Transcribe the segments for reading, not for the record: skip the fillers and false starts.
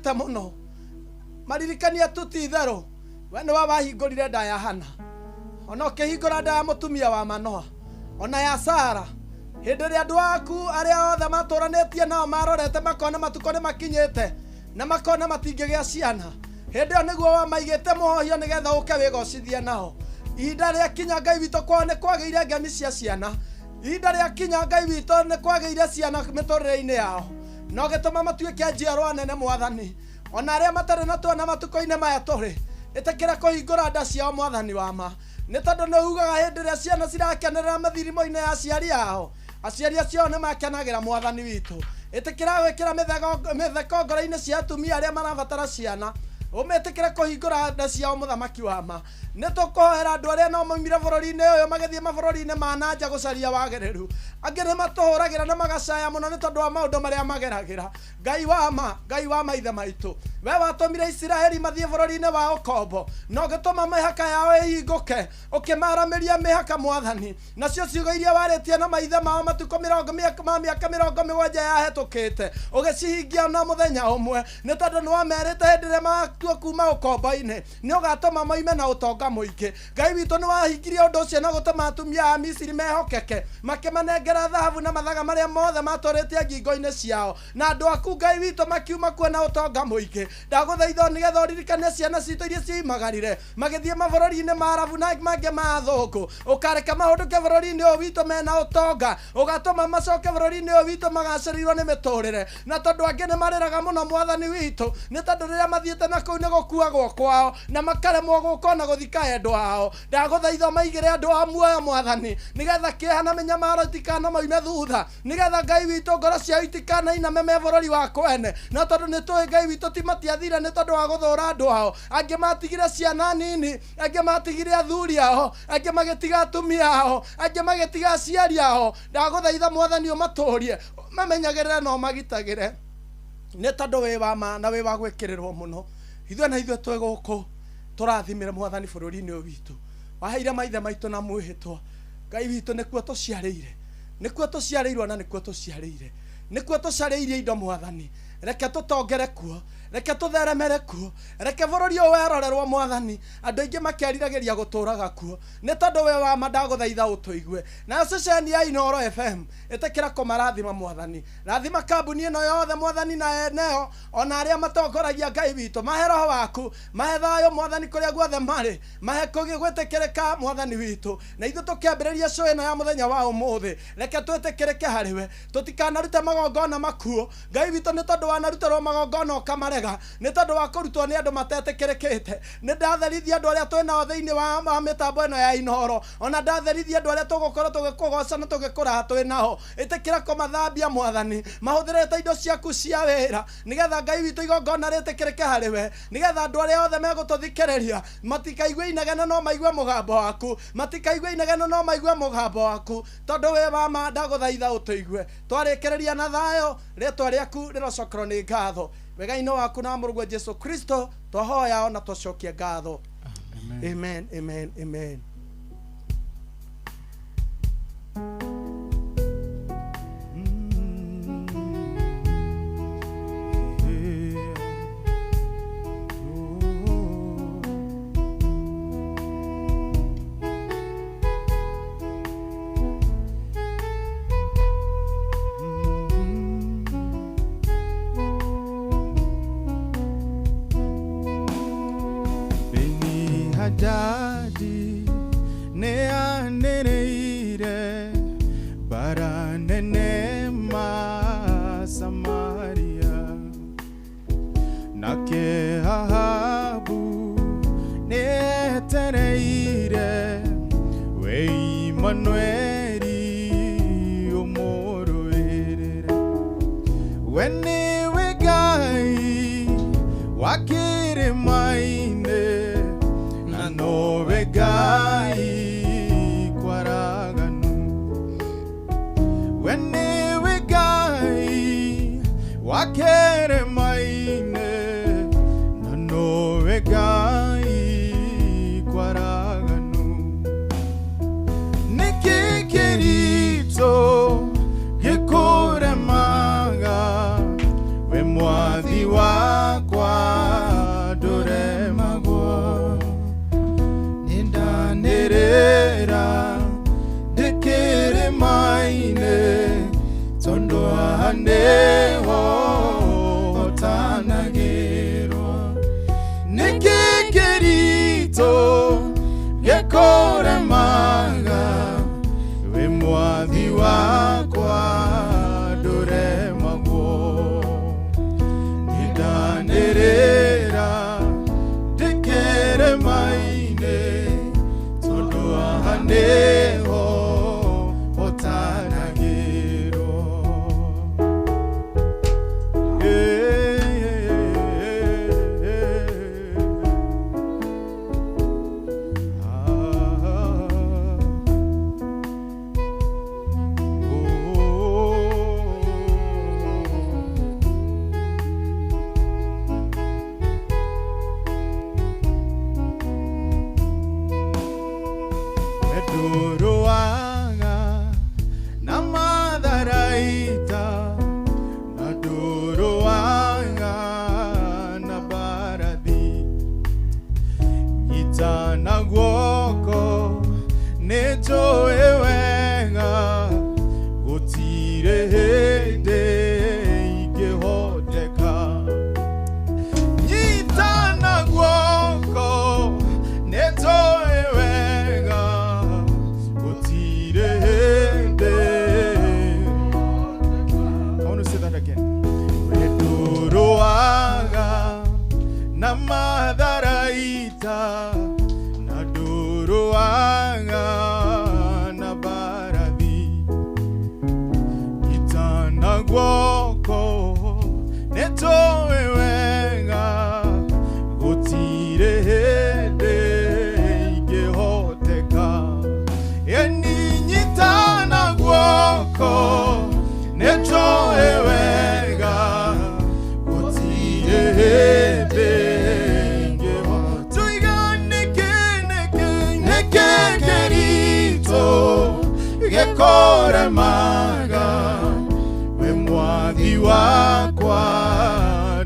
Matũrĩte mũno maririkania tu ti itherũ we nĩwe wahingũrire nda ya Hana, ona ũkĩhingũra nda ya mũtumia wa Manoa, ona ya Sara. Hĩndĩ ĩrĩa andũ aku arĩa othe matũranĩtie nao marorete makona matukũ nĩ makinyĩte na makona matingĩgĩa ciana, hĩndĩ ĩyo nĩguo wamaigĩte mũhohio nĩgetha ũke wĩgocithie nao. Ihinda rĩakinya Ngai witũ kwao nĩ kwagĩire ngemi cia ciana. Ihinda rĩakinya Ngai witũ nĩ kwagĩire ciana mĩtũrĩre-inĩ yao, na ũgĩtũma matuĩke njiarwa nene Mwathani. Ona arĩa matarĩ na twana matukũ-inĩ maya tũrĩ, ĩtĩkĩra kũhingũra nda ciao Mwathani wa ma. Nĩ tondũ nĩ ugaga hĩndĩ ĩrĩa ciana cirakenerera mĩthirimo-inĩ ya aciari ao, aciari acio ao nĩ makenagĩra Mwathani witũ. Ĩtĩkĩra gwĩkĩra mĩtheko ngoro-inĩ cia atumia arĩa marabatara ciana, ũmetĩkĩre kũhingũra nda ciao Mũthamaki wa ma. Nĩ tũkũhoera andũ arĩa no moimire bũrũri-inĩ ũyũ magĩthiĩ mabũrũri-inĩ ma na nja gũcaria wagĩrĩru. Angĩ nĩ matũhũragĩra na magacaya mũno nĩ tondũ wa maũndũ marĩa mageragĩra. Ngai wa ma, Ngai wa maithe maitũ, we watũmire Isiraeli mathiĩ bũrũri-inĩ wa ũkombo, na ũgĩtũma mĩhaka yao ĩhingũke, ũkĩmaaramĩria mĩhaka, Mwathani. Nacio ciugo iria warĩtie na maithe mao matukũ mĩrongo ma mĩaka 70 yahĩtũkĩte, ũgĩcihingia na mũthenya ũmwe, nĩ tondũ nĩwamerĩte hĩndĩ ĩrĩa magatua kuuma ũkombo-inĩ, nĩũgatũma moime na ũtonga mũingĩ. Ngai witũ nĩwahingirie ũndũ ũcio na gũtũma atumia a Misiri mehokeke, makĩmanengera thahabu na mathaga marĩa mothe maatũrĩtie ngingo-inĩ ciao. Na andũ aku, Ngai witũ, makiuma kuo na ũtonga mũingĩ. Ndagũthaitha o nĩgeetha ũririkane ciana ciitũ iria cioimagarire magĩthiĩ mabũrũri-inĩ ma Arabu na mangĩ ma athũngũ. Ũkareke mahũndũke bũrũri-inĩ ũyũ witũ me na ũtonga, ũgatũma macoke bũrũri-inĩ ũyũ witũ magacĩrĩirwo nĩ mĩtũũrĩre. Na tondũ angĩ nĩmarĩraga mũno Mwathani witũ, nĩ tondũ rĩrĩa mathiĩte na kũu nĩ gũkuagwo kwao, na makaremwo gũka o na gũthika endwa ao. Ndagũthaitha ũmaigĩre andũ ao muoyo Mwathani, nĩgeetha kĩeha na mĩnyamaro itikanamaime thutha, nĩgeetha Ngai witũ ngoro ciao itikanainame me bũrũri wa kwene. No tondũ nĩtũĩ Ngai witũ ti matiathire nĩ tondũ wa gũthũũra andũ ao, angĩ matigire ciana nini, angĩ matigire athuri ao, angĩ magĩtiga atumia ao, angĩ magĩtiga aciari ao. Ndagũthaitha Mwathani ũmatũũrie, ũmamenyagĩrĩre na ũmagitagĩre, nĩ tondũ wĩ wa ma na wĩ wa gwĩkĩrĩrwo mũno. Ithuĩ na ithuĩ twĩ gũkũ tũrathimĩre Mwathani bũrũri-inĩ ũyũ witũ. Waheire maithe maitũ na mwĩhĩtwa. Ngai witũ nĩkuo tũciarĩire, nĩkuo tũciarĩirwo na nĩkuo tũciarĩire, nĩkuo tũcarĩirie indo Mwathani. Reke tũtongere kuo, reke tũtheremere kuo, reke bũrũri ũyũ werorerwo Mwathani, andũ aingĩ makeriragĩria gũtũraga kuo, nĩ tondũ wĩ wa ma. Ndagũthaitha ũtũigue. Nayo ceceni ya Inooro FM ĩtĩkĩra kũmarathima Mwathani. Rathima kambuni ĩno yothe Mwathani na eneo ona arĩa matongoragia Ngai witũ. Mahe roho waku, mahe thayũ Mwathani kũrĩa guothe marĩ, mahe gwĩtĩkĩrĩka Mwathani witũ. Na ithuĩ tũkĩambĩrĩria show ĩno ya mũthenya wa ũmũthĩ, reke twĩtĩkĩrĩke harĩ we. Tũtikanarute magongona makuũ Ngai witũ, nĩ tondũ wanarutĩrwo magongona ũkamarega, nĩ tondũ wa kũrutwo nĩ andũ matetĩkĩrĩkĩte. Nĩ ndatherithia andũ arĩa twĩ nao thĩinĩ wa mĩtambo ĩno ya Inooro, ona ndatherithia andũ arĩa tũgũkorwo tũgĩkũgoca na tũgĩkũraha twĩ nao. Ĩtĩkĩra kũmathambia Mwathani, mahũthĩrĩte indo ciaku cia wĩra, nĩgetha Ngai witũ igongona rĩtĩkĩrĩke harĩ we, nĩgetha andũ arĩa othe megũtũthikĩrĩria matikaigue inegene no maigue mũgambo waku, matikaigue inegene no maigue mũgambo waku, tondũ wĩ wa ma. Ndagũthaitha ũtũigue. Twarĩkĩrĩria na thayũ, rĩtwa rĩaku rĩrocokerwo nĩ ngatho. Wega-inĩ waku na mũrũguo Jesu Kristo twahoya ona twacokia ngatho. Amen, amen, amen. Beni-Hadadi nĩanĩrĩire mbara nene ma Samaria, nake Ahabu nĩetereire we Imanueli ũmũrũĩrĩre. We nĩwe Ngai wa kĩrĩma-inĩ na nowe Ngai kwaraganu. We nĩwe Ngai wa kĩrĩma-inĩ na nowe Ngai kwaraganu. Nĩkĩ kĩritũ gĩkũremaga we Mwathi wakwa? Hotanagĩrwo nĩkĩ kĩritũ gĩkũremaga wĩ mwathi wakwa ndũremagwo nĩndanĩrĩra ndĩkĩrĩma-inĩ tondũ haha nĩho hotanagĩrwo. Ndũrũaga na matharaita na ndũrũaga na mbarathi nyita na guoko nĩ njũĩ wega gũtirĩ hĩndĩ ingĩhoteka nyita na guoko nĩ njũĩ wega gũtirĩ hĩndĩ. I want to say that again. Ndũrũaga na matharaita na ndũrũaga na mbarathi nyita na guoko nĩnjũĩ wega gũtirĩ hĩndĩ ingĩhoteka ĩni nyita na guoko nĩnjũĩ wega gũtirĩ hĩndĩ ingĩhoteka tuiga nĩkĩ nĩkĩ nĩkĩ kĩritũ gĩkũremaga wĩ mwathi wakwa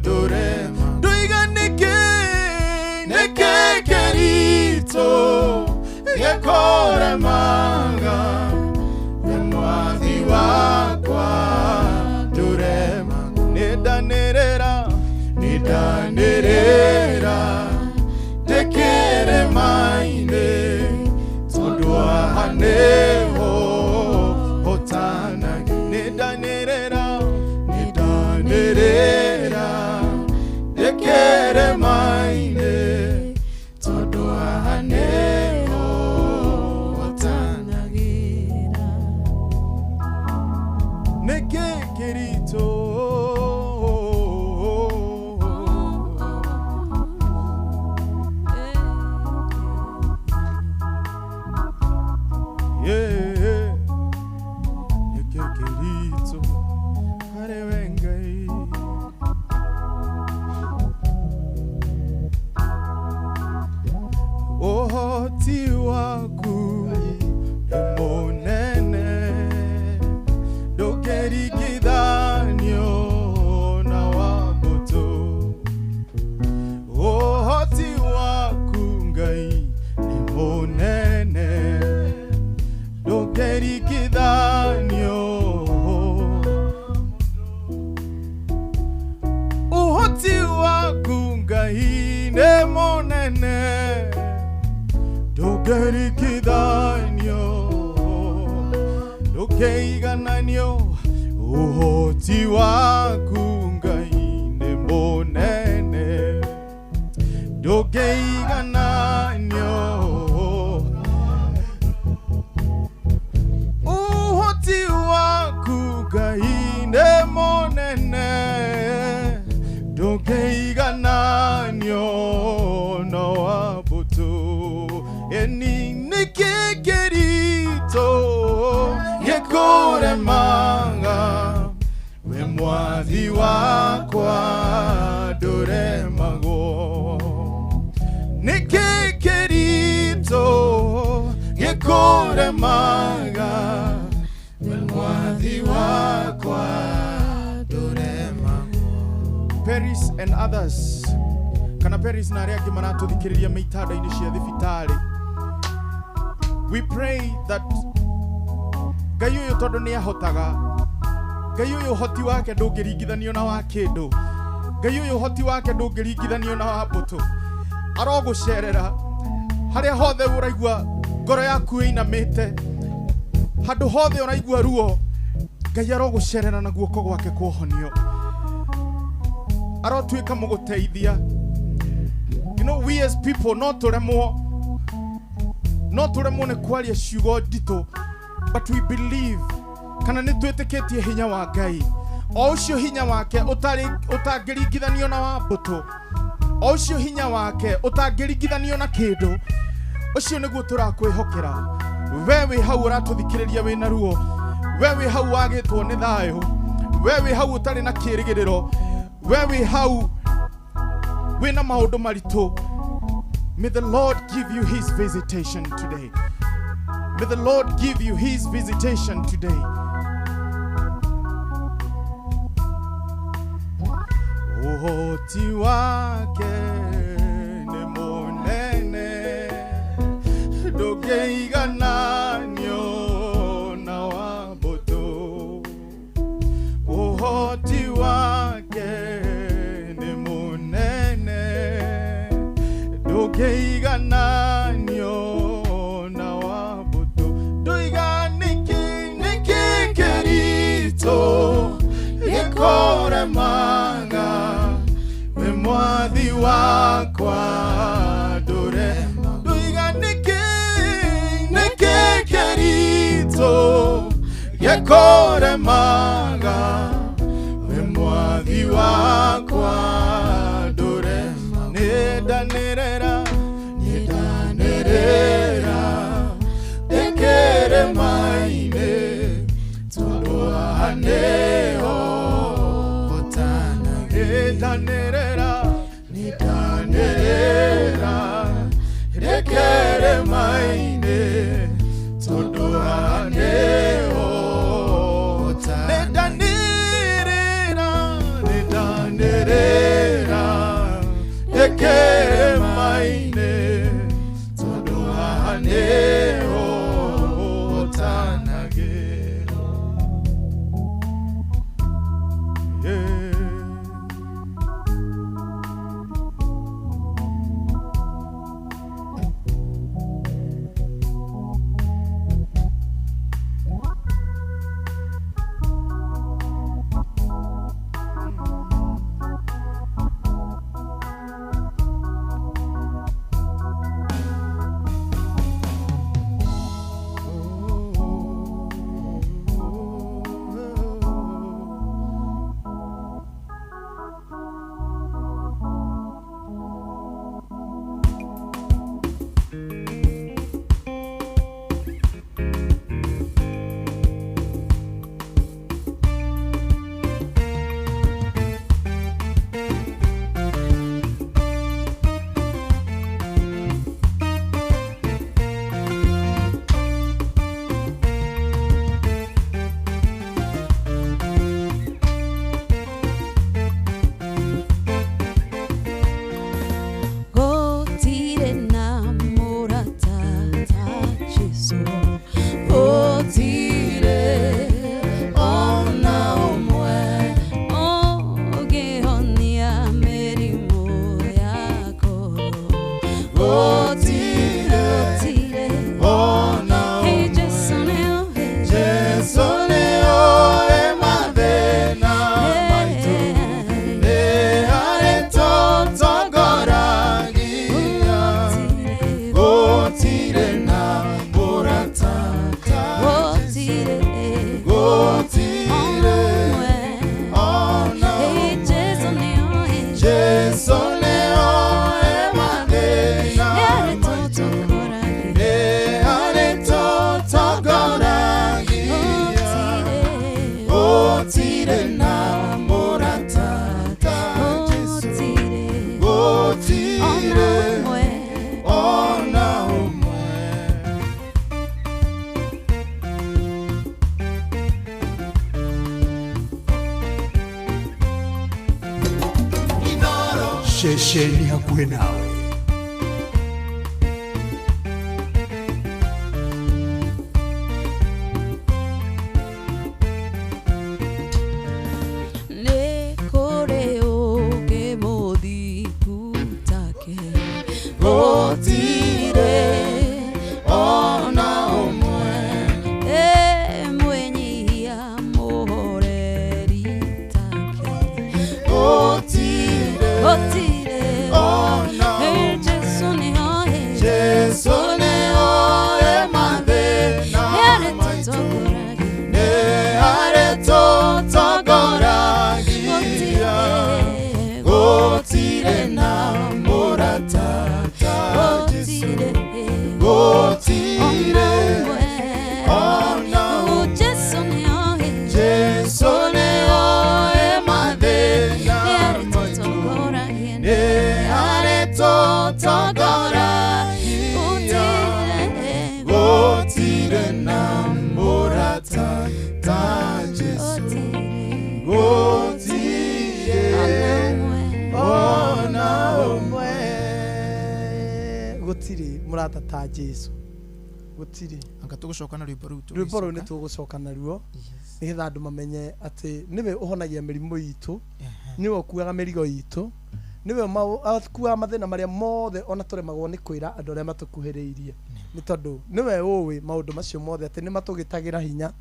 ndũrema nduiga nĩkĩ nĩkĩ kĩritũ gĩkũremaga wĩ mwathi wakwa ndũrema nĩndanĩrĩra nĩndanĩrĩra ndĩkĩrĩma-inĩ tondũ haha nĩho hotanagi nĩndanĩrĩra nĩndanĩrĩra ndĩkĩrĩma-inĩ tondũ haha nĩho hotanagĩra nĩkĩ kĩritũ. Yeah. Nĩkĩ kĩritũ harĩ we Ngai ũhoti waku nĩ mũnene ndũngĩringithanio na wa mbũtũ ũhoti waku Ngai nĩ mũnene ndũngĩringithanio ũhoti waku Ngai nĩ mũnene ndũngĩringithanio ndũngĩigananio ũhoti waku Ngai nĩ mũnene ndũngĩigananio ũhoti waku Ngai nĩ mũnene ndũngĩigananio na wa mbũtũ ĩni nĩkĩ kĩritũ gĩkũremaga wĩ mwathi wakwa ndũremagwo nĩkĩ kĩritũ gĩkũremaga wĩ mwathi wakwa ndũremagwo. Paris and others kana Paris na arĩa angĩ maratũthikĩrĩria me itanda-inĩ cia thibitarĩ, we pray that Ngai ũyũ tondũ nĩ ahotaga Ngai ũyũ ũhoti wake ndũngĩringithanio na wa kĩndũ. Ngai ũyũ ũhoti wake ndũngĩringithanio na wa mbũtũ. Arogũcerera harĩa hothe ũraigua ngoro yaku ĩinamĩte, handũ hothe ũraigua ruo, Ngai arogũcerera na guoko gwake kwa ũhonio. Arotuĩka mũgũteithia. You know, we as people no tũremwo, no tũremwo nĩ kwaria ciugo nditũ, but we believe kana nĩ twĩtĩkĩtie hinya wa Ngai, o ũcio hinya wake ũtangĩringithanio na wa mbũtũ, o ũcio hinya wake ũtangĩringithanio na kĩndũ, ũcio nĩguo tũrakwĩhokera. We wĩ hau ũratũthikĩrĩria wĩna ruo, we wĩ hau wagĩtwo nĩ thayũ, we wĩ hau ũtarĩ na kĩĩrĩgĩrĩro, we wĩ hau wĩna maũndũ maritũ. May the Lord give you his visitation today. May the Lord give you his visitation today. Ũhoti wake nĩ mũnene, ndũngĩigananio na wa mbũtũ. Ũhoti wake nĩ mũnene, ndũngĩigananio na wa mbũtũ. Ndoiga nĩkĩ, nĩkĩ kĩritũ gĩkũremaga, wĩ mwathi wakwa ndũrema. Ndoiga nĩkĩ, nĩkĩ kĩritũ gĩkũremaga, wĩ mwathi wakwa ndũrema. Nĩndanĩrĩra, nĩndanĩrĩra ndĩkĩrĩma-inĩ, tondũ haha nĩho nĩndanĩrĩra, nĩndanĩrĩra ndĩkĩrĩma-inĩ, tondũ haha nĩho nĩndanĩrĩra, nĩndanĩrĩra ndĩkĩrĩma-inĩ, tondũ haha nĩho ũtanagĩrwo. Yeah. Gũtirĩ na mũrata ta Jesũ, gũtirĩ ona ũmwe ũngĩhonia mĩrimũ ya ngoro. Gũtirĩ, gũtirĩ Ona Hey, Jesũ nĩoĩ, Jesũ nĩoĩ mathĩna maitũ, nĩ harĩ tũtongoragia. Gũtirĩ na mũrata ta Jesũ, gũtirĩ ona Hey, Jesũ nĩoĩ, Jesũ nĩoĩ mathĩna nĩarĩ maitũ, tũtongoragia. nĩ harĩ tũtongoragia. Gũtirĩ na mũrata ta Jesũ, gũtirĩ ona ũmwe. Ceceni hakuhĩ nawe. Nĩ kũrĩ ũngĩ Gũtirĩ ona ũmwe mwĩnyihia mũhoreri take. Gũtirĩ ona Jesu nĩoĩ, Jesu nĩoĩ mathĩna maitũ, nĩarĩtũtongoragia. Gũtirĩ na mũrata ta Jesu, gũtirĩ ona Jesu nĩoĩ, Jesu nĩoĩ mathĩna maitũ, nĩarĩtũtongoragia. Gũtirĩ na mũrata ta Jesu, gũtirĩ ona ũmwe. Gũtirĩ mũrata ta Jesu, gũtirĩ. Anga tũgũcoka na rwĩmbo rũu. Rwĩmbo rũu nĩ tũgũcoka naruo nĩgetha andũ mamenye atĩ nĩwe ũhonagia mĩrimũ itũ, nĩwe ũkuaga mĩrigo itũ, nĩwe akuaga mathĩna marĩa mothe ona tũremagwo nĩ kwĩra andũ arĩa matũkuhĩrĩirie, nĩ tondũ nĩwe ũĩ maũndũ macio mothe atĩ nĩ matũgĩtagĩra hinya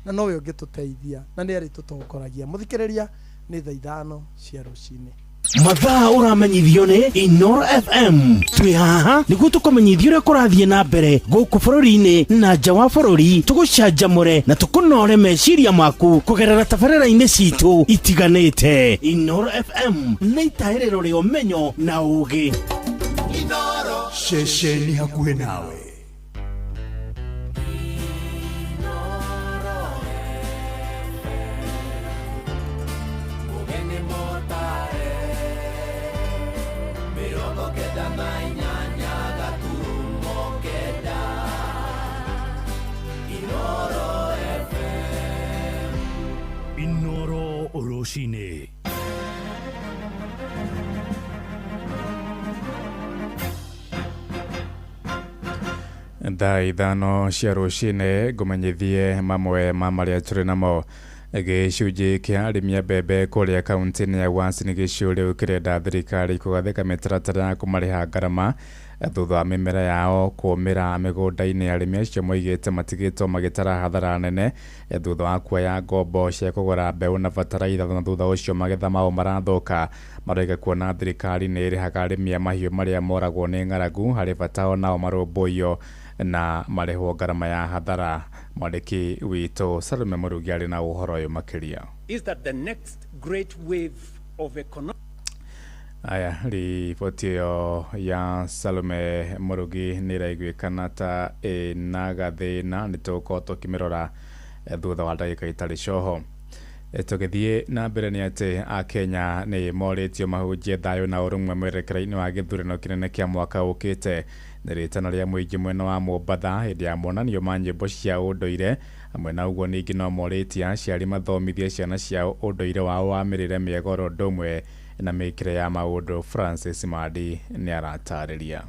na nowe ũngĩtũteithia na nĩ arĩtũtongoragia. Mũthikĩrĩria, nĩ thaa 5 cia rũcinĩ. Mathaa ũramenyithio nĩ Inoro FM. Twĩ haha nĩguo tũkũmenyithia ũrĩa kũrathiĩ na mbere gũkũ bũrũri-inĩ na nja wa bũrũri, tũgũcanjamũre na tũkũnore meciria maku kũgerera tabarĩra-inĩ citũ itiganĩte. Inoro FM nĩ itahĩrĩro rĩa ũmenyo na ũũgĩ. Ceceni hakuhĩ nawe. Inoro rũcinĩ. Thaa 5 cia rũcinĩ ngũmenyithie mamwe ma marĩa tũrĩ namo. Gĩcunjĩ kĩa arĩmi a mbembe kũrĩa kaunti-inĩ ya Uasin Gishu rĩu kĩrenda thirikari kũgathĩka mĩtaratara ya kũmarĩha ngarama thutha wa mĩmera yao kũũmĩra mĩgũnda-inĩ. Arĩmi acio moigĩte matigĩtwo magĩtara hathara nene thutha wa kuoya ngombo cia kũgũra mbeũ na bataraitha, na thutha ũcio magetha mao marathũka. Maroiga kuona thirikari nĩ ĩrĩhaga arĩmi a mahiũ marĩa moragwo nĩ ng'aragu, harĩ bata onao marũmbũiyo na marĩhwo ngarama ya hathara. Mwandĩki witũ Salome Mũrugi arĩ na ũhoro ũyũ makĩria. Is that the next great wave of economic Aya, riboti ĩyo ya Salome Mũrugi nĩ ĩraiguĩkana ta ĩna gathĩna, nĩ tũgũkorwo tũkĩmĩrora thutha wa ndagĩka itarĩ coho. Tũgĩthiĩ na mbere nĩ atĩ akenya nĩ morĩtio mahunjie thayũ na ũrũmwe mwerekera-inĩ wa gĩthurano kĩnene kĩa mwaka ũkĩte. Nĩ rĩtana rĩa mũingĩ mwena wa Mombatha hĩndĩ ya monanio ma nyĩmbo cia ũndũire. Hamwe na ũguo ningĩ no morĩtie aciari mathomithie ciana ciao ũndũire wao wa mĩrĩre mĩega oro ũndũ ũmwe na mĩkĩre ya maũndũ. Francis Madi nĩ aratarĩria.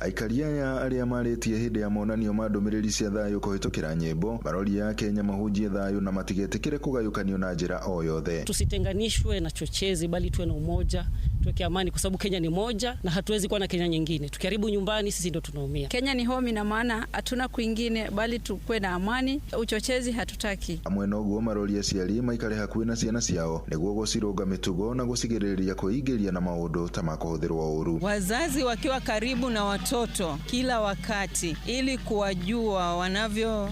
Aikari aya arĩa marĩtie hĩndĩ ya monanio ma ndũmĩrĩri cia thayũ kũhĩtũkĩra nyĩmbo maroria Kenya mahunjie thayũ na matigetĩkĩre kũgayũkanio na njĩra o yothe. Tusitenganishwe na chochezi, bali tuwe na umoja, tuweke amani, kwa sababu Kenya ni moja na hatuwezi kuwa na Kenya nyingine. Tukiharibu nyumbani, sisi ndio tunaumia. Kenya ni home, ina maana hatuna kwingine, bali tukue na amani. Uchochezi hatutaki. Amwe noguo maroria aciari maikare hakuhĩ na ciana ciao nĩguo gũcirũnga mĩtugo na gũcigirĩrĩria kwĩingĩria na maũndũ ta ma kũhũthĩrwo ũru. Wazazi wakiwa karibu na watoto kila wakati ili kuwajua wanavyo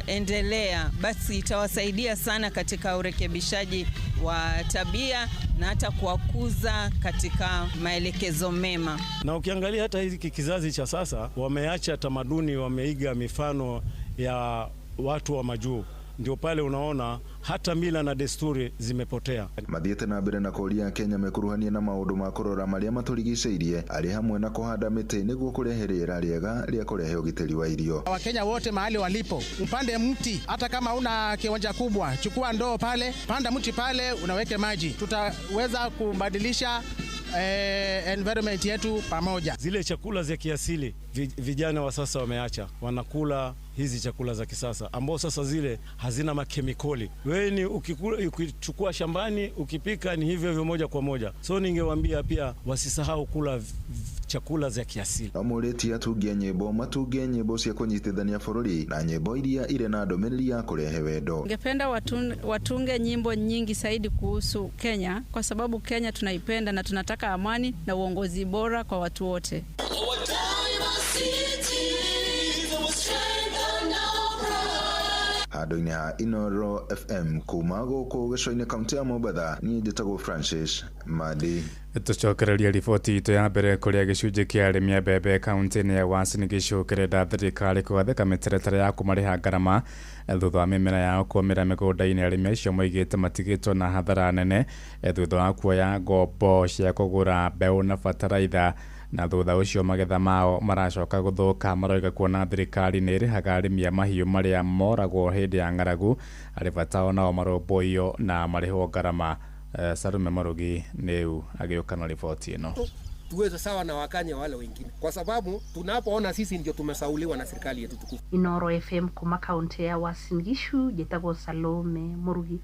endelea, basi itawasaidia sana katika urekebishaji wa tabia na hata kuwakuza katika maelekezo mema. Na ukiangalia hata hiki kizazi cha sasa wameacha tamaduni, wameiga mifano ya watu wa majuu. Ndio pale unaona hata mila na desturi zimepotea. Mathiĩte na mbere na kũria Kenya mekuruhanie na maũndũ ma kũrora marĩa matũrigicĩirie arĩ hamwe na kũhanda mĩtĩ nĩguo kũrehe rĩera rĩega rĩa kũrehe ũgitĩri wa irio. Wakenya wote mahali walipo, upande mti, hata kama una kiwanja kubwa, chukua ndoo pale, panda mti pale, unaweke maji. Tutaweza kubadilisha environment yetu pamoja. Zile chakula za kiasili vijana wa sasa wameacha, wanakula hizi chakula za kisasa ambao sasa zile hazina makemikoli. Wewe ni ukichukua shambani ukipika ni hivyo hivyo moja kwa moja. So ningewaambia pia wasisahau kula chakula za kiasili. No mũrĩtie atungi a nyĩmbo matunge nyĩmbo cia kũnyitithania bũrũri na nyĩmbo iria irĩ na ndũmĩrĩri ya kũrehe wendo. Ningependa watunge nyimbo nyingi zaidi kuhusu Kenya kwa sababu Kenya tunaipenda na tunataka amani na uongozi bora kwa watu wote. Handũ-inĩ ha Inoro FM kuma gũkũ gĩcũa-inĩ kaunti ya Mombatha, niĩ njĩtagwo Francis Madi. Tũcokererie riboti itũ ya mbere kũrĩa gĩcunjĩ kĩa arĩmi a mbembe kaunti-inĩ ya Uasin Gishu kĩrenda thirikari kũgathĩka mĩtaratara ya kũmarĩha ngarama thutha wa mĩmera yao kũũmĩra mĩgũnda-inĩ. Arĩmi acio moigĩte matigĩtwo na hathara nene thutha wa kuoya ngombo cia kũgũra mbeũ na bataraitha, na thutha ũcio magetha mao maracoka gũthũka. Maroiga kuona thirikari nĩ ĩrĩhaga arĩmi a mahiũ marĩa moragwo hĩndĩ ya ng'aragu arĩ bata onao marũmbũiyo na marĩhwo ngarama. Salume Marugi nĩu agĩũka na riboti ĩno. Tuweze sawa na Wakenya wale wengine, kwa sababu tunapoona sisi ndio tumesauliwa na serikali yetu tukufu. Inoro FM kuma kaunti ya Uasin Gishu, njĩtagwo Salome Murugi.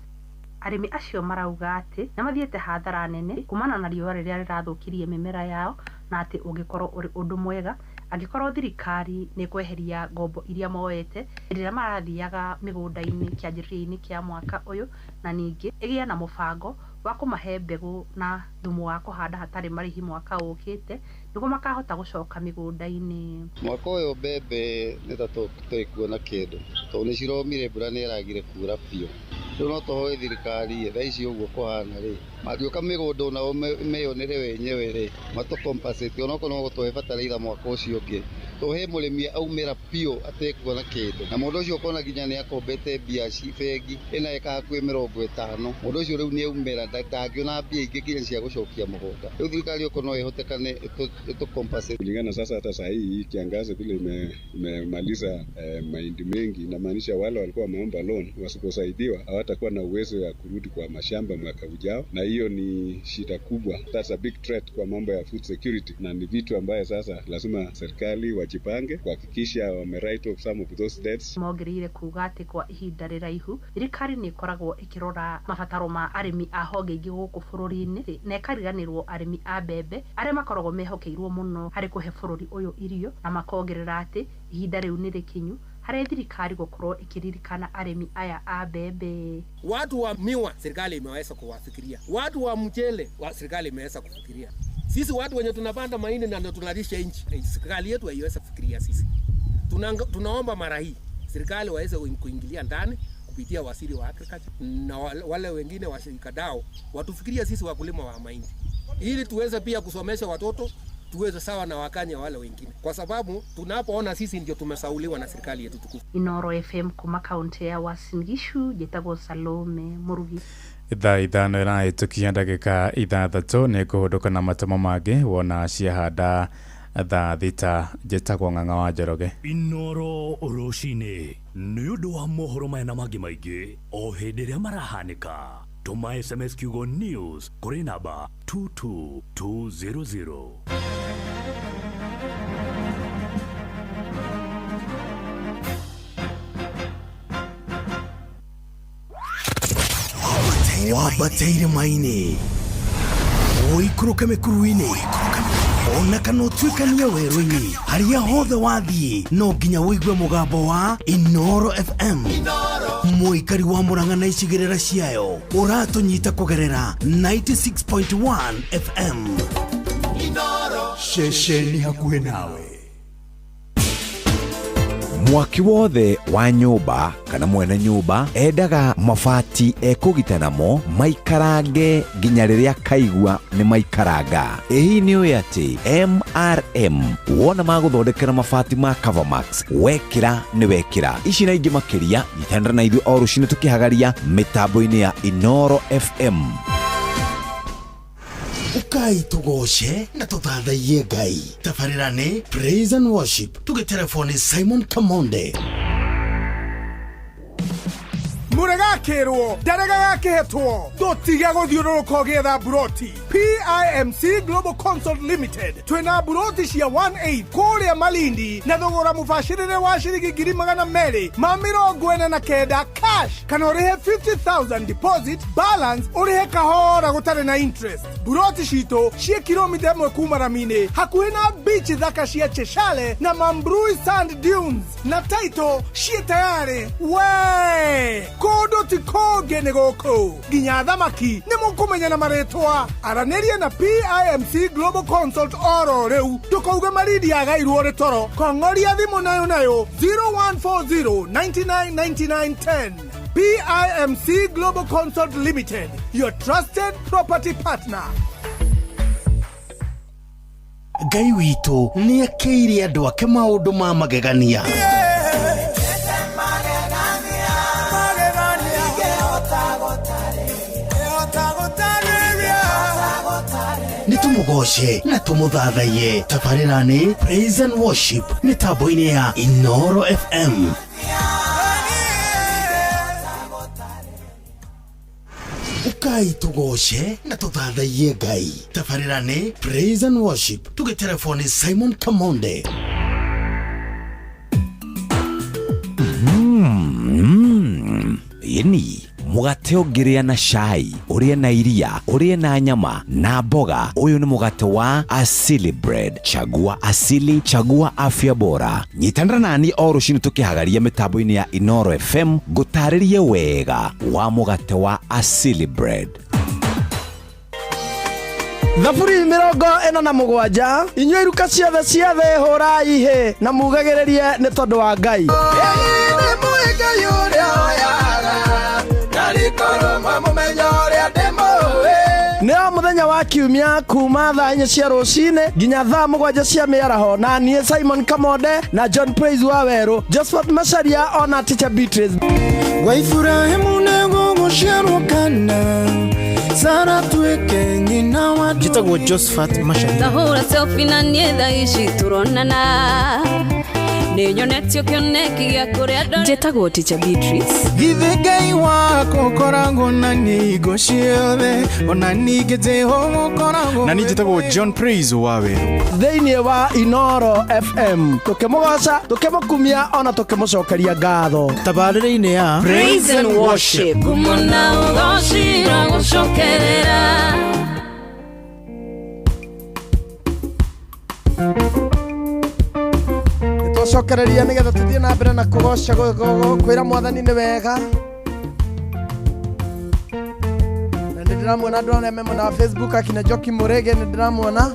Arĩmi acio marauga atĩ nĩ mathiĩte hathara nene kumana na riũa rĩrĩa rĩrathũkirie mĩmera yao, na atĩ ũngĩkorwo ũrĩ ũndũ mwega angĩkorwo thirikari nĩ kweheria ngombo iria moete rĩrĩa marathiaga mĩgũnda-inĩ kĩanjĩrĩria-inĩ kĩa mwaka ũyũ, na ningĩ ĩgĩe na mũbango wa kũmahe mbegũ na thumu wa kũhanda hatarĩ marĩhi mwaka ũkĩte nĩguo makahota gũcoka mĩgũnda-inĩ. Mwaka ũyũ mbembe nĩ ta tũtekuona kĩndũ tondũ nĩ ciromire, mbura nĩ ĩragire kura biũ. Rĩu no tũhoe thirikari thaa ici ũguo kũhana rĩ, mangĩũka mĩgũnda onao meyonere wenyewe rĩ, matũ compensate onokorwo no gũtũhe bataraitha mwaka ũcio ũngĩ, tũhe mũrĩmi aumĩra biũ atekuona kĩndũ. Na mũndũ ũcio ũkona nginya nĩ akombete mbia bengi ĩna eka hakuhĩ 50, mũndũ ũcio rĩu nĩ aumĩra ndangĩona mbia ingĩ nginya cia gũcokia mũgũnda. Rĩu thirikari okorwo no ĩhotekane ĩtũ compensate kulingana. Sasa hata saa hii kiangazi vile imemaliza mahindi mengi, inamaanisha wale walikuwa wameomba loan wasiposaidiwa hawatakuwa na uwezo ya kurudi kwa mashamba mwaka ujao, na hiyo ni shida kubwa. That's a big threat kwa mambo ya food security, na ni vitu ambaye sasa lazima serikali wajipange kuhakikisha wame write off some of those debts. Mongereire kuga atĩ kwa ihinda rĩraihu thirikari nĩ ĩkoragwo ĩkĩrora mabataro ma arĩmi a honge ingĩ gũkũ bũrũri-inĩ na ĩkariganĩrwo arĩmi a mbembe arĩa makoragwo mehokeirwo mũno harĩ kũhe bũrũri ũyũ irio, na makongerera atĩ ihinda rĩu nĩ rĩkinyu harĩ thirikari gũkorwo ĩkĩririkana arĩmi aya a mbembe. Watu wa miwa serikali imeweza kuwafikiria, watu wa mchele wa serikali imeweza kufikiria. Sisi watu wenye tunapanda mahindi na tunalisha nchi, serikali yetu haiwezi kufikiria sisi. Tunaomba mara hii serikali waweze kuingilia ndani kupitia waziri wa agriculture na wale wengine washikadau watufikiria sisi wakulima wa mahindi, ili tuweze pia kusomesha watoto, tuweze sawa na Wakenya wale wengine, kwa sababu tunapoona sisi ndio tumesauliwa na serikali yetu tukufu. Inoro FM kuma kaunti ya Uasin Gishu, njĩtagwo Salome Murugi. Thaa 5 ĩrahĩtũkia ndagĩka 6 nĩ kũhũndũka na matemo mangĩ wona ciahanda thaa 6. Njĩtagwo Ng'ang'a wa Njoroge. Inoro rũcinĩ nĩ ũndũ wa mohoro maya na mangĩ maingĩ o hĩndĩ ĩrĩa marahanĩka. Tũma SMS kiugo news kũrĩ namba 22200. Wambateire maini ũikũrũke mĩkuru-inĩ ona kana ũtuĩkanie werũ-inĩ, harĩa hothe wathiĩ no nginya ũigue mũgambo wa Inoro FM. Mũikari wa Murang'a na icigĩrĩra ciayo ũratũnyita kũgerera 96.1 FM. Ceceni hakuhĩ nawe. Mwaki wothe wa nyũmba kana mwene nyũmba endaga mabati ekũgita namo maikarange nginya rĩrĩa kaigua nĩ maikaranga. Ĩ hihi nĩ ũĩ atĩ MRM wona magũthondekera mabati ma Covermax wekĩra nĩ wekĩra. Ici na ingĩ makĩria nyitanĩra na ithuĩ o rũcinĩ tũkĩhagaria mĩtambo-inĩ ya Inoro FM. Ukai tugoce na tuthathaiye Ngai. Tabarĩra nĩ Praise and Worship tũgĩterebwo nĩ Simon Kamonde. Mũrega akĩrwo ndarega gakĩhetwo ndũtige gũthiũrũrũka ũgĩetha mburoti. PIMC Global Consult Limited. Twĩna mburoti cia 18 kũrĩa Malindi na thogora mũbacĩrĩre wa ciringi 249,000 cash, kana ũrĩhe 50,000 deposit, balance ũrĩhe kahora gũtarĩ na interest. Mburoti citũ ciĩ kilomita 1 kuma rami-inĩ, hakuhĩ na beach thaka cia Cheshale na Mambrui Sand Dunes, na title ciĩ tayarĩ. We kũndũ ti kũngĩ nĩ gũkũ, nginya thamaki nĩ mũkũmenya na marĩtwa. Aranĩria na PIMC Global Consult oro rĩu, ndũkauge Malindi yagairwo rĩ toro. Kong'oria thimũ nayo nayo 0140 99 99 10. PIMC Global Consult Limited, your trusted property partner. Ngai witũ nĩ akĩire andũ ake maũndũ ma magegania. Nĩ tũmũgoce na tũmũthathaiye. Tabarĩra nĩ Praise and Worship mĩtambo-inĩ ya Inoro FM. Ukai tũgoce na tũthathaiye Ngai. Tabarĩra nĩ Praise and Worship. Tũgĩtelefoni Simon Kamonde. Ĩni mũgate ũngĩrĩa na cai, ũrĩe na iria, ũrĩe na nyama na mboga, ũyũ nĩ mũgate wa Asili Bread. Chagua Asili, chagua afya bora. Nyitanĩra nani o rũcinĩ tũkĩhagaria mĩtambo-inĩ ya Inoro FM ngũtarĩrie wega wa mũgate wa Asili Bread. Thaburi 47, inyuĩ iruka ciothe cia thĩ hũrai hĩ na mugagĩrĩrie nĩ tondũ wa Ngai. Nĩ o mũthenya wa kiumia kuma thaa 4 cia rũcinĩ nginya thaa 7 cia mĩaraho, na niĩ Simon Kamonde na John Praise wa Werũ, Josephat Macharia ona Teacher Beatrice. Wa Ibrahimu nĩgũgũciarwo kana Sara tuĩke nyina wa Njĩtagwo Josephat Macharia. Tahũra selfie na niĩ thaa ici tũronana, nĩnyonetio kĩoneki gĩa kũrĩa ndore. Njĩtagwo Teacher Beatrice. Githĩ Ngai wakwa ũkoragwo na niĩ hingo ciothe, ona ningĩ Jehova ũkoragwo Na niĩ njĩtagwo John Praise wa Werũ. Thĩinĩ wa Inoro FM tũkĩmũgoca, tũkĩmũkumia ona tũkĩmũcokeria ngatho. Tabarĩra-inĩ ya Praise and Worship. Ngumo na ũgoci irogũcokerera. Tũcokereria nĩgetha tũthiĩ na mbere na kũgoca kwĩra mwathani nĩ wega. Na nĩ ndĩramuona andũ arĩa me mwena wa Facebook, akina Njoki Mũrĩge nĩ ndĩramuona,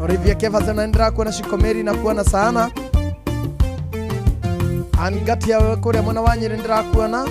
Olivia Kevas na nĩ ndĩrakuona, Shikomeri na kuona sana, Angatia kũrĩa mwena wa Nyĩrĩ nĩ ndĩrakuona.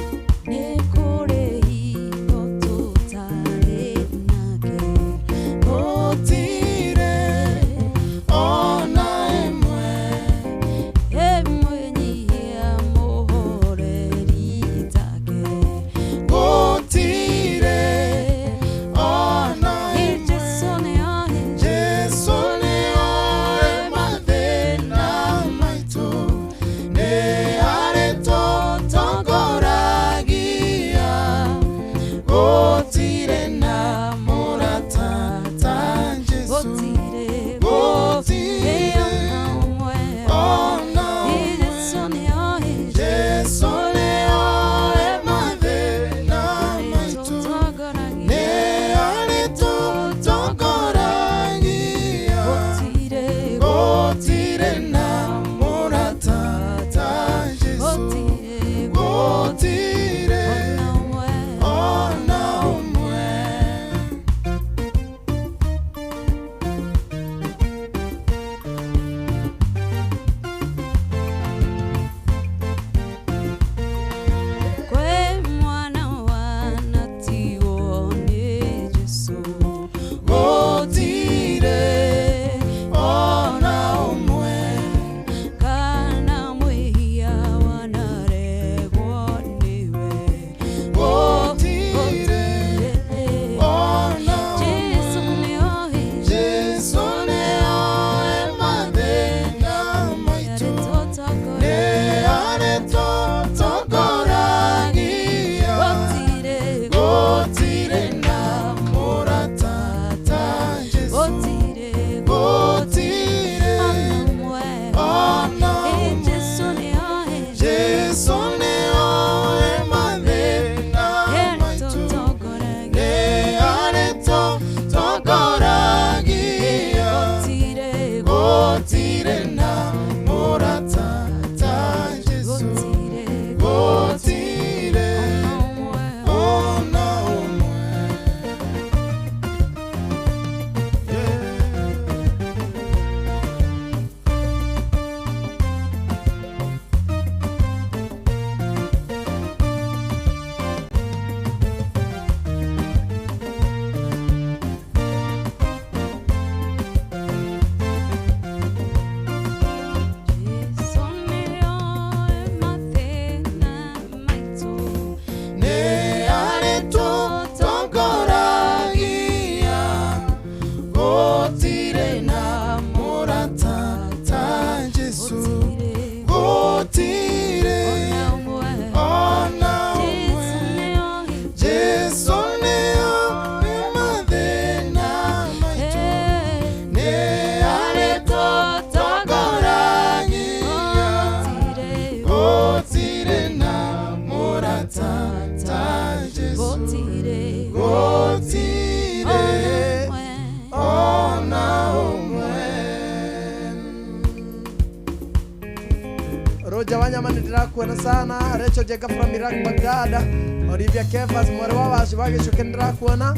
Ndĩrakuona sana. Rachel Jenga from Iraq Baghdad. Olivia Kevas mwarĩ wa waci wa Gĩcuke ndĩrakuona.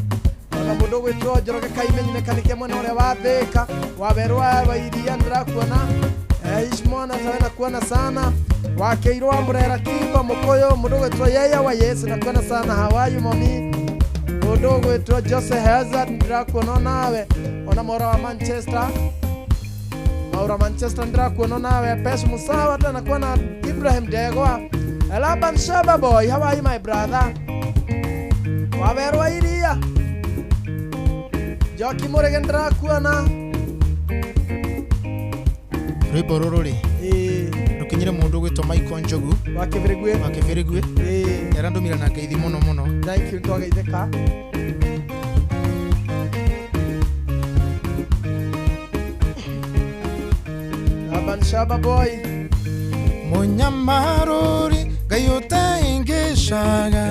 Ona mũndũ ũgwĩtwo Njoroge Kaimenyi mekanike mwena ũrĩa wa Thĩka. Wawerũ wa Iria ndĩrakuona. Ishmona tawe nakuona sana. Wakeirwo wa Murera Kimbo Mũkũyũ mũndũ ũgwĩtwo Yeye wa Yesu nakuona sana. How are you mommy? Mũndũ ũgwĩtwo Jose Hazard ndĩrakuona nawe. Ona Mora wa Manchester. Maura Manchester ndĩrakuona nawe. Pesh Musawa tena nakuona. Ibrahim Degwa. Laban Shaba boy, how are you my brother? Wawerũ wa Iria. Joki Murege ndĩrakuona. Rwĩmbo rũrũ rĩ rũkinyire mũndũ ũgwĩtwo Michael Njogu wa Kĩbĩrĩgwe, wa Kĩbĩrĩgwe nĩarandũmire na ngeithi mũno mũno. Thank you, twageithĩka. Laban Shaba boy. Munyamaruri Ngai ũtaingĩcaga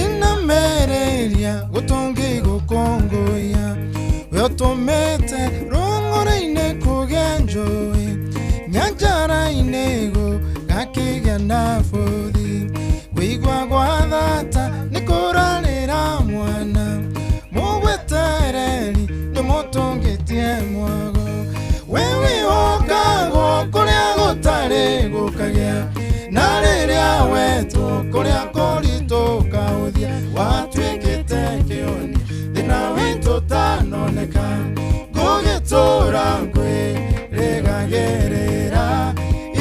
inamereria gũtũngĩ gũkũngũiya we ũtũmĩte rũng'ũrĩ-inĩ kũgĩa njũĩ nyanjara-inĩ gũgakĩgĩa na bũthi kũigua gwa thata nĩ kũrarĩra mwana mũgwetereri nĩ mũtũngĩtie mwago we wĩhokagwo kũrĩa gũtarĩ gũkagĩa na rĩrĩa wetwo kũrĩa kũritũ ũkaũthia watuĩkĩte kĩonia thĩna witũ ũtanoneka ngũgĩtũra ngwĩrĩgagĩrĩra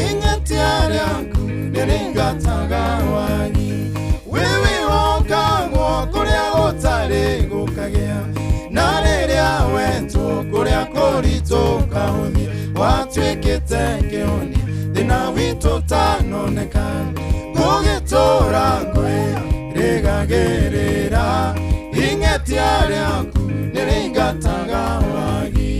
ing'atia rĩaku nĩrĩingataga wagi wĩ wĩhokagwo kũrĩa gũtarĩ gũkagĩa na rĩrĩa wetwo kũrĩa kũritũ ũkaũthia watuĩkĩte kĩonia thĩna witũ ũtanoneka ngũgĩtũra ngwĩrĩgagĩrĩra ing'atia rĩaku nĩrĩingataga wagi.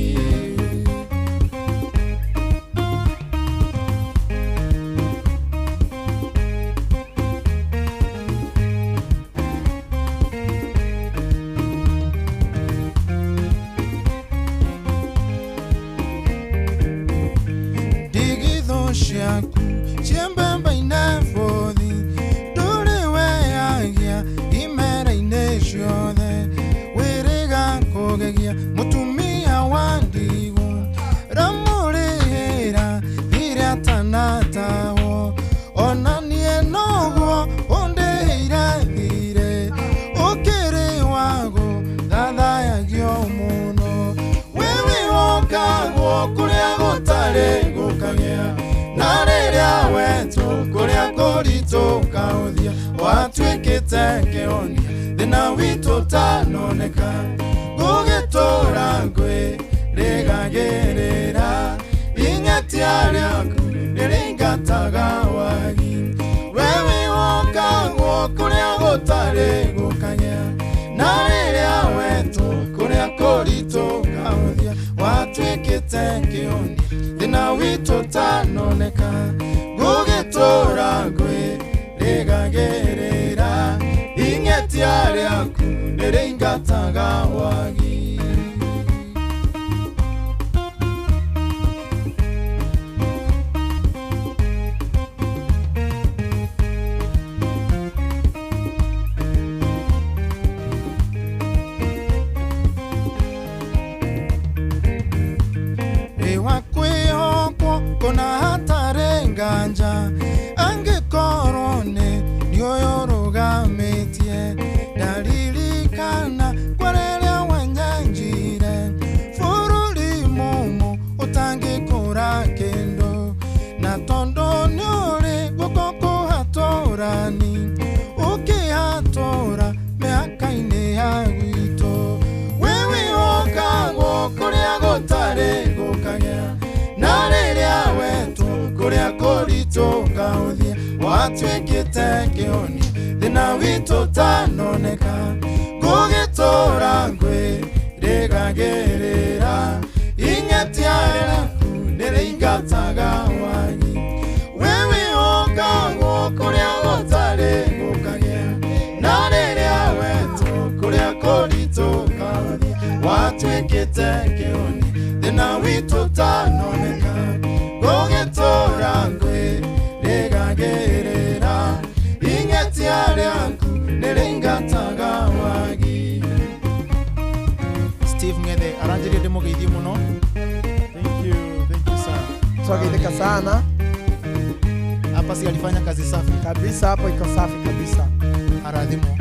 Ndigithũ ciaku ciembemba-inĩ bũthi ndũrĩ weyagia imera-inĩ ciothe wĩrĩga kũgegia mũtumia wa ndigwa ramũrĩhĩra thirĩ atanatahwo ona niĩ noguo ũndĩhĩire thirĩ ũkĩrĩ wago thathayagio mũno wĩ wĩhokagwo kũrĩa gũtarĩ gũkagĩa na rĩrĩa wetwo kũrĩa kũritũ ũkaũthia watuĩkĩte kĩonia thĩna witũ ũtanoneka ngũgĩtũra ngwĩrĩgagĩrĩra ing'atia rĩaku nĩrĩingataga wagi we wĩhokagwo kũrĩa gũtarĩ gũkagĩa na rĩrĩa wetwo kũrĩa kũritũ ũkaũthia watuĩkĩte kĩonia thĩna witũ ũtanoneka ngũgĩtũra ngwĩrĩgagĩrĩra ing'atia rĩaku nĩrĩingataga wagi. Wĩ wa kwĩhokwo kũna hatarĩ nganja angĩkorwo nĩ nĩũyũ rũgamĩtie ndaririkana kwa rĩrĩa wanyanjire bũrũri mũmũ ũtangĩkũra kĩndũ na tondũ nĩũrĩ guoko kũhatũrani ũkĩhatũra mĩhaka-inĩ ya gwitũ wĩ wĩhokagwo kũrĩa gũtarĩ gũkagĩa na rĩrĩa wetwo kũrĩa kũritũ ũkaũthia watuĩkĩte kĩonia thĩna witũ ũtanoneka ngũgĩtũra ngwĩrĩgagĩrĩra ing'atia rĩaku nĩrĩingataga wagi wĩ wĩhokagwo kũrĩa gũtarĩ gũkagĩa na rĩrĩa wetwo kũrĩa kũritũ ũkaũthia watuĩkĩte kĩonia thĩna witũ ũtanoneka ngũgĩtũra ngwĩrĩgagĩrĩra Steve Ngethe aranjĩria ndĩmũgeithie mũno. Thank you, thank you sir. Twageithĩka sana. Hapa si alifanya kazi safi kabisa, hapo iko safi kabisa. Arathimwo.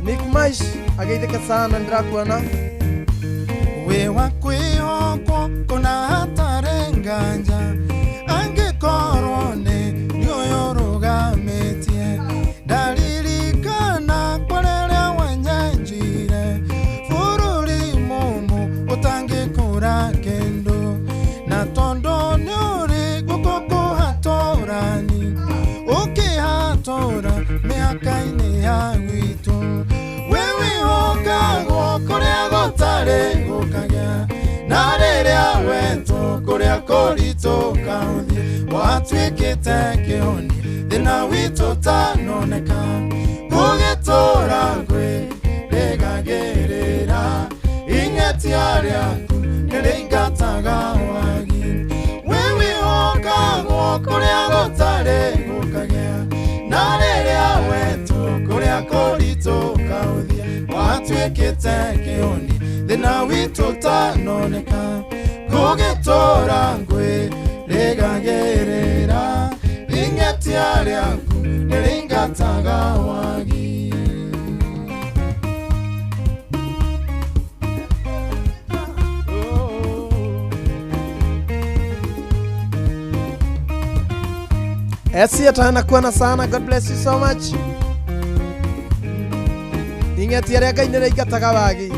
Nick Maish ageithĩka sana, ndĩrakuona. Wĩ wa kwĩhokwo kũna hatarĩ nganja, angĩkorwo nĩ ũyũ ũrũgamĩtie, ndaririkana kwa rĩrĩa wanyanjire, bũrũri mũmũ ũtangĩkũra kĩndũ, na tondũ nĩ ũrĩ guoko kũhatũrani, ũkĩhatũra mĩhaka-inĩ ya gwitũ. Wĩ wĩhokagwo kũrĩa gũtarĩ gũkagĩa, na rĩrĩa wetwo kũrĩa kũritũ ũkaũthiĩ, watuĩkĩte kĩhonia thĩna witũ ũtanoneka, gũgĩtũũra ngwĩrĩgagĩrĩra, ing'etia rĩaku nĩrĩingataga wagi. Wĩ wĩhokagwo kũrĩa gũtarĩ gũkagĩa, na rĩrĩa wetwo kũrĩa kũritũ ũkaũthiĩ, watuĩkĩte kĩhonia thĩna witũ ũtanoneka, gũgĩtũũra ngwĩrĩgagĩrĩra, ing'etia rĩaku nĩrĩingataga wagi. Esi atanakuona sana. God bless you so much. Ing'etia rĩa Ngai nĩrĩingataga wagi.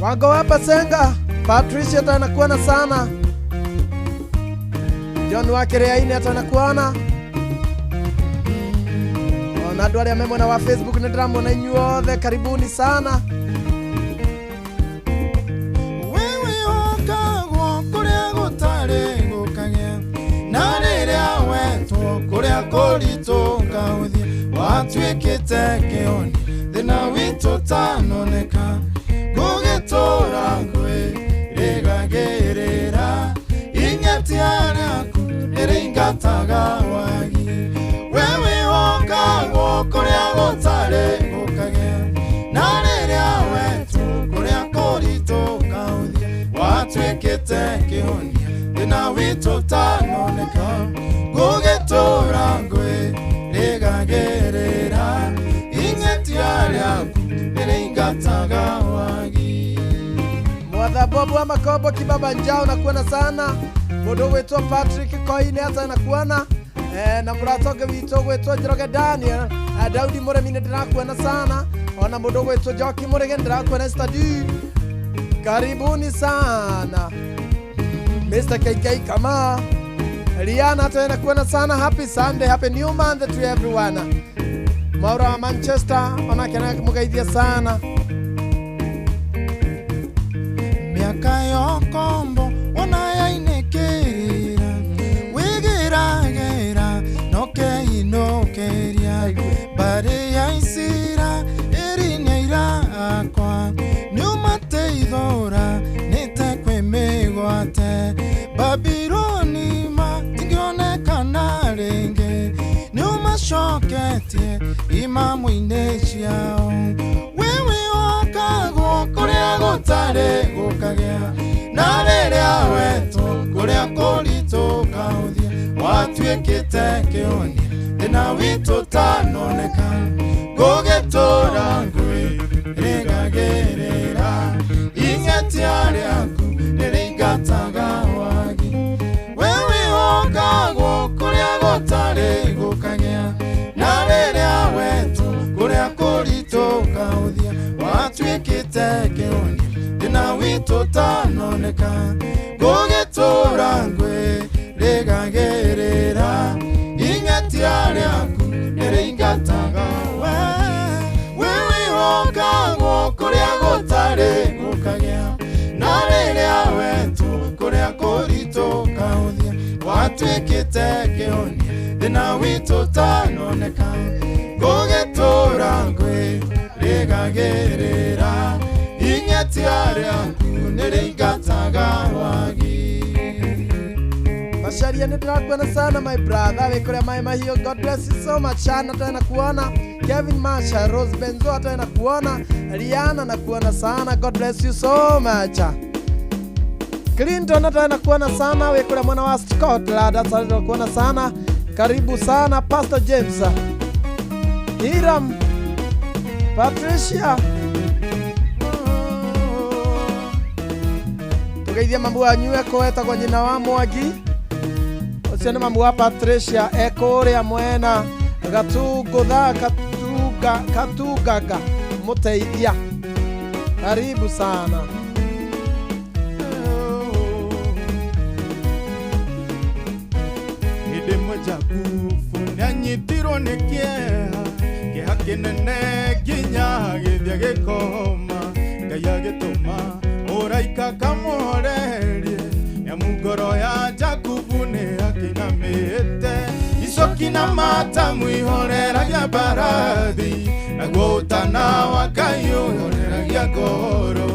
Wango wa Pasenga Patricia atanakuona sana. John wa Kĩrĩainĩ atanakuona. Ona andũ arĩa me mwena wa Facebook nĩndĩramuona inyuothe, karibuni sana. Wĩ wĩhokagwo kũrĩa gũtarĩ gũkagĩa, na rĩrĩa wetwo kũrĩa kũritũ ũkaũthiĩ, watuĩkĩte kĩhonia thĩna witũ ũtanoneka, gũgĩtũũra ngwĩrĩgagĩrĩra, ing'etia rĩaku nĩrĩingataga wagi. Wĩ wĩhokagwo kũrĩa gũtarĩ gũkagĩa, na rĩrĩa wetwo kũrĩa kũritũ ũkaũthiĩ, watuĩkĩte kĩhonia thĩna witũ ũtanoneka, gũgĩtũũra ngwĩrĩgagĩrĩra, ing'etia rĩaku nĩrĩingataga wagi. Mwatha Bobu wa Makombo Kibaba Njao nakuona sana. Mũndũ ũgwĩtwo Patrick Koine hata nakuona. Na mũrata ũngĩ witũ ũgwĩtwo Njoroge Daniel, Daudi Mũrĩmi nĩndĩrakuona sana. Ona mũndũ ũgwĩtwo Njoki Mũrĩge nĩndĩrakuona Stadi. Karibuni sana. Mr. KK Kama. Rihanna hata nakuona sana. Happy Sunday, happy new month to everyone. Maura wa Manchester onake mũgeithia sana. Miaka yokombo ona yainĩkĩrĩra, wĩgĩragĩra no keinũkĩria, mbarĩ ya Isiraeli nĩ aira akwa, nĩũmateithũra nĩte kwĩ mĩgwate, Babiloni matingĩonekana rĩngĩ, nĩũmacoketie imamo-inĩ ciao. Wĩ wĩhokagwo kũrĩa gũtarĩ gũkagĩa, na rĩrĩa wetwo kũrĩa kũritũ ũkaũthiĩ, watuĩkĩte kĩhonia thĩna witũ ũtanoneka, gũgĩtũũra ngwĩrĩgagĩrĩra, ing'etia rĩaku nĩrĩingataga wagi. Wĩ wĩhokagwo kũrĩa gũtarĩ gũkagĩa, na rĩrĩa wetwo kũrĩa kũritũ ũkaũthiĩ, watuĩkĩte kĩhonia thĩna witũ ũtanoneka, gũgĩtũũra ngwĩrĩgagĩrĩra, ing'etia rĩaku nĩrĩingataga wagi. Wĩ wĩhokagwo kũrĩa gũtarĩ gũkagĩa, na rĩrĩa wetwo kũrĩa kũritũ ũkaũthiĩ, watuĩkĩte kĩhonia thĩna witũ ũtanoneka, gũgĩtũũra ngwĩrĩgagĩrĩra, ing'etia rĩaku nĩrĩingataga wagi. Macharia nĩndĩrakuona sana my brother, wĩ kũrĩa maĩ mahiũ. God bless you so much. Shana tena kuona. Kevin Masha, Rose Benzo hata nakuona, Liana nakuona sana. God bless you so much. Clinton hata nakuona sana, we kule mwana wa Scotland hata nakuona sana. Karibu sana Pastor James. Hiram, Patricia. Tugeithie mamu wanyu eko etagwo nyina wa Mwangi. Ũcio nĩ mamu wa Patricia ekũrĩa mwena Gatungutha Katunga Katungaga mũteithia. Karibu sana. Hĩndĩ ĩmwe Jakubu nĩanyitirwo nĩ kĩeha, kĩeha kĩnene nginya agĩthiĩ agĩkoma. Ngai agĩtũma mũraika kamũhorerie, nĩamu ngoro ya Jakubu nĩakĩinamĩte. Icoki na matamu ihoreragia mbarathi, naguo ũtana wa Ngai ũhoreragia ngoro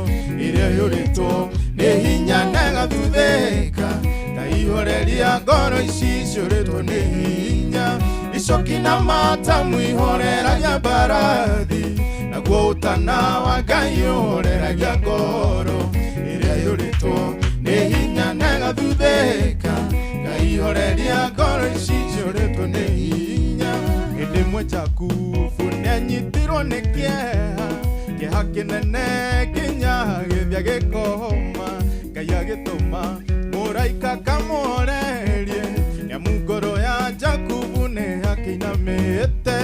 ĩrĩa ĩyũrĩtwo nĩ hinya na ĩgathuthĩka. Ngaihoreria ngoro ici ciũrĩtwo nĩ hinya. Icoki na matamu ihoreragia mbarathi, naguo ũtana wa Ngai ũhoreragia ngoro ĩrĩa ĩyũrĩtwo nĩ hinya na ĩgathuthĩka. Ngaihoreria ngoro ici ciũrĩtwo nĩ hinya. Hĩndĩ ĩmwe Jakubu nĩanyitirwo nĩ kĩeha, kĩeha kĩnene nginya agĩthiĩ agĩkoma. Ngai agĩtũma mũraika kamũhorerie, nĩamu ngoro ya Jakubu nĩakĩinamĩte.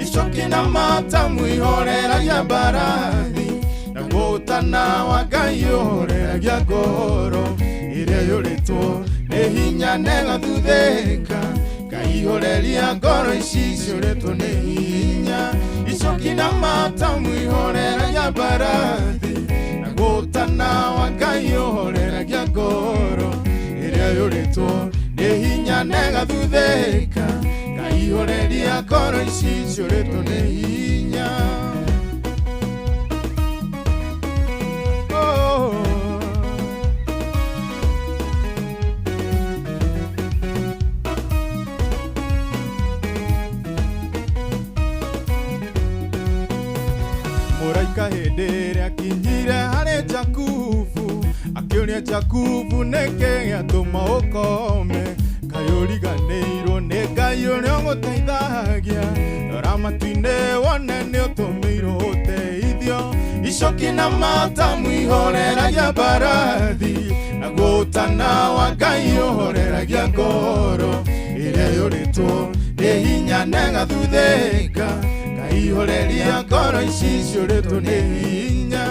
Icoki na matamu ihoreragia mbarathi, naguo ũtana wa Ngai ũhoreragia ngoro ĩrĩa ĩyũrĩtwo nĩ hinya na ĩgathuthĩka. Ngaihoreria ngoro ici ciũrĩtwo nĩ hinya. Icoki na matamu ihoreragia mbarathi, naguo ũtana wa Ngai ũhoreragia ngoro ĩrĩa ĩyũrĩtwo nĩ hinya na ĩgathuthĩka. Ngaihoreria ngoro ici ciũrĩtwo nĩ hinya. Oh. Mũraika hĩndĩ ĩrĩa akinyire harĩ Jakubu, akĩũria Jakubu nĩkĩ gĩatũma ũkome, kaĩ ũriganĩirwo nĩ Ngai ũrĩa ũgũteithagia. Rora matu-inĩ wone nĩũtũmĩirwo ũteithio. Icoki na matamu ihoreragia mbarathi, naguo ũtana wa Ngai ũhoreragia ngoro ĩrĩa ĩyũrĩtwo nĩ hinya na ĩgathuthĩka. Ngaihoreria ngoro ici ciũrĩtwo nĩ hinya.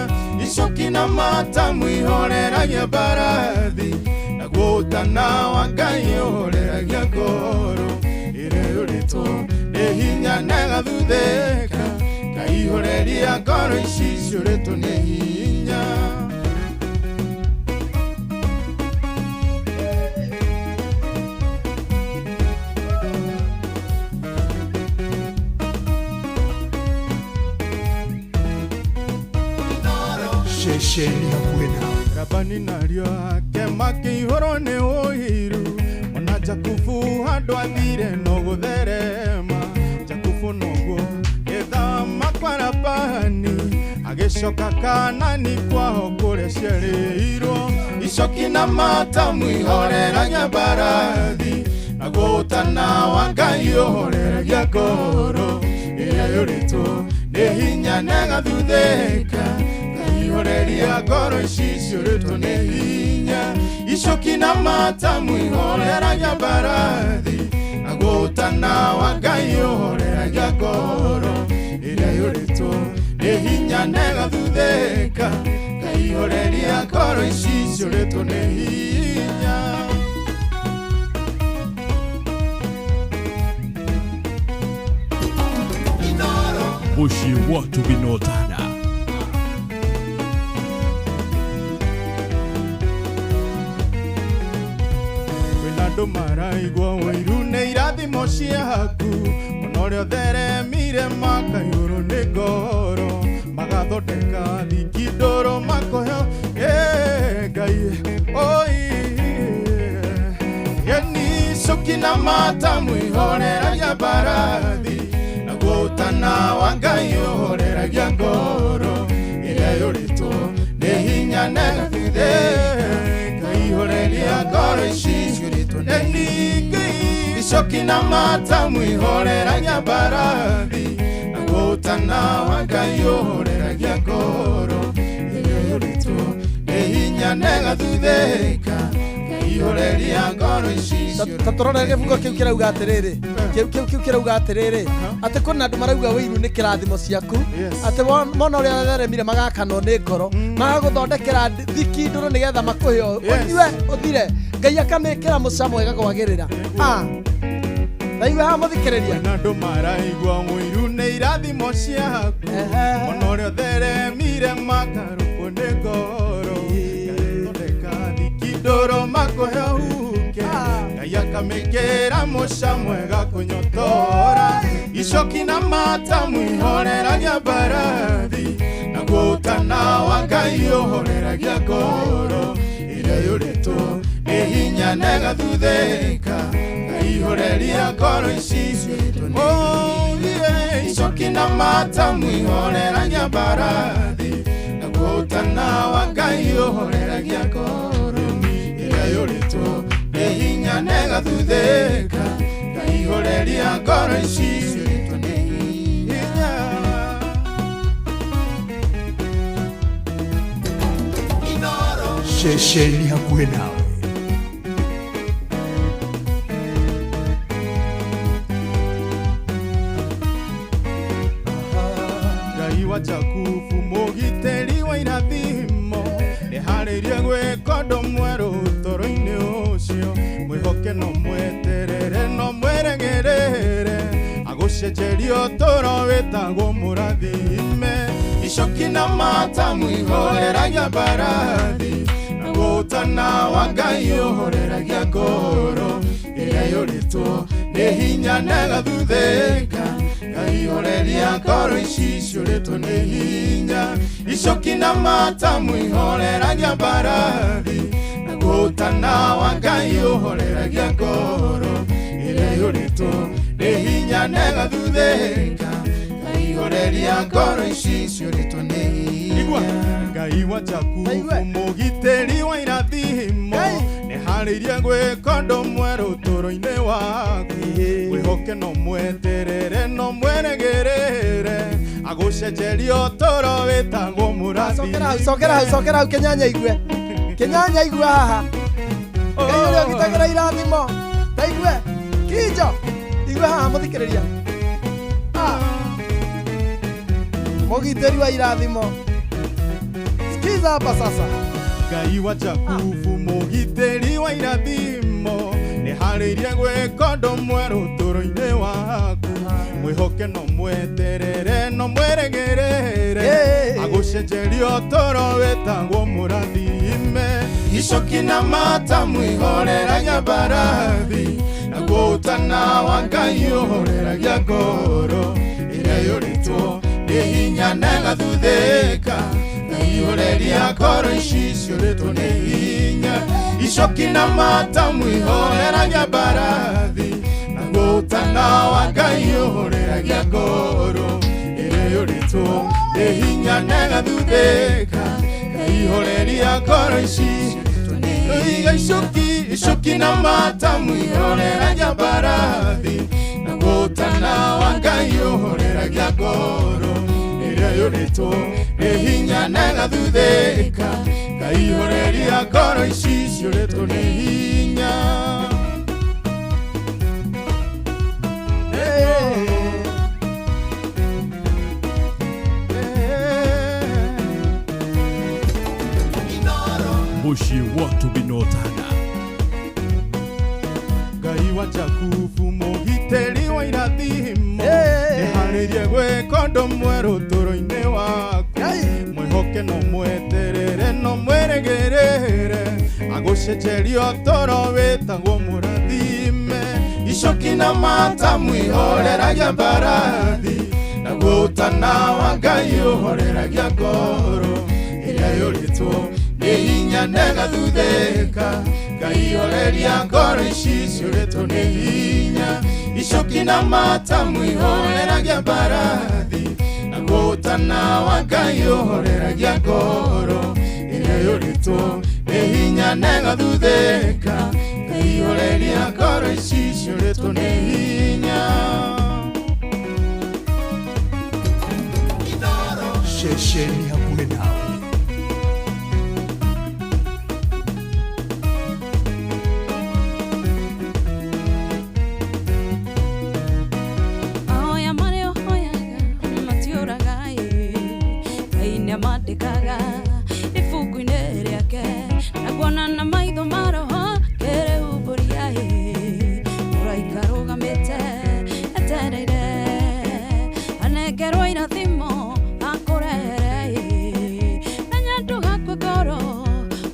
Icoki na matamu ihoreragia mbarathi, naguo ũtana wa Ngai ũhoreragia ngoro ĩrĩa ĩyũrĩtwo nĩ hinya na ĩgathuthĩka. Ngaihoreria ngoro ici ciũrĩtwo nĩ hinya. Ceceni hakuhĩ nawe. Labani nario ake makĩihũrwo nĩ ũiru, ona Jakubu handũ athire no gũtherema. Jakubu noguo gĩthama kwa Labani, agĩcoka Kanani kwao kũrĩa ciarĩirwo. Icoki na matamu ihoreragia mbarathi, naguo ũtana wa Ngai ũhoreragia ngoro ĩrĩa ĩyũrĩtwo nĩ hinya na ĩgathuthĩka. Ngaihoreria ngoro ici ciũrĩtwo nĩ hinya. Icoki na matamu ihoreragia mbarathi, naguo ũtana wa Ngai ũhoreragia ngoro ĩrĩa ĩyũrĩtwo nĩ hinya na ĩgathuthĩka. Ngaihoreria ngoro ici ciũrĩtwo nĩ hinya. Mũciĩ watu binotana. Kwĩna andũ maraigua ũiru nĩ irathimo ciaku, mũno ũrĩa ũtheremire makaihũrwo nĩ ngoro, magathondeka thingindũrũ makoheo Ngai oi. Yeni icoki na matamu ihoreragia mbarathi, naguo ũtana wa Ngai ũhoreragia ngoro ĩrĩa yũrĩtwo nĩ hinya negathuthe Ngai horeria ngoro ici ciũrĩtwo nĩ ningĩ icoki na matamu ihoreragia mbarathi naguo ũtana wa Ngai ũhoreragia ngoro ĩrĩa yũrĩtwo nĩ hinya negathuthĩka Ngai horeria ngoro ici Ta tũrore gĩbungo kĩu kĩrauga atĩrĩrĩ kĩu kĩrauga atĩrĩrĩ atĩ kwĩna andũ marauga wĩiru nĩ kĩrathimo ciaku atĩ mona ũrĩa theremire magakanwo nĩ ngoro magagũthondekera thiki ndũrũ nĩgetha makũhe ũnyue ũthire Ngai akamĩkĩra mũcamo ĩgakwagĩrĩra. Taigue haha mũthikĩrĩria na andũ maraigua ũiru nĩ irathimo ciaku mona ũrĩa ũtheremire makarũkwo nĩ ngoro thondeka thiki ndũrũ makũhe ũhuke Ngai akamĩkĩra mũcamo ĩgakũnyotora icoki na matamu ihoreragia mbarathi naguo ũtana wa Ngai ũhoreragia ngoro ĩrĩa yũrĩtwo nĩ hinya negathuthĩka Ngai horeria ngoro ici ciũrĩtwo nĩ icoki na matamu ihoreragia mbarathi naguo ũtana wa Ngai ũhoreragia ngoro ĩrĩa yũrĩtwo nĩ hinya negathuthĩka Ngai horeria ngoro ici ciũrĩtwo nĩ hinya. Ceceni hakuhĩ nawe. Ngai wa Jakubu mũgitĩri wa irathimo nĩharĩrie gwĩka ũndũ mwerũ ũtũũro-inĩ ũcio mwĩhoke no mweterere no mwĩrĩgĩrĩre agũcenjerie ũtũũro wĩtagwo mũrathime icoki na matamu ihoreragia mbarathi naguo ũtana wa Ngai ũhoreragia ngoro ĩrĩa yũrĩtwo nĩ hinya negathuthĩka Ngai horeria ngoro ici ciũrĩtwo nĩ hinya icoki na matamu ihoreragia mbarathi naguo ũtana wa Ngai ũhoreragia ngoro ĩrĩa yũrĩtwo nĩ hinya negathuthĩka Ngai horeria ngoro ici ciũrĩtwo nĩ hinya. Ngai wa Jakubu mũgitĩri wa irathimo nĩharĩirie gwĩka ũndũ mwerũ ũtũũro-inĩ waku mwĩhoke no mweterere no mwĩrĩgĩrĩre agũcenjerie ũtũũro wĩtagwo mũrathime. Cokera hau cokera hau kĩnyanya igue kĩnyanya igue haha Ngai ũrĩa ũgitagĩra irathimo ta igue kinjo igue haha mũthikĩrĩria mũgitĩri wa irathimo. Sikiza hapa sasa. Ngai wa Jakubu mũgitĩri wa irathimo nĩharĩirie gwĩka ũndũ mwerũ ũtũũro-inĩ waku mwĩhoke no mweterere no mwĩrĩgĩrĩre agũcenjerie ũtũũro wĩtagwo mũrathime icoki na matamu ihoreragia mbarathi naguo ũtana wa Ngai ũhoreragia ngoro ĩrĩa yũrĩtwo nĩ hinya negathuthĩka Ngai horeria ngoro ici ciũrĩtwo nĩ hinya icoki na matamu ihoreragia mbarathi naguo ũtana wa Ngai ũhoreragia ngoro ĩrĩa yũrĩtwo nĩ hinya negathuthĩka Ngai horeria ngoro ici iga icoki na matamu ihoreragia mbarathi naguo ũtana wa Ngai ũhoreragia ngoro ĩrĩa yũrĩtwo nĩ hinya negathuthĩka Ngai horeria ngoro ici ciũrĩtwo nĩ hinya. Mũciĩ wa Tubinotana. Ngai wa Jakubu mũgitĩri wa irathimo nĩharĩirie gwĩka ũndũ mwerũ ũtũũro-inĩ waku mwĩhoke no mweterere no mwĩrĩgĩrĩre agũcenjerie ũtũũro wĩtagwo mũrathime icoki na matamu ihoreragia mbarathi naguo ũtana wa Ngai ũhoreragia ngoro ĩrĩa yũrĩtwo nĩ hinya negathuthĩka Ngai horeria ngoro ici ciũrĩtwo nĩ hinya Icoki na matamu ihoreragia mbarathi naguo ũtana wa Ngai ũhoreragia ngoro ĩrĩa yũrĩtwo nĩ hinya na ĩgathuthĩka Ngai horeria ngoro ici ciũrĩtwo nĩ hinya. Ceceni hakuhĩ nawe. Mahoya marĩa ũhoyaga matiũraga ĩ, Ngai nĩamandĩkaga ibuku-inĩ rĩake na kuona na maitho ma roho kĩrĩhumbũria ĩ, mũraika arũgamĩte etereire anengerwo irathimo akũrehere ĩ, menya ndũgakue ngoro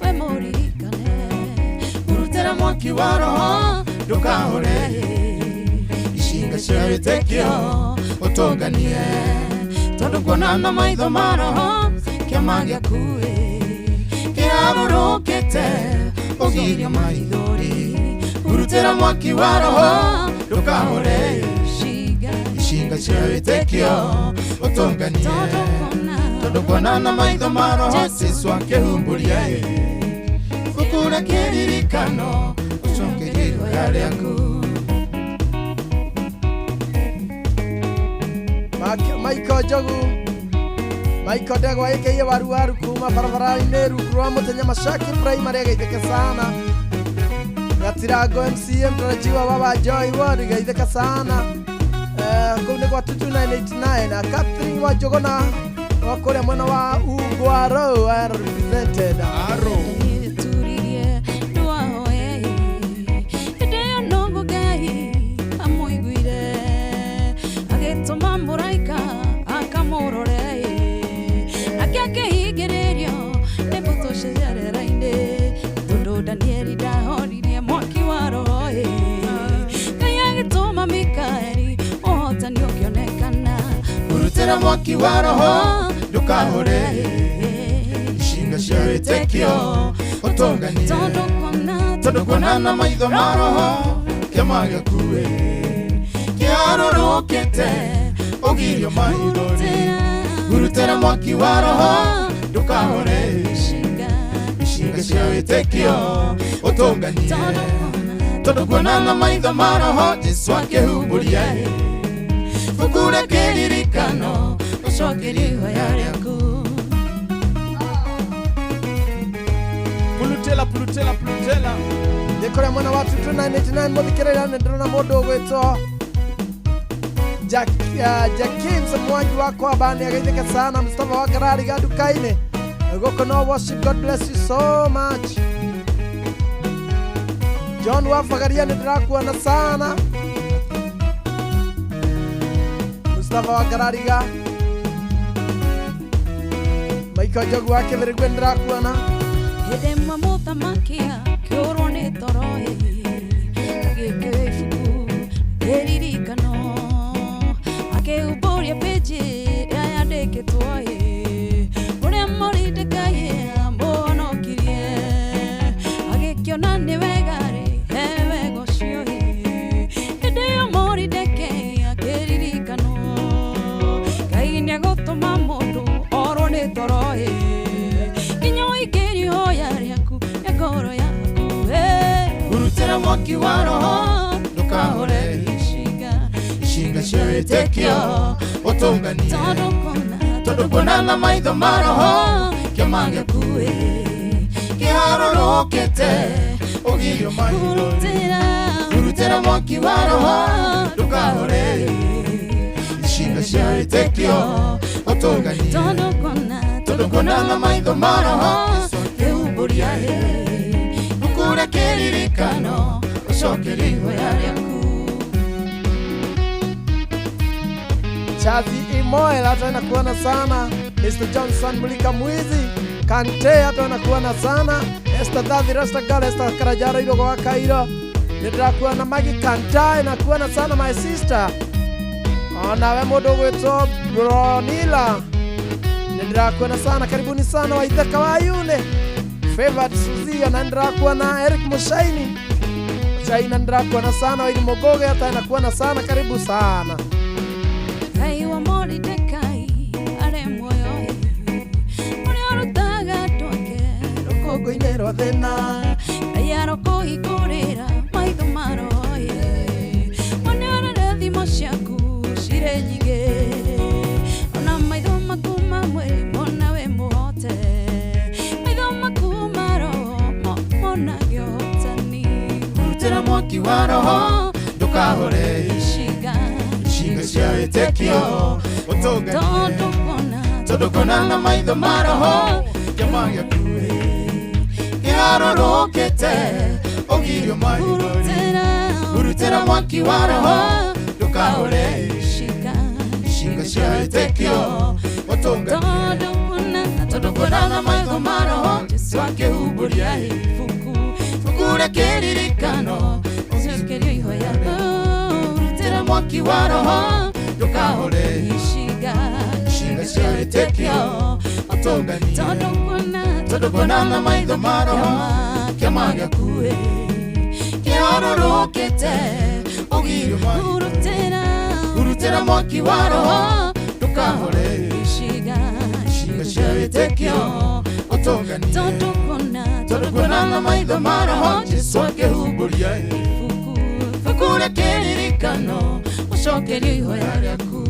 wĩ mũririkane Urutĩra mwaki wa roho ndũkahore icinga cia wĩtĩkio ũtũnganie tondũ kuona na maitho ma roho kĩama gĩaku ĩ kĩharũrũkĩte ũgirio maithori urutĩra mwaki wa roho ndũkahore icinga cia wĩtĩkio ũtũnganie tondũ kuona na maitho ma roho Jesũ akĩhumbũria ĩ ibuku rĩa kĩririkano ũcokerie ihoya rĩaku. Michael Njogu Michael Ndegwa ĩkĩiye waru waru kuma barabara-inĩ rungu rwa mũtĩ Nyamacaki Primary geithĩke sana. Gatirango MCA mtarajiwa baba Joy Ward geithĩka sana. Kũu nĩ gwa 22989 na Catherine wa Njũgũna wa kũrĩa mwena wa Ungwaro are represented. Aro. Turirie ndwahoe hĩndĩ ĩyo noguo Ngai amũiguire agĩtũma mũraika akamũrore nake akĩhingĩrĩrio nĩ mbũtũ cia rĩera-inĩ tondũ Danieli ndahoririe mwaki wa roho Ngai agĩtũma Mikaeli ũhotani ũkĩonekana Urutĩra mwaki wa roho ndũkahore icinga cia wĩtĩkio ũtũnganie tondũ kuona na maitho ma roho kĩama gĩaku ĩ kĩharũrũkĩte ũgirio maithori urutĩra mwaki wa roho ndũkahore icinga cia wĩtĩkio ũtũnganie tondũ kuona na maitho ma roho Jesũ akĩhumbũria ĩ ibuku rĩa kĩririkano ũcokerie ihoya rĩaku. Pulutela pulutela pulutela. Nĩ kũrĩa mwena wa 22989 mũthikĩrĩria nĩ ndĩrona mũndũ ũgwĩtwo Jackins Mwangi wa Kwaba nĩ ageithĩke sana. Mustafa wa Karari ga nduka-inĩ gũkũ no worship. God bless you so much. John wa Fagaria nĩ ndĩrakuona sana. Mustafa wa Karariga Michael Njogu wa Kĩbĩrĩgwe nĩ ndĩrakuona. Hĩndĩ ĩmwe mũthamaki akĩũrwo nĩ toro ĩ, agĩkĩoya ibuku rĩririkano akĩhumbũria pĩnji ĩrĩa yandĩkĩtwo ĩ, ũrĩa Moridekai amũhonokirie agĩkĩona nĩ wega rĩ he wega ũcio ĩ, hĩndĩ ĩyo Moridekai akĩririkanwo Ngai nĩegũtũma mũndũ orwo nĩ toro ĩ, nginya ũingĩrie ihoya rĩaku na ngoro yaku ĩ. Urutĩra mwaki wa roho ndũkahore icinga cia wĩtĩkio ũtũnganie tondũ kuona na maitho ma roho kĩama gĩaku ĩ kĩharũrũkĩte ũgirio maithori urutĩra mwaki wa roho ndũkahore icinga cia wĩtĩkio ũtũnganie tondũ kuona na maitho ma roho Jesũ akĩhumbũria ĩ ibuku rĩa kĩririkano ũcokerie ihoya rĩaku. Chazi Imoel hata nakuona sana. Mr. Johnson Mulika Mwizi Kante hata nakuona sana. Esther Davi Rasta Girl Esther Karajara Irogo wa Kairo nĩndĩrakuona. Maggie Kantai nakuona sana my sister. Onawe mũndũ ũgwĩtwo Bronila nĩndĩrakuona sana. Karibuni sana Waithaka wa Yune Favored Suzia na nĩndĩrakuona Eric Mushaini China ndĩrakuona sana. Wairi Mũgũgĩ hata nakuona sana, karibu sana. Ngai wa Moridekai arĩ muoyo ũrĩa ũrutaga andũ ake rũkũngũ-inĩ rwa thĩna. Ngai arokũhingũrĩra maitho maroye one ũrĩa thimo ciaku cirĩ nyingĩ ona maitho maku ma mwĩrĩ mona wĩ mũhote maitho maku ma roho monage ũhotani. Rutĩra mwaki wa roho ndũkahore Icinga icinga cia wĩtĩkio ũtũnganie tondũ kuona na maitho ma roho kĩama gĩaku kĩharũrũkĩte ũgirio maithori. Rutĩra mwaki wa roho ndũkahore icinga cia wĩtĩkio ũtũnganie tondũ kuona na maitho ma roho Jesũ akĩhumbũria ibuku ibuku rĩa kĩririkano ũcokerio ihoya. Rutĩra mwaki wa roho ndũkahore Icinga icinga cia wĩtĩkio ũtũnganie tondũ kuona na maitho ma roho kĩama gĩaku kĩharũrũkĩte ũgirio maithori. Rutĩra mwaki wa roho ndũkahore Icinga icinga cia wĩtĩkio ũtũnganie tondũ kuona na maitho ma roho Jesũ akĩhumbũria ibuku rĩa kĩririkano ũcokerio ihoya rĩaku.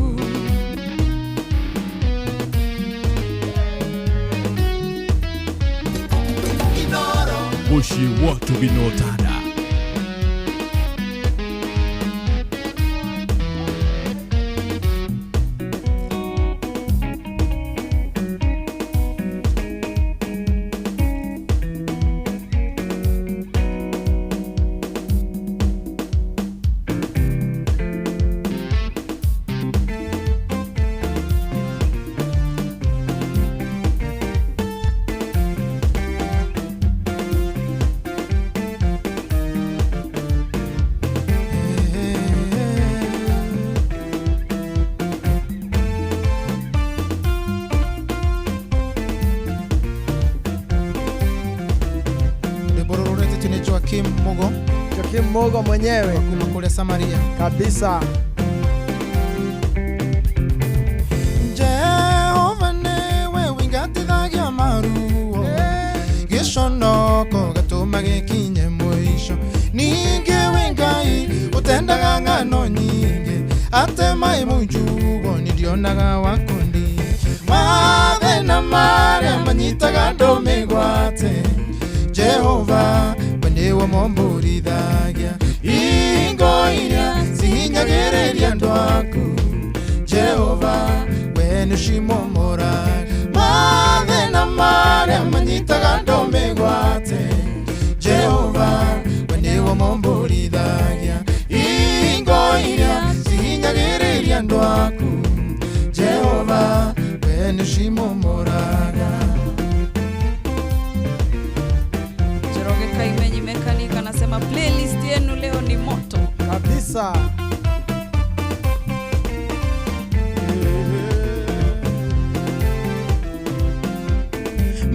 Mũciĩ wa Tũginotada. Rwĩmbo rũrũ rũretĩtio nĩ Joakim Mugo. Joakim Mugo mwenyewe kuma kũrĩa Samaria kabisa. Jehova nĩwe wingatithagia maruo gĩconoko gatũma gĩkinye mũico ningĩ wĩ Ngai ũtendaga ng'ano nyingĩ ate maĩ mũnjugo nĩndionaga wakundi mathĩna marĩa manyitaga andũ mĩgwate Jehova we nĩwe momburithagia ingo iria cihinyagĩrĩria andũ aku Jehova we nĩũcimomoraga mathĩna marĩa manyitaga andũ mĩgwate Jehova we nĩwe momburithagia ingo iria cihinyagĩrĩria andũ aku Jehova we nĩũcimomoraga. Njoroge Kaimenyi Mechanic anasema playlist yenu leo ni moto kabisa.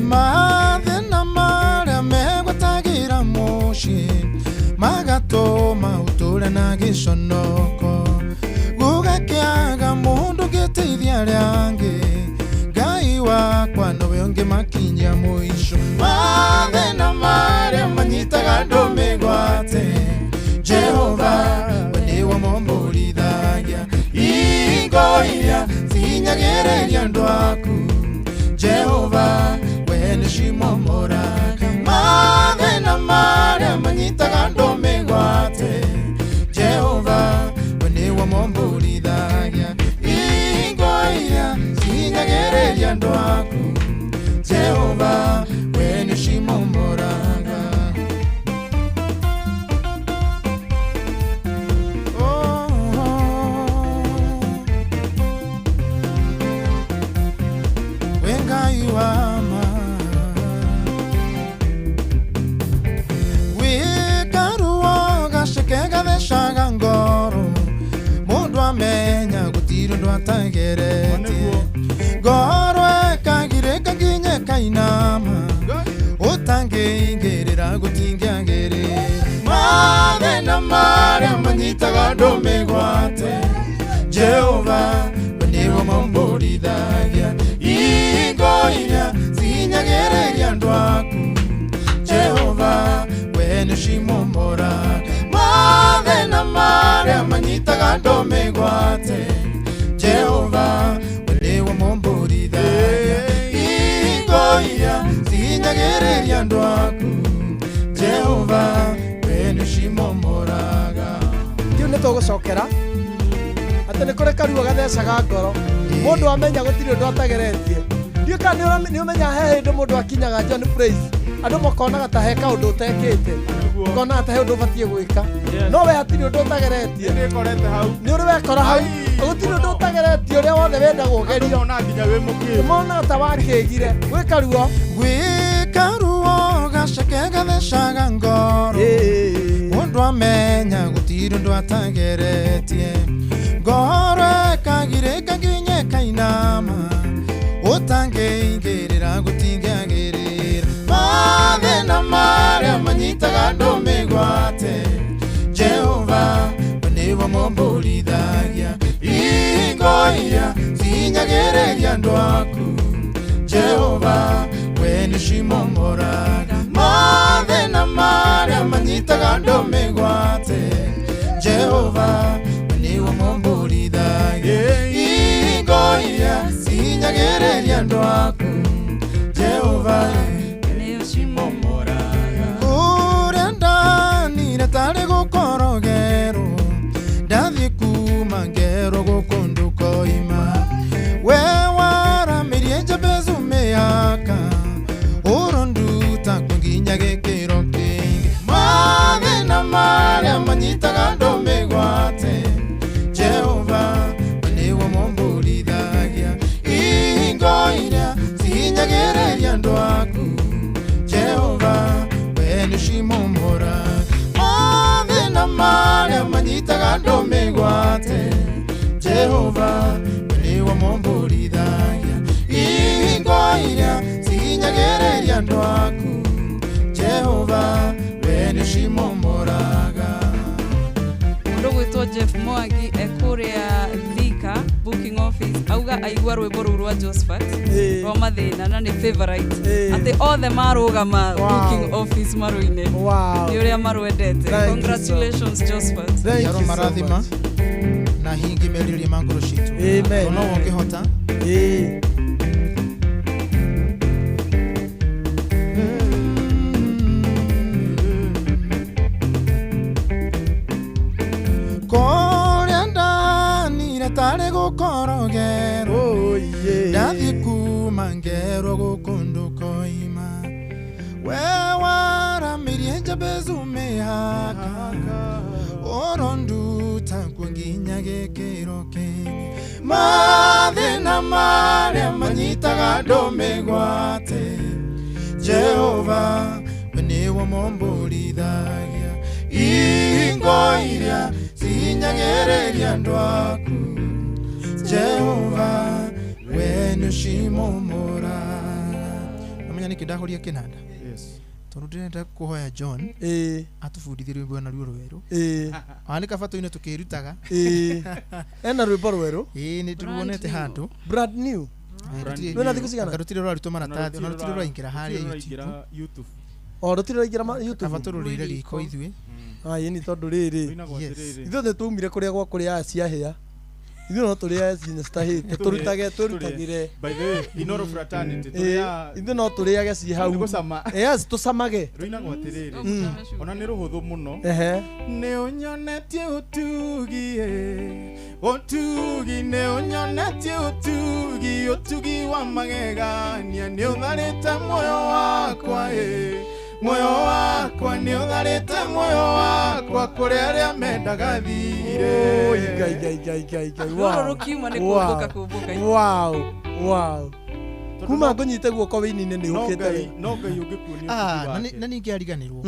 Mathĩna marĩa megwatagĩra mũciĩ magatũma ũtũre na gĩconoko gũgakĩaga mũndũ ũngĩteithia arĩa angĩ Ngai wakwa nowe ũngĩmakinyia mũico mathĩna marĩa manyitaga andũ mĩgwate Jehova we nĩwe momburithagia ingo iria cihinyagĩrĩria andũ aku Jehova we nĩcimomoraga mathĩna marĩa manyitaga andũ mĩgwate Jehova we nĩwe momburithagia ingo iria cihinyagĩrĩria andũ aku Jehova we nĩcimomoraga. We Ngai wa ma wĩkaruo gaceke gathecaga ngoro mũndũ amenya gũtirĩ ũndũ atageretie ngoro ĩkagirĩka nginya ĩkainama ũtangĩingĩrĩra gũtingĩagĩrĩra mathĩna marĩa manyitaga andũ mĩgwate Jehova we nĩwe mũmbũrithagia ihingo iria cihinyagĩrĩria andũ aku Jehova we nĩũcimomoraga mathĩna marĩa manyitaga andũ mĩgwate Jehova we nĩwe mũmbũrithagia ihingo iria cihinyagĩrĩria andũ aku Jehova we nĩũcimomoraga. Kĩu nĩ tũgũcokera atĩ nĩ kũrĩ karuo gathecaga ngoro mũndũ amenya gũtirĩ ũndũ atageretie ndiũ kana nĩ ũmenya he hĩndĩ mũndũ akinyaga John Praise andũ makonaga ta he kaũndũ ũtekĩte ũkonaga ta he ũndũ ũbatiĩ gwĩka no we hatirĩ ũndũ ũtageretie nĩ ũrĩ wekora hau gũtirĩ ũndũ ũtageretie ũrĩa wothe wendagwo ũgerio monaga ta wakĩgire gwĩ karuo gwĩ karuo gaceke gathecaga ngoro mũndũ amenya gũtirĩ ũndũ atageretie ngoro ĩkagirĩka nginya ĩkainama ũtangĩingĩrĩra gũtingĩagĩrĩra mathĩna marĩa manyitaga andũ mĩgwate Jehova we nĩwe mũmbũrithagia ihingo iria cihinyagĩrĩria andũ aku Jehova we nĩũcimomoraga mathĩna marĩa manyitaga andũ mĩgwate Jehova we nĩwe mũmbũrithagia ihingo iria cihinyagĩrĩria andũ aku Jehova nĩũcimomoraga kũrĩa ndanire tarĩ gũkorogerwo ndathiĩ kuma ngerwo gũkũ ndũkoima we waramĩrie Jabezu mĩaka ũronduta kũ nginya gĩkĩro kĩingĩ mathĩna marĩa manyitaga andũ mĩgwate Jehova we nĩwe mũmbũrithagia ihingo iria cihinyagĩrĩria andũ aku Jehova we nĩũcimomoraga mathĩna marĩa manyitaga andũ mĩgwate Jehova we nĩwe mũmbũrithagia ihingo iria cihinyagĩrĩria andũ aku Jehova we nĩũcimomoraga. Mũndũ gwĩtwo Jeff Mwangi ekũrĩa Thika booking office auga aigua rwĩmbo rũu rwa Josephat rwa mathĩna na nĩ favorite atĩ othe marũgama booking office marũine nĩ ũrĩa marwendete. Congratulations Josephat. Yaro marathima na hingi meririe ma ngoro citũ no ũngĩhota. Kũrĩa ndanire tarĩ gũkorogerwo ndathiĩ kuma ngerwo gũkũ ndũkoima we waramĩrie Jabezu mĩhaka ũronduta kuo nginya gĩkĩro kĩngĩ mathĩna marĩa manyitaga andũ mĩgwate Jehova we nĩwe mũmbũrithagia ihingo iria cihinyagĩrĩria andũ aku Jehova we nĩũcimomoraga. Amenya nĩkĩ ndahũria kĩnanda tondũ ndĩrenda kũhoya John atũbundithie rwĩmbo na ruo rwerũ ona nĩ kaba tũine tũkĩrutaga ena rwĩmbo rwerũ nĩ tũruonete handũ brand new rwĩna thikũ cigana rũtirĩ rũrarutwo maratathi ona rũtirĩ rũraingĩra harĩa YouTube o rũtirĩ rũraingĩra YouTube kaba tũrũrĩire riko ithuĩ ĩni tondũ rĩrĩ ithuĩ twaumire kũrĩa gwa kũrĩa ciahĩa ithuĩ no tũrĩage cinya citahĩte tũrutage twĩrutagĩre by the way Inoro fraternity tũrĩa ithuĩ no tũrĩage ci hau yes tũcamage rũinagwo atĩrĩrĩ ona nĩ rũhũthũ mũno nĩ ũnyonetie ũtugi ũtugi nĩ ũnyonetie ũtugi ũtugi wa magegania nĩ ũtharĩte muoyo wakwa muoyo wakwa nĩ ũtharĩte muoyo wakwa kũrĩ arĩa mendaga thirĩ. Ngai ngai ngai ngai ngai. Rũrũ rũkiuma nĩ kũmbũka kũmbũka. Wow wow. Kuma ngũnyite guoko wĩini-inĩ nĩ ũkĩte no Ngai ũngĩkuonia na ningĩ ariganĩrwo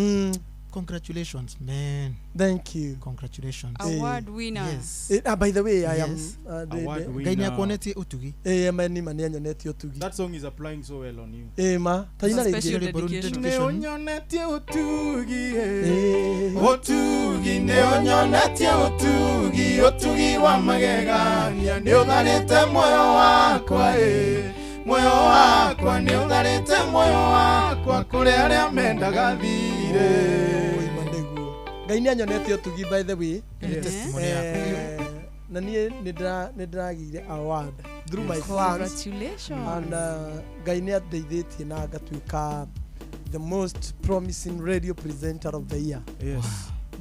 Congratulations, man. Thank you. Congratulations. Award winner. Yes. By the way, I am Yes. Award Ngai winner. nĩ akuonetie ũtugi. Ma nĩ ma nĩ anyonetie ũtugi. That song is applying so well on you. Ma taina Special rĩngĩ. dedication. Nĩ ũnyonetie ũtugi Eh. Ũtugi nĩ ũnyonetie ũtugi, ũtugi wa magegania nĩ ũtharĩte muoyo wakwa ĩ. Muoyo wakwa nĩ ũtharĩte muoyo wakwa kũrĩ arĩa mendaga thirĩ. Oi, ma nĩguo. Ngai nĩ anyonetie ũtugi by the way. Nĩ testimony yaku. Na niĩ nĩ ndĩragĩire award through my fans. Congratulations. And Ngai nĩ andeithĩtie na ngatuĩka the most promising radio presenter of the year. Yes.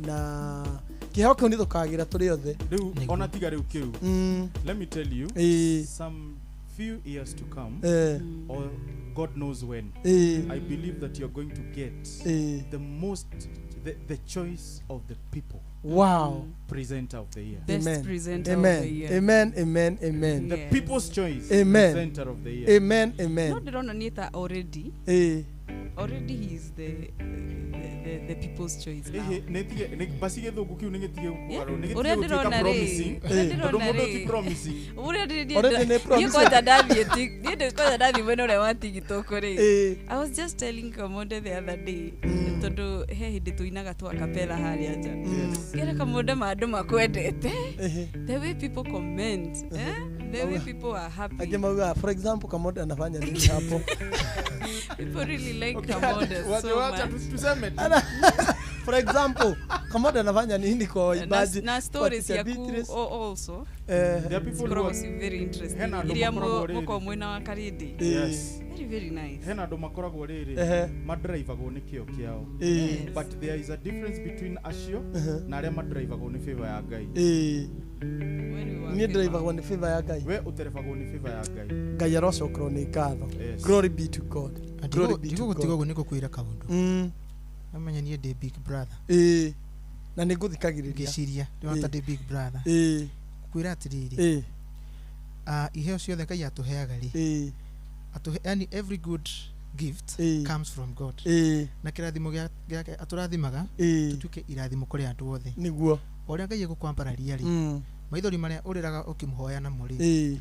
Na kĩheo kĩu nĩ tũkagĩra tũrĩ othe. Rĩu ona tiga rĩu kĩu. Let me tell you, Eh. some few years to come, Eh. or God knows when, Eh. I believe that you're going to get Eh. the most, the choice of the people. Wow. Presenter of the year. Best Amen. presenter of Amen. the year. Amen. Amen. Amen. The Yes. people's choice. Amen. Presenter of the year. Amen. Amen. No ndĩrona niĩ ta already. Eh. Already he is the people's choice now. Ĩhĩ, nĩ tige- nĩ- basi gĩthũngũ kĩu nĩ gĩtige gũkũgarũra, nĩ gĩtige Ũrĩa gũtuĩka ndĩrona rĩ, promising, ũrĩa tondũ ndĩrona mũndũ ti rĩ, promising. ũrĩa Already nĩ niĩ promising. kwanja ndathiĩ niĩ kwanja ndathiĩ mwena ũrĩa wa TikTok rĩ, Eh. I was just telling Kamonde the other day tondũ he hĩndĩ tũinaga twa kapela harĩa nja kĩra Kamonde ma andũ makwendete, the way people comment, eh? The way people are happy. Angĩ maugaga for example Kamonde anafanya nini hapo? People really like Kamonde Wacha- so wacha much. tuseme tu. For example, Kamonde anafanya nini kwa waimbaji? Na Kwa stories Teacher yaku Beatrice? also Eh. There are people who cikoragwo are- ci very interesting Hena andũ iria makoragwo rĩrĩ. mũkoragwo mwena wa Karindi. Yes. Very very nice. Hena andũ makoragwo rĩrĩ Ehe. madrivagwo nĩ kĩo kĩao. Eh. But there is a difference between acio na arĩa madrivagwo nĩ favor ya Ngai. Eh. When we were Niĩ ndĩraivagwo nĩ favor ya Ngai. We ũterebagwo nĩ favor ya Ngai. Ngai arocokerwo nĩ ngatho. Yes. Glory be to God. Glory be to Ndigũgũtiga God. ũguo nĩ ngũkwĩra kaũndũ. Namenya niĩ ndĩ big brother. Eh. Na nĩ ngũthikagĩrĩria. Ngĩciria ndĩrona ta ndĩ big brother. Eh. Ngũkwĩra atĩrĩrĩ. Eh. Iheo ciothe Ngai atũheaga rĩ. Eh. Atũhe, yani every good gift comes from God. Eh. Na kĩrathimo gĩake atũrathimaga Eh. tũtuĩke irathimo kũrĩ andũ othe. Nĩguo. O ũrĩa Ngai egũkwambararia rĩ, maithori marĩa ũrĩraga ũkĩmũhoya namo rĩ, Eh.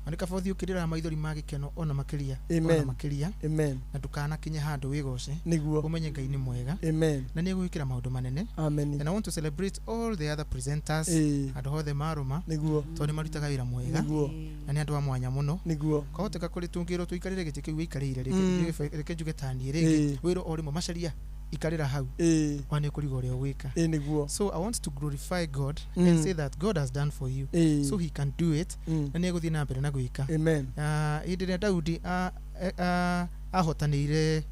na nĩ kaba ũthiĩ ũkĩrĩraga maithori ma gĩkeno ona makĩria, Amen. ona makĩria. Amen. Na ndũkanakinye handũ wĩgoce. Nĩguo. Ũmenye Ngai nĩ mwega. Amen. Na nĩ egwĩkĩra maũndũ manene. Amen. And I want to celebrate all the other presenters Eh. andũ othe marũma Nĩguo. tondũ nĩ marutaga wĩra mwega. Nĩguo. Na nĩ andũ a mwanya mũno. Nĩguo. Kwahoteka kũrĩ tũngĩrwo tũikarĩre gĩtĩ kĩu wĩikarĩire, reke njuge ta niĩ rĩngĩ Eh. wĩra o rĩmwe macaria ikarĩra hau Eh. wa nĩ ũkũrigwo ũrĩa ũgwĩka. Eh, nĩguo. So I want to glorify God and say that God has done for you. Eh. So he can do it na nĩ egũthiĩ na mbere na gwĩka. Amen. Hĩndĩ ĩrĩa Daudi ahotanĩire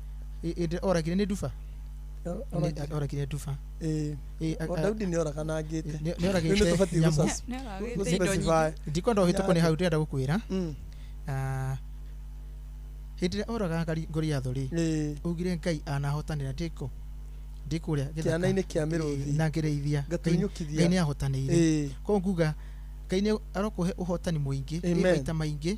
hĩndĩ oragire nĩ nduba. Oragire nduba. Eh. O Daudi nĩ oraganangĩte. Nĩ Rĩu nĩ oragĩte tũbatiĩ nyamũ. gũspecify. Ndikwenda ũhĩtũkwo nĩ hau ndĩrenda gũkwĩra. Hĩndĩ ĩrĩa oragaga Goliathũ rĩ, augire Ngai anahotanĩra ndĩkũ ndĩ kũrĩa gĩthaka. Kĩana-inĩ kĩa mĩrũthi. Na ngĩrĩithia. Ngatunyũkithia. Ngai nĩ ahotanĩire. Eh. Koguo nguga Ngai nĩ arokũhe ũhotani mũingĩ Amen. maita maingĩ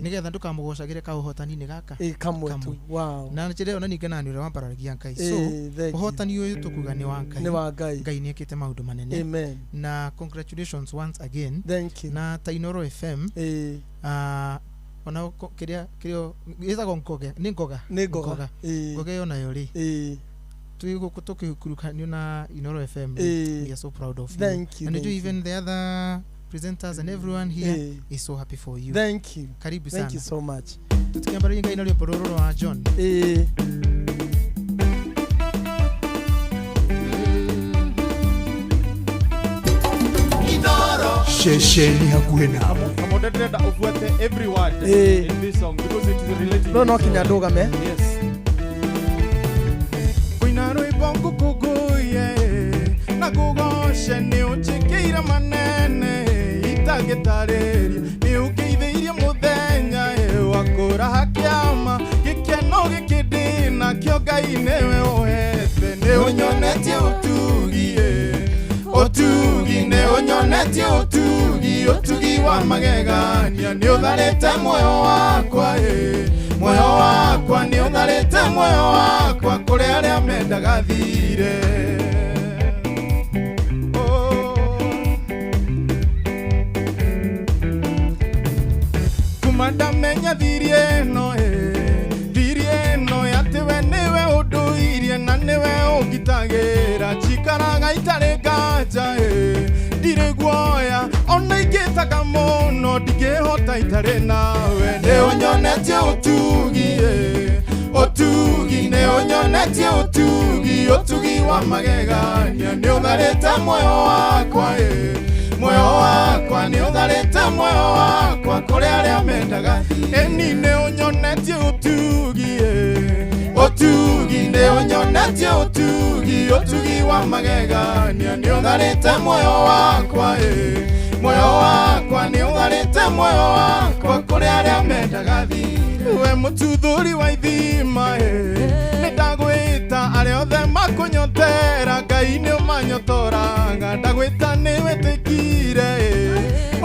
nĩgetha ndũkamũgocagĩre kaũhotani-inĩ gaka Eh, kamwe tu. Wow. Na njĩra ĩyo na ningĩ nani ũrĩa wambararagia Ngai. So Eh, thank you. ũhotani ũyũ tũkuga nĩ wa Ngai. Nĩ wa Ngai. Ngai nĩ ekĩte maũndũ manene. Amen. Na congratulations once again. Thank you. Na ta Inooro FM. Eh. Ona kĩrĩa kĩrĩa ĩtagwo ngoge nĩ ngoga. Nĩ ngoga. Eh. Ngoge ĩyo nayo rĩ. Eh. Twĩ gũkũ tũkĩkurukanio na Inooro FM rĩ, Eh. we are so proud of you. Thank you, And thank you you. even the other presenters and everyone here Eh. is so happy for you. Thank you. Karibu Thank sana. you so much. Tũtikĩambararie Ngai na rwĩmbo rũrũ rwa John. Eh. Ceceni hakuhĩ nawe. Kamonde ndĩrenda ũbuate every word Eh. in this song because it is relating No, no to- kinya ndũgame. Yes. Kũina rwĩmbo ngũkũngũiye na ngũgoce nĩ ũnjĩkĩire manene itangĩtarĩria nĩ ũngĩithĩirie mũthenya wakũraha kĩama gĩkeno gĩkĩ ndĩ nakĩo Ngai nĩwe ũhete nĩ ũnyonetie ũtugi ũtugi nĩ ũnyonetie ũtugi ũtugi wa magegania nĩ ũtharĩte muoyo wakwa muoyo wakwa nĩ ũtharĩte muoyo wakwa kũrĩ arĩa mendaga thirĩ. Ngwĩtaga mũno ndingĩhota itarĩ nawe. Nĩ ũnyonetie ũtugi, ũtugi, nĩ ũnyonetie ũtugi, ũtugi wa magegania. Nĩ ũtharĩte muoyo wakwa, muoyo wakwa, nĩ ũtharĩte muoyo wakwa kũrĩ arĩa mendaga. Ĩni nĩ ũnyonetie ũtugi, ũtugi, nĩ ũnyonetie ũtugi, ũtugi wa magegania. Nĩ ũtharĩte muoyo wakwa, muoyo wakwa, nĩ ũtharĩte muoyo wakwa kũrĩ arĩa mendaga thirĩ. We mũtuthũri wa ithima, nĩ ndagwĩta arĩa othe makũnyotera, Ngai nĩ ũmanyotoraga. Ndagwĩta nĩ wĩtĩkire,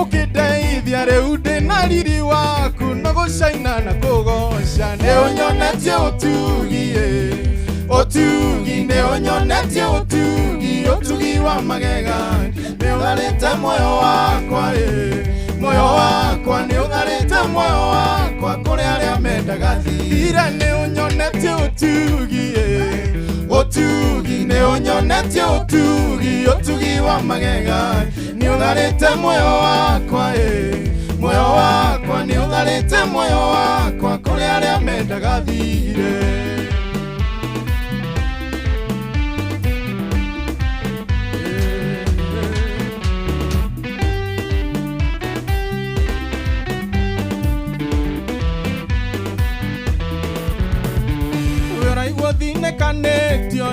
ũkĩndeithia rĩu ndĩna riri waku, no gũcaina na kũgoca. Nĩ ũnyonetie ũtugi, ũtugi, nĩ ũnyonetie ũtugi, ũtugi wa magegania. Nĩ ũtharĩte muoyo wakwa, muoyo wakwa, nĩ ũtharĩte muoyo wakwa kũrĩ arĩa mendaga thirĩ. Nĩ ũnyonetie ũtugi, ũtugi, nĩ ũnyonetie ũtugi, ũtugi wa magegania. Nĩ ũtharĩte muoyo wakwa, muoyo wakwa, nĩ ũtharĩte muoyo wakwa kũrĩ arĩa mendaga thirĩ. Thinĩkanĩtio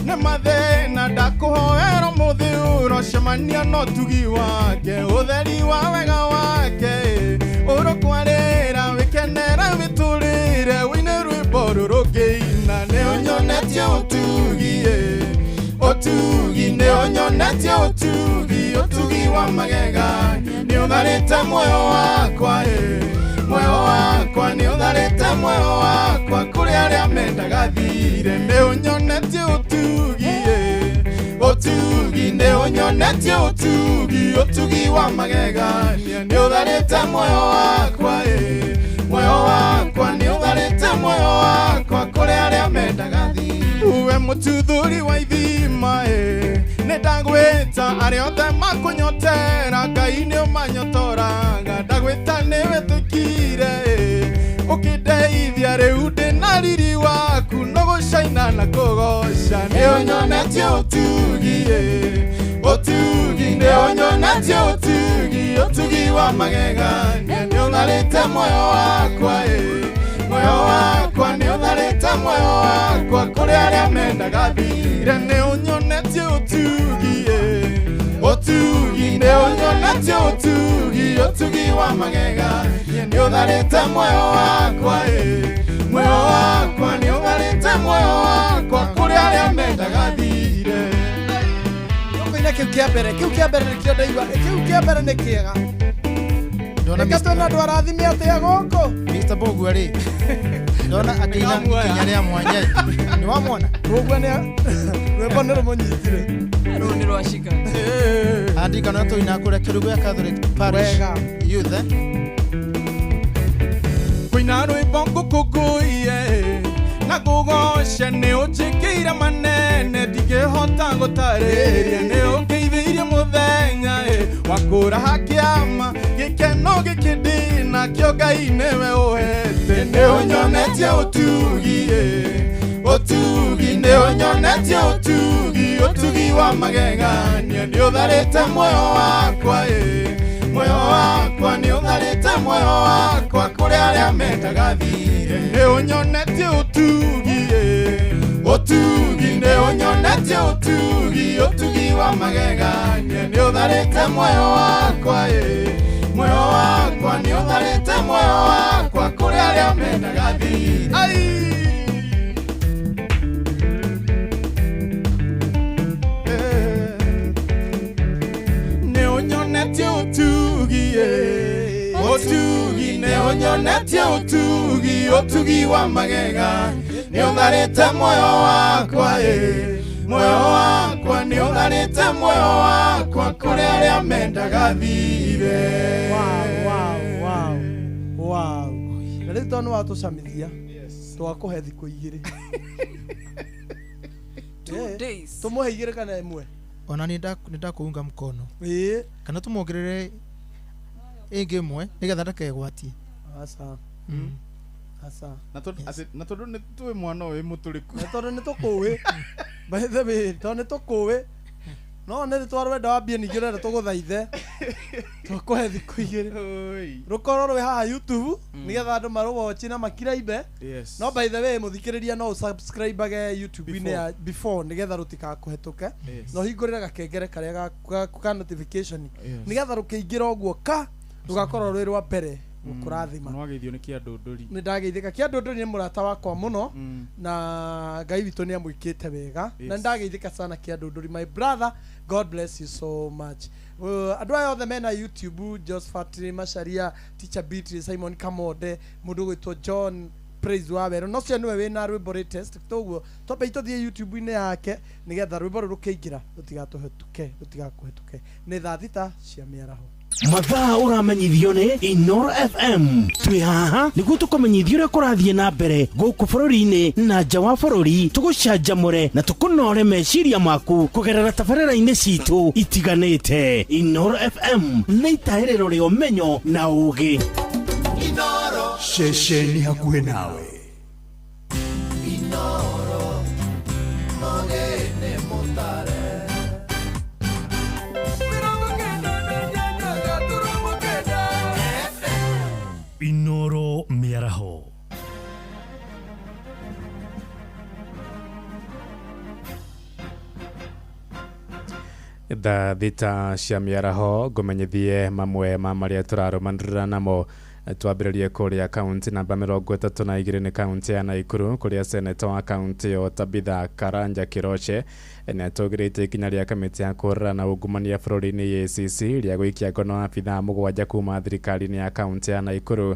nĩ mathĩna, ndakũhoera ũmũthĩ ũrocemania na ũtugi wake, ũtheri wa wega wake. Ũrokwarĩra wĩkenere wĩtũrĩre, wĩine rwĩmbo rũrũngĩina. Nĩ ũnyonetie ũtugi, ũtugi, nĩ ũnyonetie ũtugi, ũtugi wa magegania. Nĩ ũtharĩte muoyo wakwa, muoyo wakwa, nĩ ũtharĩte muoyo wakwa kũrĩ arĩa mendaga thirĩ. Nĩ ũnyonetie ũtugi, ũtugi, nĩ ũnyonetie ũtugi, ũtugi wa magegania. Nĩ ũtharĩte muoyo wakwa, muoyo wakwa, nĩ ũtharĩte muoyo wakwa kũrĩ arĩa mendaga thirĩ. We mũtuthũri wa ithima, nĩ ndagwĩta arĩa othe makũnyotera, Ngai nĩ ũmanyotoraga. Ndagwĩta nĩ wĩtĩkire, ũkĩndeithia rĩu ndĩna riri waku, no gũcaina na kũgoca. Nĩ ũnyonetie ũtugi, ũtugi, nĩ ũnyonetie ũtugi, ũtugi wa magegania. Nĩ ũtharĩte muoyo wakwa, muoyo wakwa, nĩ ũtharĩte muoyo wakwa kũrĩ arĩa mendaga thirĩ. Nĩ ũnyonetie ũtugi, ũtugi, nĩ ũnyonetie ũtugi, ũtugi wa magegania. Nĩ ũtharĩte muoyo wakwa, muoyo wakwa, nĩ ũtharĩte muoyo wakwa kũrĩ arĩa mendaga thirĩ. Ũkũina kĩu kĩa mbere, kĩu kĩa mbere nĩkĩo ndaigua, kĩu kĩa mbere nĩ kĩega. Reke twĩna andũ arathime atĩa gũkũ? Mr. Bogwa rĩ, ndona akĩina ikinya rĩa mwanya. Nĩ wamwona? Bogwa nĩ rwĩmbo nĩ rũmũnyitire. Rũu nĩ rwacika. Andika no tũina kũrĩa Kĩrugũ ya Catholic Parish Youth. Kũina rwĩmbo ngũkũngũiye na kũgoce, nĩ ũnjĩkĩire manene ndingĩhota gũtarĩria. Nĩ ũngeithĩirie mũthenya wa kũraha kĩama, gĩkeno gĩkĩ ndĩnakĩo Ngai nĩwe ũhete. Nĩ ũnyonetie ũtugi, ũtugi, nĩ ũnyonetie ũtugi, ũtugi wa magegania. Nĩ ũtharĩte muoyo wakwa, muoyo wakwa, nĩ ũtharĩte muoyo wakwa kũrĩ arĩa mendaga thirĩ. Nĩ ũnyonetie ũtugi, ũtugi, nĩ ũnyonetie ũtugi, ũtugi wa magegania. Nĩ ũtharĩte muoyo wakwa, muoyo wakwa, nĩ ũtharĩte muoyo wakwa kũrĩ arĩa mendaga thirĩ. Nĩ ũnyonetie ũtugi, ũtugi, nĩ ũnyonetie ũtugi, ũtugi wa magegania. Nĩ ũtharĩte muoyo wakwa, muoyo wakwa, nĩ ũtharĩte muoyo wakwa kũrĩ arĩa mendaga thirĩ. Wow, wow, wow. Na rĩu tondũ nĩ watũcamithia, twakũhe thikũ igĩrĩ. 2 days. Tũmũhe igĩrĩ kana ĩmwe? Ona nĩ ndakũunga mkono. Kana tũmuongerere Ĩngĩ ĩmwe nĩgetha ndakegwatie. Aca. Aca. Na tondu nĩ tũĩ mwana ũyũ mũtũrĩku. Na tondu nĩ tũkũĩ. By the way, tondu nĩ tũkũĩ. No nĩ rĩtwa rwenda wambie ningĩ ũrenda tũgũthaithe. Tũkũhe thikũ igĩrĩ. Rũkorwo rwĩ haha YouTube nĩgetha andũ marũwochi na makiraimbe. Yes. No by the way mũthikĩrĩria no ũsubscribe-age YouTube-inĩ ya before nĩgetha rũtikakũhetũke. Yes. Na ũhingũrĩre gakengere karĩa ka notification. Yes. Nĩgetha rũkĩingĩra ũguo ka rũgakorwo rwĩ rwa mbere gũkũrathima. Nĩ wageithio nĩ Kĩandũndũri. Nĩ ndageithĩka. Kĩandũndũri nĩ mũrata wakwa mũno na Ngai witũ nĩ amwĩkĩte wega. Yes. Na ndageithĩka sana Kĩandũndũri, my brother, God bless you so much. Andũ aya othe mena YouTube, Josephat Macharia, Teacher Beatrice, Simon Kamonde, mũndũ ũgwĩtwo John Praise wa Werũ, no cio nĩwe wĩna rwĩmbo latest, toguo twambe tũthiĩ YouTube-inĩ yake nĩgetha rwĩmbo rũu rũkĩingĩra rũtigatũhetũke, rũtigakũhetũke. Nĩ thaa 6 cia mĩaraho. Mathaa ũramenyithio nĩ Inoro FM. Twĩ haha nĩguo tũkũmenyithie ũrĩa kũrathiĩ na mbere gũkũ bũrũri-inĩ na nja wa bũrũri, tũgũcanjamũre na tũkũnore meciria maku kũgerera tabarĩra-inĩ citũ itiganĩte. Inoro FM nĩ itahĩrĩro rĩa ũmenyo na ũgĩ. Inoro. Ceceni hakuhĩ nawe. Inoro. Mogene mutare. Inoro mĩaraho. Thaa 6 cia mĩaraho ngũmenyithie mamwe ma marĩa tũrarũmanĩrĩra namo. Twambĩrĩrie kũrĩa kaunti namba 32 nĩ kaunti ya Naikuru kũrĩa seneta wa kaunti ĩyo Tabitha Karanja Kiroche nĩ atũgĩrĩtie ikinya rĩa kamĩtĩ ya kũhũrana na ungumania bũrũri-inĩ EACC rĩa gũikia ngono abithaa 7 kuma thirikari-inĩ ya kaunti ya Naikuru.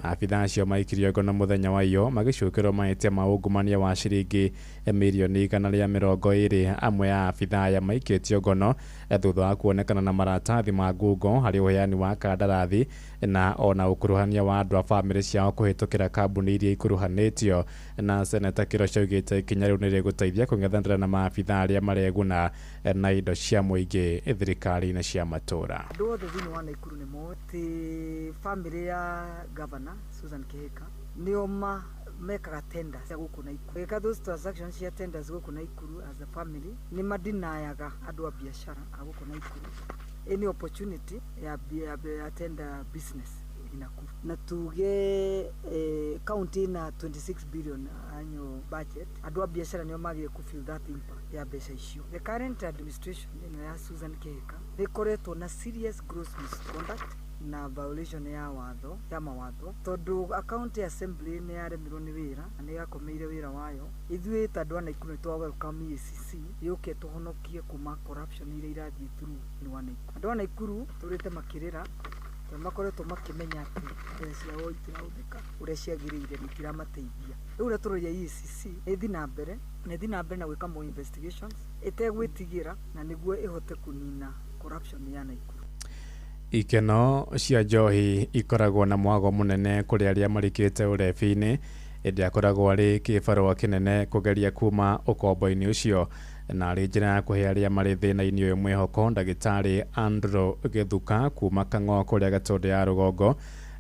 Maabithaa acio maikirio ngono mũthenya wa iyo magĩcukĩrwo mahĩtia ma ungumania wa ciringi mirioni 120. Amwe a abithaa aya maikĩtio ngono thutha wa kuonekana na maratathi ma ngungo harĩ ũheani wa kandarathi na ona ũkuruhania wa andũ a bamĩrĩ ciao kũhĩtũkĩra kambuni iria ikuruhanĩtio. Na seneta Kiroche augĩte ikinya rĩu nĩ rĩgũteithia kũng'ethanĩra na maabithaa arĩa mareguna na indo cia mũingĩ thirikari-inĩ cia matũũra. Andũ othe thĩinĩ wa Naikuru nĩ moĩ atĩ bamĩrĩ ya gavana Susan Kihika nĩo mekaga tenders cia gũkũ Naikuru. Gĩka those transactions cia tenders gũkũ Naikuru as a family nĩ madinayaga andũ a biacara a gũkũ Naikuru any opportunity ya tender business in Nakuru. Na tuge county na 26 billion annual budget, andũ a biacara nĩo magire ku feel that impact ya mbeca icio. The current administration ĩno ya Susan Kihika nĩ ĩkoretwo na serious gross misconduct na violation ya watho ya mawatho tondu county assembly nĩ yaremirwo nĩ wĩra na nĩ yakomeire wĩra wayo. Ithuĩ ta andũ a Naikuru nĩ twa welcome EACC yũke tũhonokie kuma corruption iria irathiĩ through nĩ wa Naikuru. Andũ a Naikuru tũrĩte makĩrĩra tondũ makoretwo makĩmenya atĩ mbeca ciao itirahũthĩka ũrĩa ciagĩrĩire na itiramateithia. Rĩu ũrĩa tũroria EACC ĩthiĩ na mbere na ĩthiĩ na mbere na gwĩka more investigations ĩtegwĩtigĩra na nĩguo ĩhote kũnina corruption ya Naikuru. Ikeno cia njohi ikoragwo na mwago mũnene kũrĩ arĩa marikĩte ũrebi-inĩ, ĩndĩ akoragwo arĩ kĩbarũa kĩnene kũgeria kuma ũkombo-inĩ ũcio na arĩ njĩra ya kũhe arĩa marĩ thĩna-inĩ ũyũ mwĩhoko. Ndagĩtarĩ Andrew Gĩthuka kuma Kang'o kũrĩa Gatũndũ ya rũgongo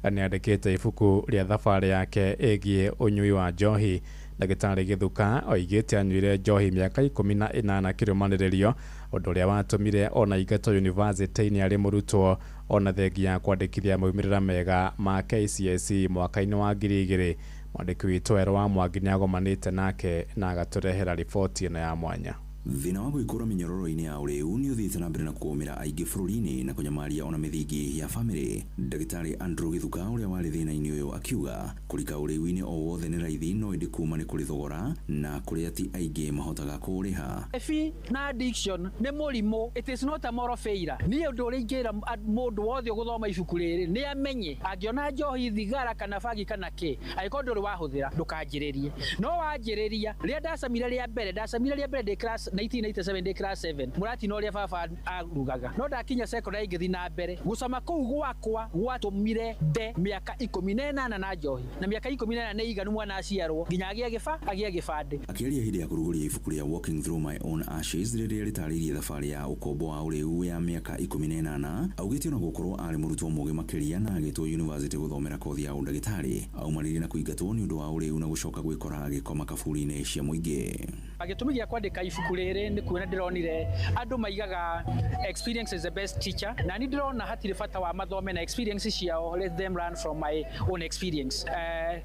nĩandĩkĩte ibuku rĩa thabarĩ yake ĩgiĩ ũnyui wa njohi. Ndagĩtarĩ Gĩthuka oigĩte anyuire njohi mĩaka 18 kĩrũmanĩrĩrio, ũndũ ũrĩa watũmire ona aingatwo yunivasĩtĩ-inĩ arĩ mũrutwo ona thengia ya kwandĩkithia maumĩrĩra mega ma KCSE mwaka-inĩ wa 2000. Mwandĩki witũ Werũ wa Mwangi nĩagomanĩte nake na agatũrehera riboti ĩno ya mwanya. Thĩna wa gwĩkũra mĩnyororo-inĩ ya ũrĩu nĩ ũthiĩte na mbere na kũũmĩra aingĩ bũrũri-inĩ na kũnyamaria ona mĩthingi ya bamĩrĩ. Ndagĩtarĩ Andrew Gĩthuka ũrĩa warĩ thĩna-inĩ ũyũ akiuga kũrika ũrĩu-inĩ o wothe nĩ raithi no ĩndĩ kuma nĩ kũrĩ thogora na kũrĩa ti aingĩ mahotaga kũũrĩha. Ebi na addiction nĩ mũrimũ, it is not a moral failure. Niĩ ũndũ ũrĩa ingĩra mũndũ wothe ũgũthoma ibuku rĩrĩ nĩ amenye angĩona njohi, thigara kana bangi kana kĩ, angĩkorwo ndũrĩ wahũthĩra ndũkanjĩrĩrie. No wanjĩrĩria, rĩrĩa ndacamire rĩa mbere, ndacamire rĩa mbere ndĩ class 1987 ndĩ class 7 mũratina ũrĩa baba arugaga no ndakinya secondary ngĩthiĩ na mbere gũcama kũu gwakwa gwatũmire nde mĩaka 18 na njohi na mĩaka 18 nĩ iganu mwana aciarwo nginya agĩe gĩba agĩe gĩbandĩ. Akĩaria hĩndĩ ya kũrugũria ibuku rĩa Walking Through My Own Ashes rĩrĩa rĩtarĩirie thabarĩ ya ũkombo wa ũrĩu ya mĩaka 18, augĩte ona gũkorwo arĩ mũrutwo mũgĩ makĩria na agĩtwo university gũthomera kothi ya ũndagĩtarĩ, aumanire na kũingatwo nĩ ũndũ wa ũrĩu na gũcoka gwĩkora agĩkoma kaburi-inĩ cia mũingĩ. Gĩtũmi gĩa kwandĩka ibuku rĩrĩ nĩ kuona ndĩronire andũ maigaga experience is the best teacher, na niĩ ndĩrona hatirĩ bata wa mathome na experience ciao, let them learn from my own experience.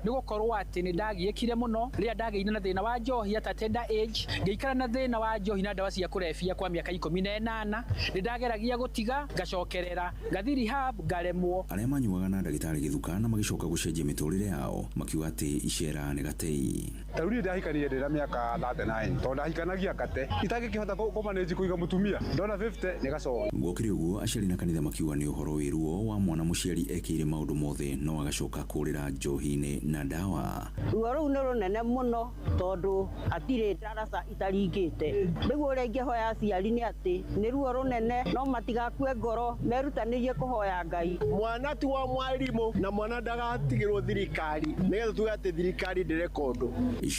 Nĩ gũkorwo atĩ nĩ ndagiĩkire mũno rĩrĩa ndagĩire na thĩna wa njohi at a tender age, ngĩikara na thĩna wa njohi na ndawa cia kũrebia kwa mĩaka 18, nĩ ndageragia gũtiga ngacokerera ngathiĩ rehab ngaremwo. Arĩa manyuaga na ndagĩtarĩ Gĩthuka na magĩcoka gũcenjia mĩtũrĩre yao makiuga atĩ icera nĩ gatei. Ta rĩu niĩ ndahikanirie ndĩ na mĩaka 39 tondũ ndahikanagia ngate itangĩkĩhota kũmanage kũiga mũtumia ndona 50 nĩ gacoka. Gũkĩrĩ ũguo aciari na kanitha makiuga nĩ ũhoro wĩ ruo wa mwana mũciari ekĩire maũndũ mothe no agacoka kũrĩra njohi-inĩ na ndawa. Ruo rũu nĩ rũnene mũno tondũ hatirĩ ndaraca itaringĩte. Rĩu ũrĩa ingĩhoya aciari nĩ atĩ nĩ ruo rũnene no matigakue ngoro merutanĩrie kũhoya Ngai. Mwana ti wa mwarimũ na mwana ndagatigĩrwo thirikari nĩgetha tuge atĩ thirikari ndĩreka ũndũ.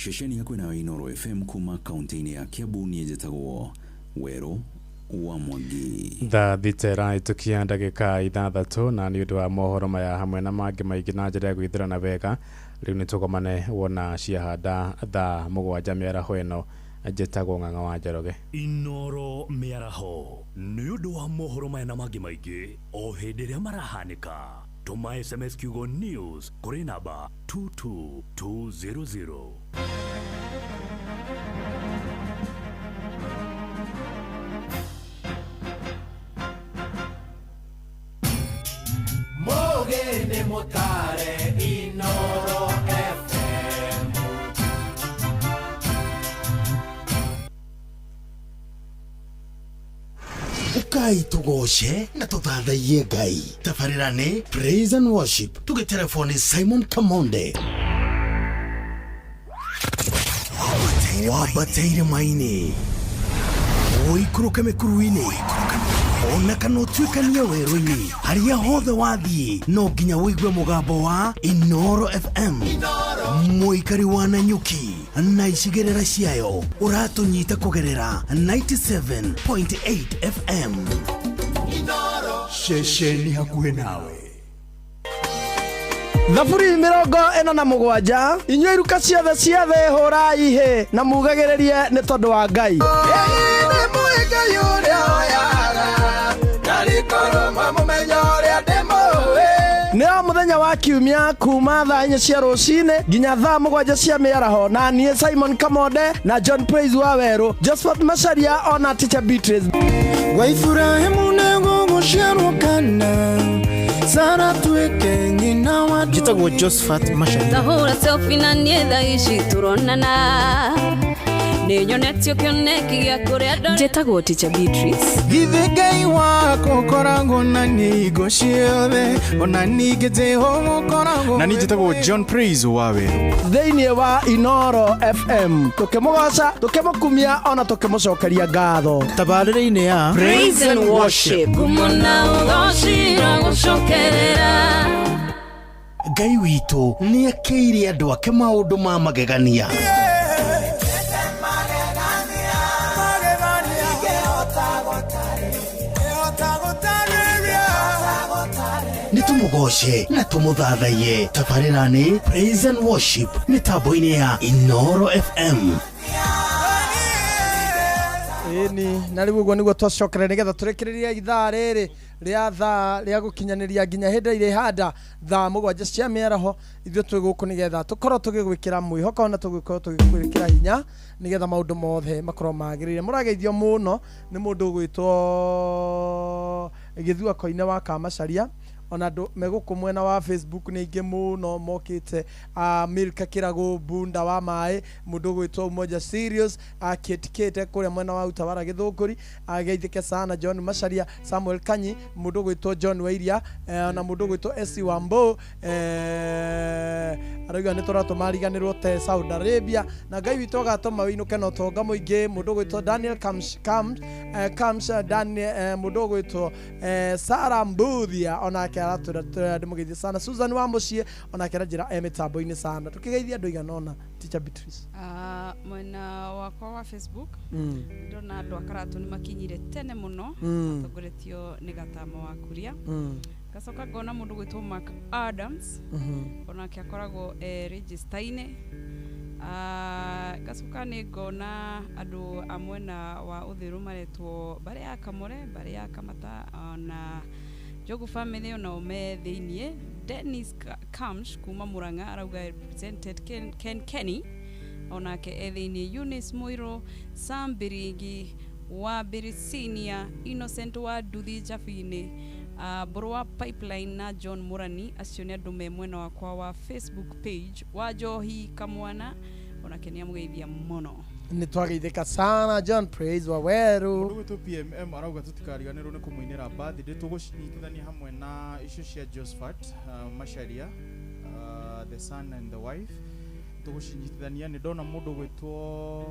Ceceni ya kwĩnayo Inooro FM kuma kaunti-inĩ ya Kiambu, niĩ njĩtagwo Werũ wa Mwangi. Thaa thita ĩrahĩtũkia ndagĩka 6 na nĩ ũndũ wa mohoro maya hamwe na mangĩ maingĩ na njĩra ya gwĩthurana wega, rĩu nĩ tũgomane wona ciahanda thaa 7 mĩaraho ĩno. Njĩtagwo Ng'ang'a wa Njoroge. Inooro mĩaraho nĩ ũndũ wa mohoro maya na mangĩ maingĩ o hĩndĩ ĩrĩa marahanĩka, tũma SMS kiugo news kũrĩ namba 22200. Mugeni mutare Inooro FM. Ukai tugoce na tuthathaiye Ngai. Tabarĩra nĩ Praise and Worship. Tũgĩtelefoni Simon Kamonde. Wambateire maini ũikũrũke mĩkuru-inĩ ona kana ũtuĩkanie werũ-inĩ, harĩa hothe wathiĩ no nginya ũigue mũgambo wa Inooro FM. Mũikari wa Nanyuki na icigĩrĩra ciayo ũratũnyita kũgerera 97.8 FM. Ceceni hakuhĩ nawe. 047 inyuĩ iruka ciothe cia thĩ hũrai hĩ na mugagĩrĩrie nĩ tondũ wa Ngai. Nĩ o mũthenya wa kiumia kuma thaa 4 cia rũcinĩ nginya thaa 7 cia mĩaraho, na niĩ Simon Kamonde na John Praise wa Werũ, Josephat Macharia ona Teacher Beatrice. Gwa Iburahĩmu nĩgũgũciarwo kana Sara tuĩke nyina wa Njĩtagwo Josephat Macharia. Tahũra selfie na niĩ thaa ici tũronana nĩ nyonetio kĩoneki gĩa kũrĩa ndore. Njĩtagwo Teacher Beatrice. Githĩ Ngai wakwa ũkoragwo na niĩ hingo ciothe, ona ningĩ Jehova ũkoragwo na niĩ njĩtagwo John Praise wa Werũ. Thĩinĩ wa Inooro FM tũkĩmũgoca, tũkĩmũkumia ona tũkĩmũcokeria ngatho. Tabarĩra-inĩ ya Praise and Worship. Ngumo na ũgoci irogũcokerera. Ngai witũ nĩ akĩire andũ ake maũndũ ma magegania. Nĩ tũmũgoce na tũmũthathaiye. Tabarĩra nĩ Praise and Worship mĩtambo-inĩ ya Inooro FM. Ĩni na rĩu ũguo nĩguo twacokera nĩgetha tũrĩkĩrĩrie ithaa rĩrĩ rĩa thaa rĩa gũkinyanĩria nginya hĩndĩ ĩrĩa ihanda thaa 7 cia mĩaraho. Ithuĩ twĩ gũkũ nĩgetha tũkorwo tũgĩgwĩkĩra mwĩhoko na tũgĩkorwo tũgĩkwĩkĩra hinya nĩgetha maũndũ mothe makorwo magĩrĩire. Mũrageithio mũno nĩ mũndũ ũgwĩtwo Gĩthua Koine wa Kamacharia Ona andũ megũkũ mwena wa Facebook nĩ aingĩ mũno mokĩte. Milka Kĩragũ, Bunda wa maĩ, mũndũ ũgwĩtwo Umoja Serious, Kate kũrĩa mwena wa Utawara Gĩthũngũri, ageithĩke sana John Macharia, Samuel Kanyi, mũndũ ũgwĩtwo John Wairia, na mũndũ ũgwĩtwo SC Wambo, arauga nĩ tũratũma ariganĩrwo te Saudi Arabia, na Ngai witũ agatũma wĩinũke na ũtonga mũingĩ. Mũndũ ũgwĩtwo Daniel Kamsh, Kamsh, Daniel, mũndũ ũgwĩtwo Sarah Mbuthia onake aratwĩra ndĩmũgeithie sana. Susan wa mũciĩ onake aranjĩra e mĩtambo-inĩ sana. Tũkĩgeithia andũ igana ũna. Teacher Beatrice. Mwena wakwa wa Facebook ndona andũ a Karatũ nĩ makinyire tene mũno, matongoretio nĩ Gatama wa Kuria. Ngacoka ngona mũndũ gwĩtwo Mark Adams, onake akoragwo e register-inĩ. Ngacoka nĩ ngona andũ a mwena wa Uthiru maretwo mbarĩ ya Kamore, mbarĩ ya Kamata, ona Njogu family onao me thĩiniĩ. Dennis Kamsh kuma Murang'a arauga represented Ken Kenny onake e thĩiniĩ. Eunice Muiro, Sam Biringi wa Birisinia, Innocent wa Nduthi Njabinĩ, Mbũrũ wa Pipeline na John Murani, acio nĩ andũ me mwena wakwa wa Facebook page. Wa Njohi Kamwana onake nĩ amũgeithia mũno. Nĩ twageithĩka sana. John Praise wa Weru. Mũndũ gwĩtwo PMM arauga tũtikariganĩrwo nĩ kũmũinĩra birthday, tũgũcinyitithania hamwe na icio cia Josephat Macharia, the son and the wife, tũgũcinyitithania. Nĩ ndona mũndũ gwĩtwo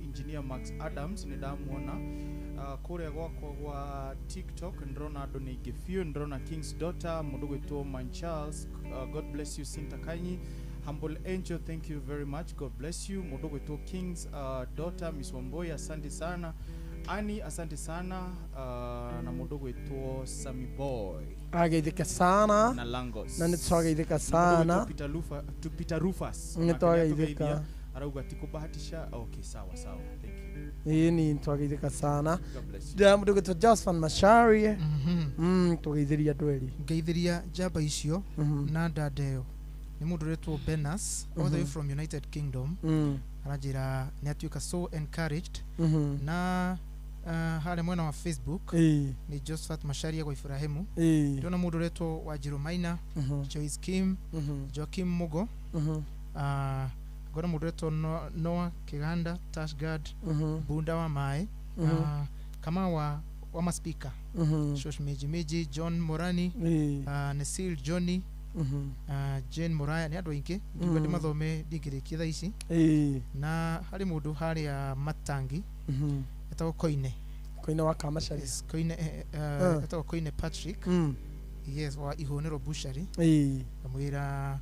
engineer Max Adams, nĩ ndamuona kũrĩa gwakwa gwa TikTok. Ndĩrona andũ nĩ aingĩ biũ. Ndĩrona King's Daughter, mũndũ gwĩtwo Man Charles, God bless you. Sinta Kanyi, Humble Angel, thank you very much, God bless you. Mũndũ gwĩtwo King's Daughter, Miss Wamboi, asante sana. Ani, asante sana, na mũndũ gwĩtwo Sammy Boy. Ageithĩka sana. Na Langos. Na nĩ twageithĩka Na mũndũ sana. gwĩtwo Peter Lufa, tu Peter Rufus Nĩ onake twageithĩka. nĩatũgeithia. Arauga ti kũbahatisha. Okay, sawa sawa, thank you. Ĩĩ ni twageithĩka sana. God bless you. Ndĩra mũndũ gwĩtwo Josphan Macharia. Tũgeithĩria andũ erĩ. Ngeithĩria njamba icio na ndanda ĩyo nĩ mũndũ ũretwo Benas all the way from United Kingdom. Aranjĩra nĩ atuĩka so encouraged. Na harĩa mwena wa Facebook nĩ Josephat Macharia gwa Ibrahimu. Ndĩrona mũndũ ũretwo Wanjiru Maina, Joyce Kim, Joakim Mugo, ngona mũndũ ũretwo Noah Kiganda, Tashgard, Bunda wa Maĩ, Kama wa maspika, Shosh Meji Meji, John Morani, Nesil Johnny, Jane Moraya, nĩ andũ aingĩ ngiuga ndĩmathome ndingĩrĩkia thaa ici. Na harĩ mũndũ harĩa Matangi etagwo Koine. Koine wa Kamacharia. Yes, Koine, etagwo Koine Patrick. Yes, wa Ihũnĩro Bushari. Ngamwĩra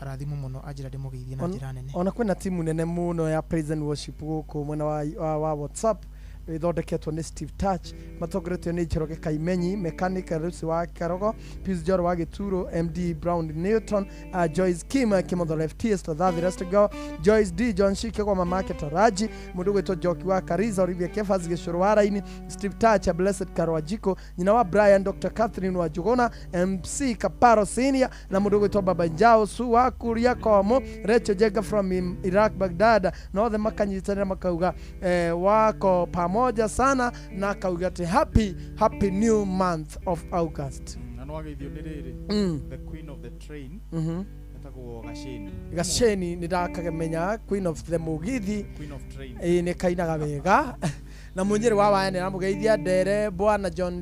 arathimwo mũno, anjĩra ndĩmũgeithie na njĩra nene. Ona kwĩna timu nene mũno ya praise and worship gũkũ mwena wa WhatsApp ĩthondeketwo nĩ Steve Touch, matongoretio nĩ Njoroge Kaimenyi, mechanic Lucy wa Karogo, Pius Joro wa Gĩturo, MD Brown Newton, Joyce Kim, Kimotho Lefties, Tathathi Restgo, Joyce D, John Shike kwa mamake Taraji, mũndũ gwĩtwo Njoki wa Kariza, Olivia Kefas Gĩcũrũ wa Raini, Steve Touch, Blessed Karwajiko, nyina wa Brian, Dr. Catherine wa Njuguna, MC Kaparo Senior, na mũndũ gwĩtwo Baba Njao Su wa Kuria Komo, Rachel Jenga from Iraq Baghdad, na othe makanyitanĩra makauga wako pamoja sana, na akauga atĩ happy new month of August. Na no wageithio nĩ rĩrĩ, the queen of the train, etagwo Gaceni. Gaceni nĩ ndakakĩmenya, queen of the Mugithi. Queen of train. Ĩĩ nĩ kainaga wega. Na mũnyĩrĩ wa waya nĩ aramũgeithia ndere bwana John,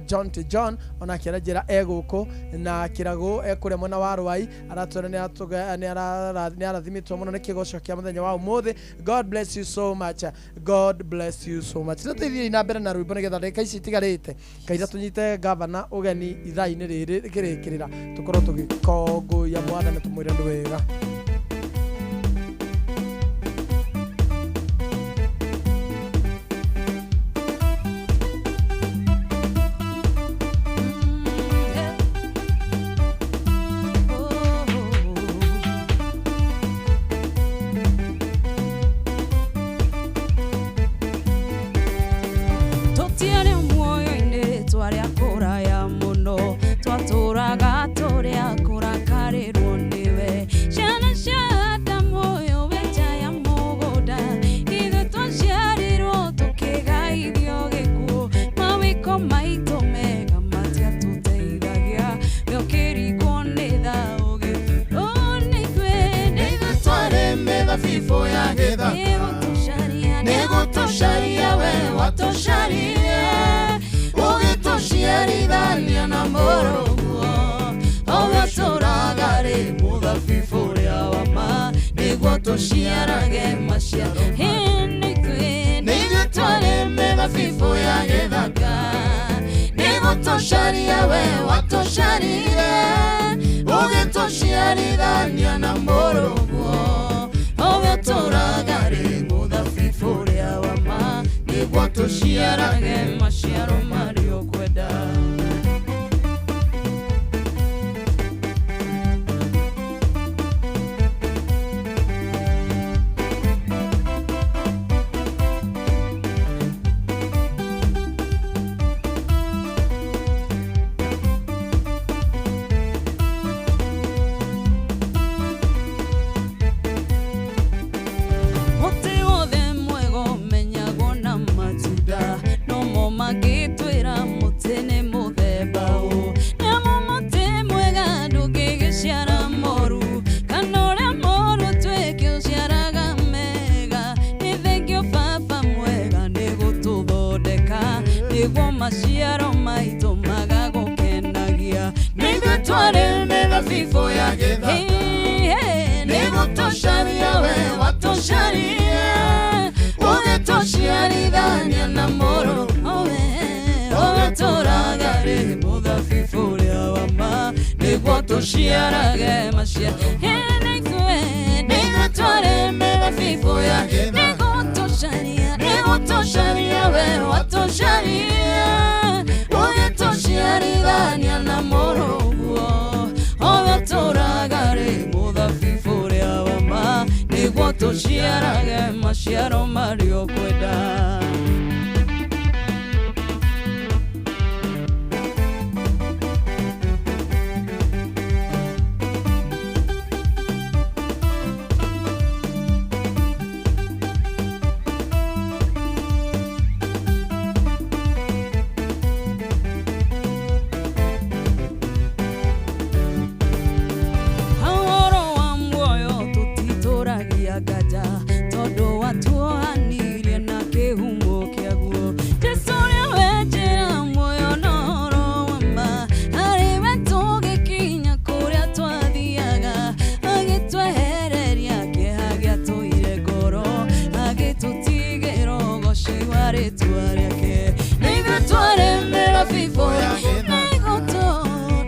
John T John onake aranjĩra e gũkũ na kĩragũ e kũrĩa mwena wa Rwai, aratwĩra nĩ arathimĩtwo mũno nĩ kĩgoco kĩa mũthenya wa ũmũthĩ. God bless you so much, God bless you so much. Tũthiĩ na mbere na rwĩmbo nĩgetha ndagĩka ici itigarĩte kaira tũnyite gavana ũgeni ithaa-inĩ rĩrĩ rĩkĩrĩkĩrĩra, tũkorwo tũgĩkongũiya mwathani tũmwĩre nĩ wega. Tũtiarĩ muoyo-inĩ twarĩ a kũraya mũno, twatũraga tũrĩ a kũrakarĩrwo nĩwe. Ciana Mũthabibũ ũrĩa wa ma nĩguo tũciarage maciaro. Nĩ ithuĩ twarĩ mĩthabibũ ya gĩthaka, nĩgũtũcaria we watũcaririe, ũgĩtũciarithania na mũrũguo, ũgĩtũraga rĩ mũthabibũ ũrĩa wa ma nĩguo tũciarage maciaro marĩa ũkwenda. Mũtĩ wothe mwega ũmenyagwo na matunda, nomo mangĩtwĩra mũtĩ nĩ mũthemba ũ. Nĩamu mũtĩ mwega ndũngĩgĩciara moru, kana ũrĩa moru ũtuĩke ũciaraga mega. Nĩ thengio baba mwega nĩ gũtũthondeka, nĩguo maciaro maitũ magagũkenagia. Nĩ ithuĩ twarĩ mĩthabibũ ya gĩthaka, nĩgũtũcaria we watũcarie, ũgĩtũciarithania na mũrũ, ũgĩtũraga rĩ mũthabibũ ũrĩa wa ma nĩguo tũciarage maciaro. Nĩ ithuĩ twarĩ mĩthabibũ ya gĩthaka, nĩgũtũcaria we watũcarie, ũgĩtũciarithania na mũrũguo, ũgĩtũraga rĩ mũthabibũ ũrĩa wa ma nĩguo tũciarage maciaro marĩa ũkwenda. Ũhoro wa muoyo tũtitũragia nganja, tondũ watuohanirie na kĩhumo kĩaguo. Jesũ ũrĩa we njĩra, muoyo na ũhoro wa ma, harĩ we tũgĩkinya kũrĩa twathiaga, agĩtwehereria kĩeha gĩatũire ngoro, agĩtũtigĩra ũgoci wa rĩtwa rĩake. Nĩ ithuĩ twarĩ mĩthabibũ ya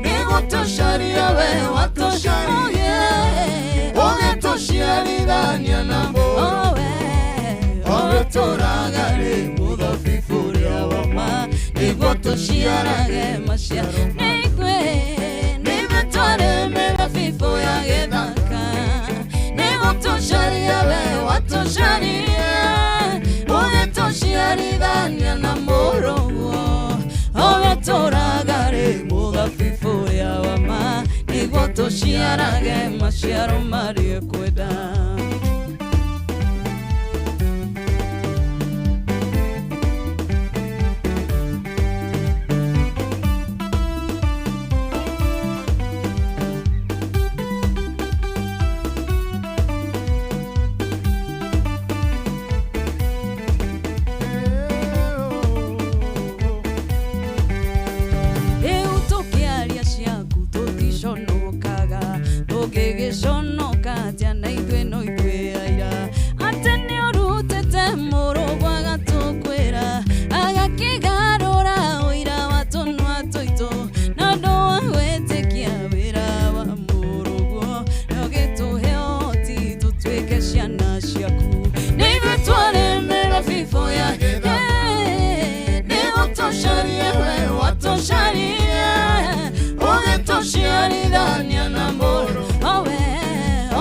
nĩgũtũcaria we watũcarie, ũgĩtũciarithania na mũrũ, ũgĩtũraga rĩ mũthabibũ ũrĩa wa ma nĩguo tũciarage maciaro. Nĩ ithuĩ twarĩ mĩthabibũ ya gĩthaka, nĩgũtũcaria we watũcarie, ũgĩtũciarithania na mũrũguo, ũgĩtũraga rĩ mũthabibũ ũrĩa wa ma nĩguo tũciarage maciaro marĩa ũkwenda. Rĩu tũkĩaria ciaku tũticonokaga, tũngĩgĩconoka atĩa na ithuĩ no ithuĩ aira, atĩ nĩ ũrutĩte mũrũguo agatũkwĩra, agakĩgarũra ũira wa tũnua tũitũ, na ũndũ wa gwĩtĩkia wĩra wa mũrũguo, na ũgĩtũhe ũhoti tũtuĩke ciana ciaku. Nĩ ithuĩ twarĩ mĩthabibũ ya gĩthaka, nĩgũtũcaria we watũcarie, ũgĩtũciarithania na mũrũ,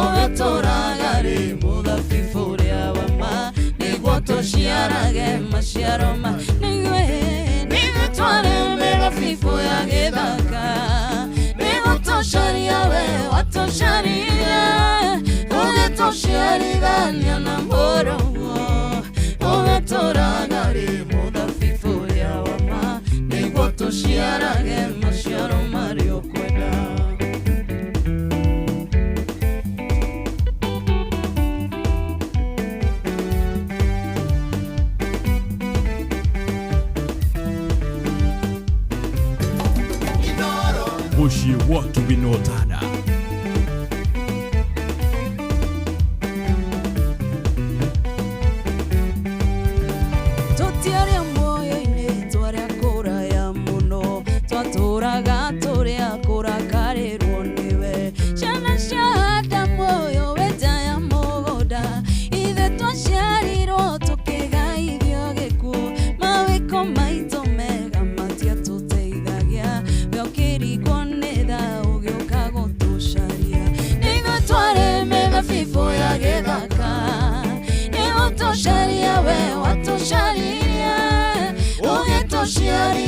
ũgĩtũraga rĩ mũthabibũ ũrĩa wa ma nĩguo tũciarage maciaro ma. Nĩ ithuĩ twarĩ mĩthabibũ ya gĩthaka, nĩgũtũcaria we watũcarie, ũgĩtũciarithania na mũrũguo, ũgĩtũraga rĩ mũthabibũ ũrĩa wa ma nĩguo tũciarage maciaro marĩa ũkwenda. Mũciĩ wa Kĩwinotana.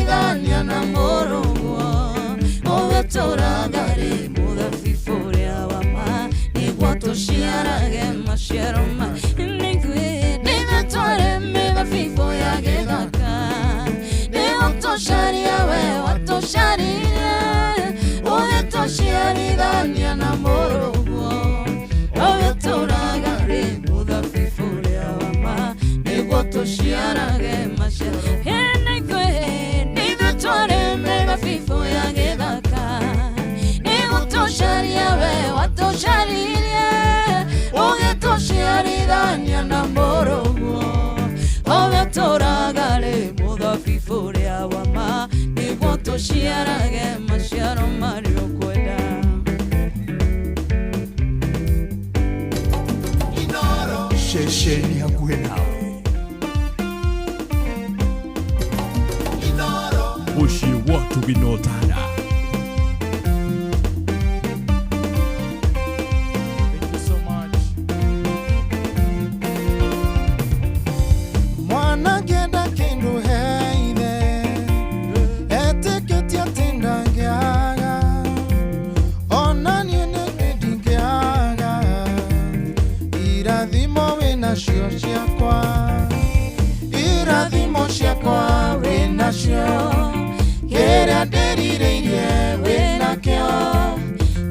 Ũgĩtũciarithania na mũrũguo ũgĩtũraga rĩ mũthabibũ ũrĩa wa ma nĩguo tũciarage maciaro ma nĩithuĩ nĩithuĩ twarĩ mĩthabibũ ya gĩthaka nĩgũtũcaria we watũcaririe ũgĩtũciarithania na mũrũguo ũgĩtũraga rĩ mũthabibũ ũrĩa wa ma nĩguo tũciarage maciaro nĩithuĩ nĩithuĩ twarĩ mĩthabibũ ya gĩthaka nĩgũtũcaria we watũcaririe ũgĩtũciarithania na mũrũguo ũgĩtũraga rĩ mũthabibũ ũrĩa wa ma nĩguo tũciarage maciaro marĩa ũkwenda. Ceceni hakuhĩ nawe mũciĩ wa Tugi na Ũtana. Thank you so much. Mwana ngĩenda kĩndũ heithe etĩkĩtie atĩ ndangĩaga ona niĩ nĩ ndingĩaga irathimo wĩnacio ciakwa irathimo ciakwa wĩnacio kĩrĩa ndĩrirĩirie wĩnakĩo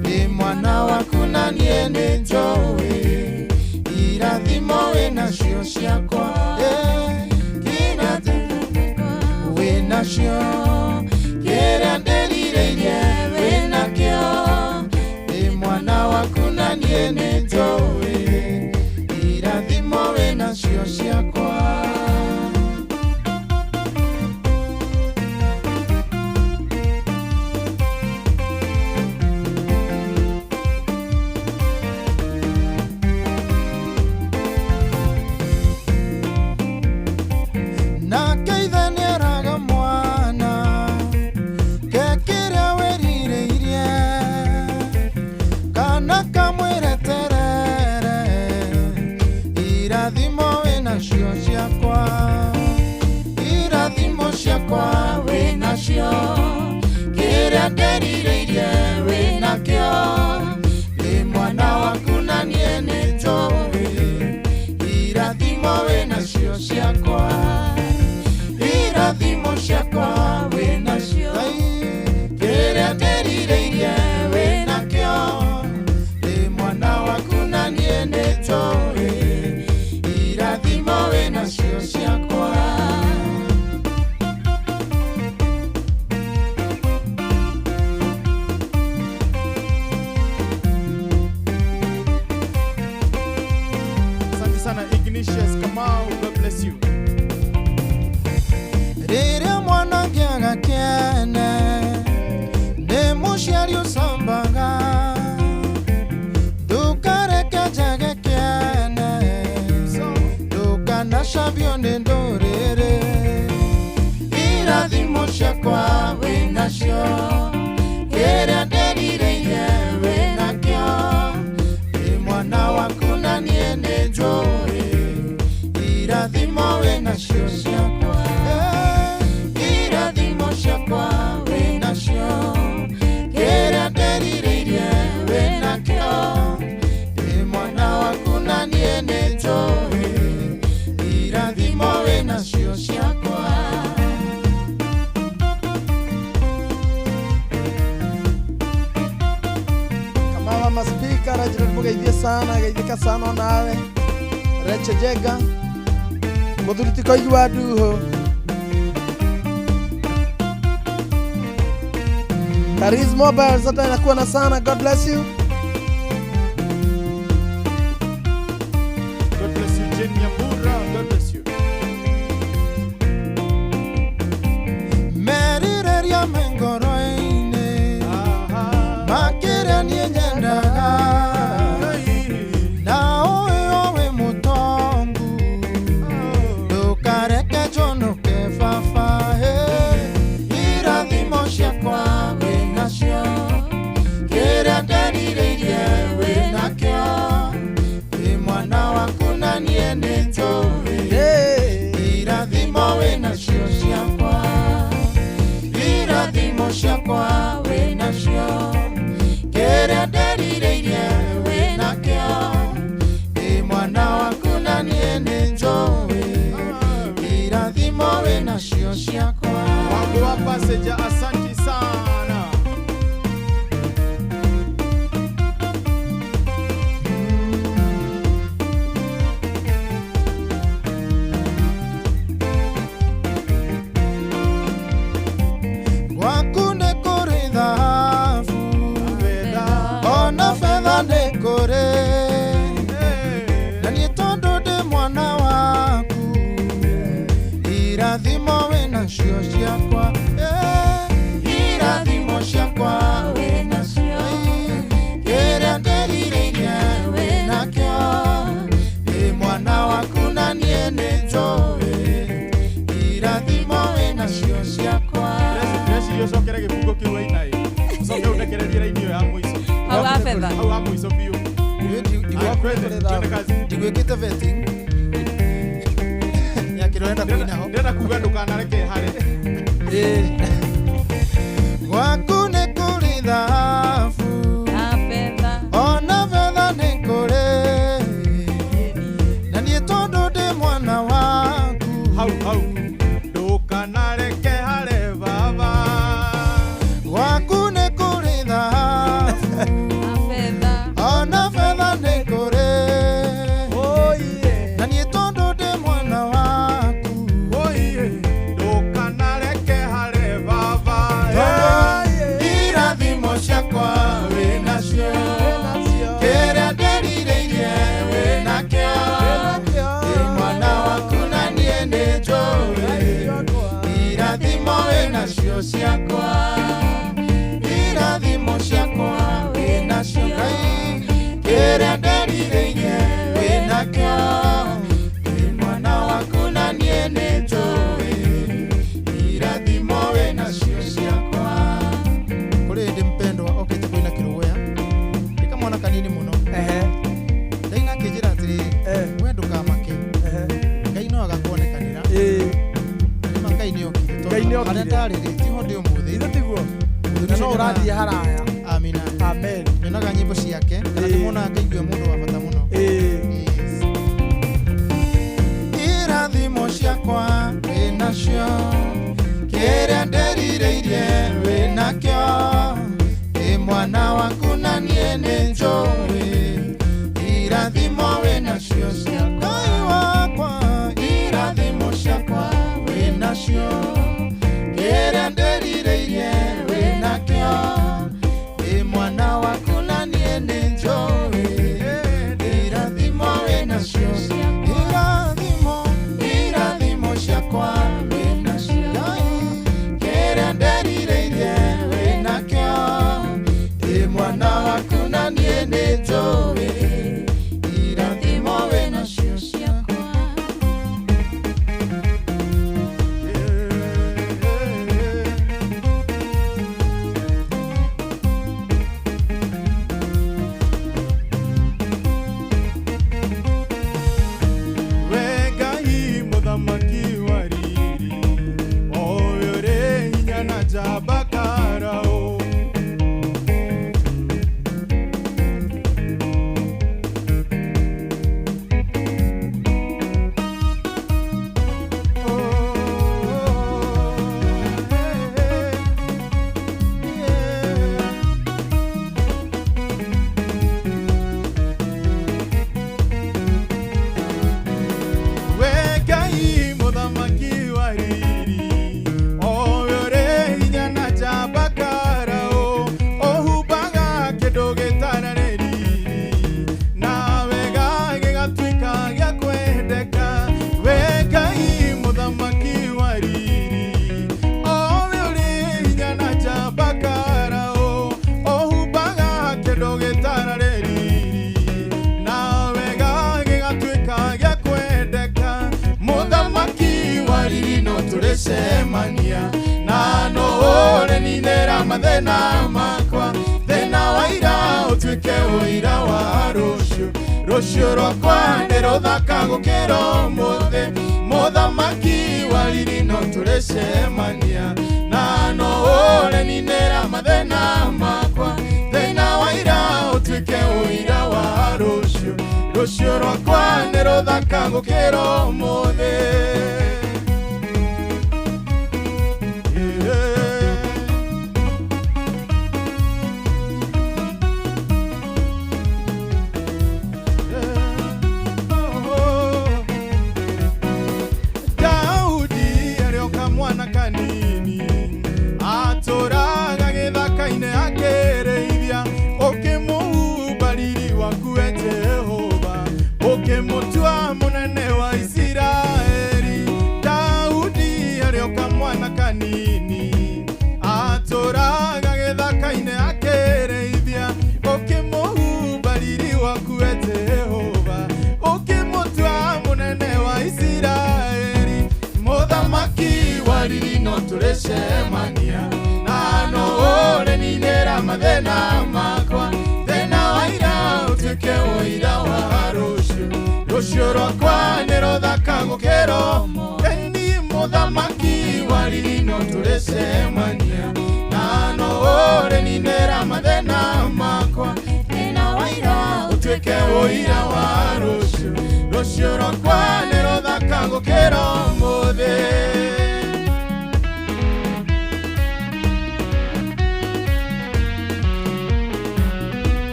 ndĩ mwana waku na niĩ nĩ njũĩ irathimo wĩnacio ciakwa irathimo wĩnacio kĩrĩa ndĩrirĩirie wĩnakĩo ndĩ mwana waku na niĩ nĩ njũĩ irathimo wĩnacio ciakwa. Nake ithe nĩeraga mwana ke kĩrĩa wĩrirĩirie kana kamwĩre terere irathimo wĩnacio ciakwa irathimo ciakwa wĩnacio kĩrĩa ndĩrirĩirie wĩnakĩo ndĩ mwana waku na niĩ nĩ njũĩ irathimo wĩnacio ciakwa irathimo ciakwa wĩnacio kĩrĩa ndĩrirĩirie wĩnakĩo ndĩ mwana waku na niĩ nĩ njũĩ irathimo wĩnacio ciakwa. Asante sana Ignatius Kamau. God bless you. Rĩrĩa mwana angĩaga kĩene nĩ mũciari ũcambaga ndũkareke njage kĩene ndũkanacambio nĩ ndũrĩrĩ irathimo ciakwa wĩnacio kĩrĩa ndĩrirĩirie wĩnakĩo ndĩ mwana waku na niĩ nĩ njũĩ irathimo wĩnacio ciakwa irathimo ciakwa wĩnacio kĩrĩa ndĩrirĩirie wĩnakĩo ndĩ mwana waku na niĩ nĩ njũĩ irathimo wĩnacio ciakwa. Kamawa maspika rajira mugeithie sana geithĩka sana onawe Reche Jega mũthuri ti koigua nduhu Karis Mobile zote nakuona sana. God bless you. God bless you, Jane Nyambura. God bless you. Merirĩria me ngoro-inĩ makĩrĩa niĩ nyendaga na ũĩ o wĩ mũtongu ndũkareke njonoke baba irathimo ciakwa wĩnacio kĩrĩa ndĩrirĩirie. message ya asanti sana. Gwaku nĩ kũrĩ thahabu ona betha nĩ kũrĩ na niĩ tondũ ndĩ mwana waku irathimo wĩ nacio ciakwa Eh, irathimo ciakwa wĩ nacio kĩrĩa ndĩrirĩirie wĩ nakĩo ndĩ mwana waku na niĩ nĩ njũĩ irathimo wĩ nacio ciakwa. Ndĩreciria ũcokere gĩbungo kĩu waina ĩ. Ũcoke ũndekererie raini ĩyo ya mũico. Hau ha betha. Hau ha mũico biũ. Aya, twende, twende kazi. Ndigwĩkĩte vetting ya kĩrĩa ũrenda kũina ho. Ndĩrenda kuga ndũkanareke hare. Gwaku nĩ kũrĩ thahabu Na betha. ona betha nĩ kũrĩ na niĩ tondũ ndĩ mwana waku hau hau ndũkanareke hare baba. Gwaku nĩ kũrĩ thahabu Na betha. ona betha nĩ kũrĩ na niĩ tondũ ndĩ mwana waku ndũkanareke hare baba. Irathimo ciakwa wĩ nacio kĩrĩa ndĩrirĩirie wĩ nakĩo ndĩ mwana waku na niĩ nĩ njũĩ irathimo wĩ nacio ciakwa irathimo ciakwa wĩ nacio Ngai kĩrĩa ndĩrirĩirie wĩ nakĩo ndĩ mwana waku na niĩ nĩ njũĩ irathimo wĩ nacio ciakwa. Kũrĩ hĩndĩ mpendwa okĩte kũina kĩrũgũya ndĩ kamwana kanini mũno ndaina akĩnjĩra atĩrĩrĩ we ndũkamake Ngai no agakuonekanĩra nĩma Ngai nĩ okire Ngai nĩ tondũ okire. harĩa ndarĩ rĩ tiho ndĩ ũmũthĩ. Ithe tiguo na no ũrathiĩ haraya. Amina. Amen. Nyonaga nyĩmbo ciake kana ndĩmuonaga ngaigua mũndũ wa bata mũno. Yes. Irathimo ciakwa wĩ nacio kĩrĩa ndĩrirĩirie wĩ nakĩo ndĩ mwana waku na niĩ nĩ njũĩ irathimo wĩ nacio ciakwa Ngai wakwa irathimo ciakwa wĩ nacio kĩrĩa ndĩrirĩirie wĩ nakĩo ndĩ mwana waku na niĩ nĩ njũĩ irathimo wĩ nacio irathimo irathimo ciakwa wĩ nacio Ngai kĩrĩa ndĩrirĩirie wĩ nakĩo ndĩ mwana waku na niĩ nĩ njũĩ irathimo wĩ nacio ciakwa. We Ngai mũthamaki wa riri, o we ũrĩ hinya na njamba karau. We Ngai mũthamaki wa riri, o we ũrĩ hinya na njamba karau, ũhumbaga kĩndũ gĩtararĩ riri, na wega gĩgatuĩka gĩa kwendeka. We Ngai mũthamaki wa riri, o we ũrĩ hinya na njamba karau, ũhumbaga kĩndũ gĩtararĩ riri, na wega gĩgatuĩka gĩa kwendeka. Mũthamaki wa riri no tũrĩcemania na no ũrĩninĩra mathĩna makwa thĩna wa ira ũtuĩke ũira wa rũciũ rũciũ rwakwa nĩ rũthaka gũkĩra ũmũthĩ mũthamaki wa riri no tũrĩcemania na no ũrĩninĩra mathĩna makwa thĩna wa ira ũtuĩke ũira wa rũciũ rũciũ rwakwa nĩ rũthaka gũkĩra ũmũthĩ. Yeah. wa riri no tũrĩcemania na no ũrĩninĩra mathĩna makwa thĩna wa ira ũtuĩke ũira wa rũciũ rũciũ rwakwa nĩ rũthaka gũkĩra ũmũthĩ mũthamaki wa riri no tũrĩcemania na no ũrĩninĩra mathĩna makwa thĩna wa ira ũtuĩke ũira wa rũciũ rũciũ rwakwa nĩ rũthaka gũkĩra ũmũthĩ.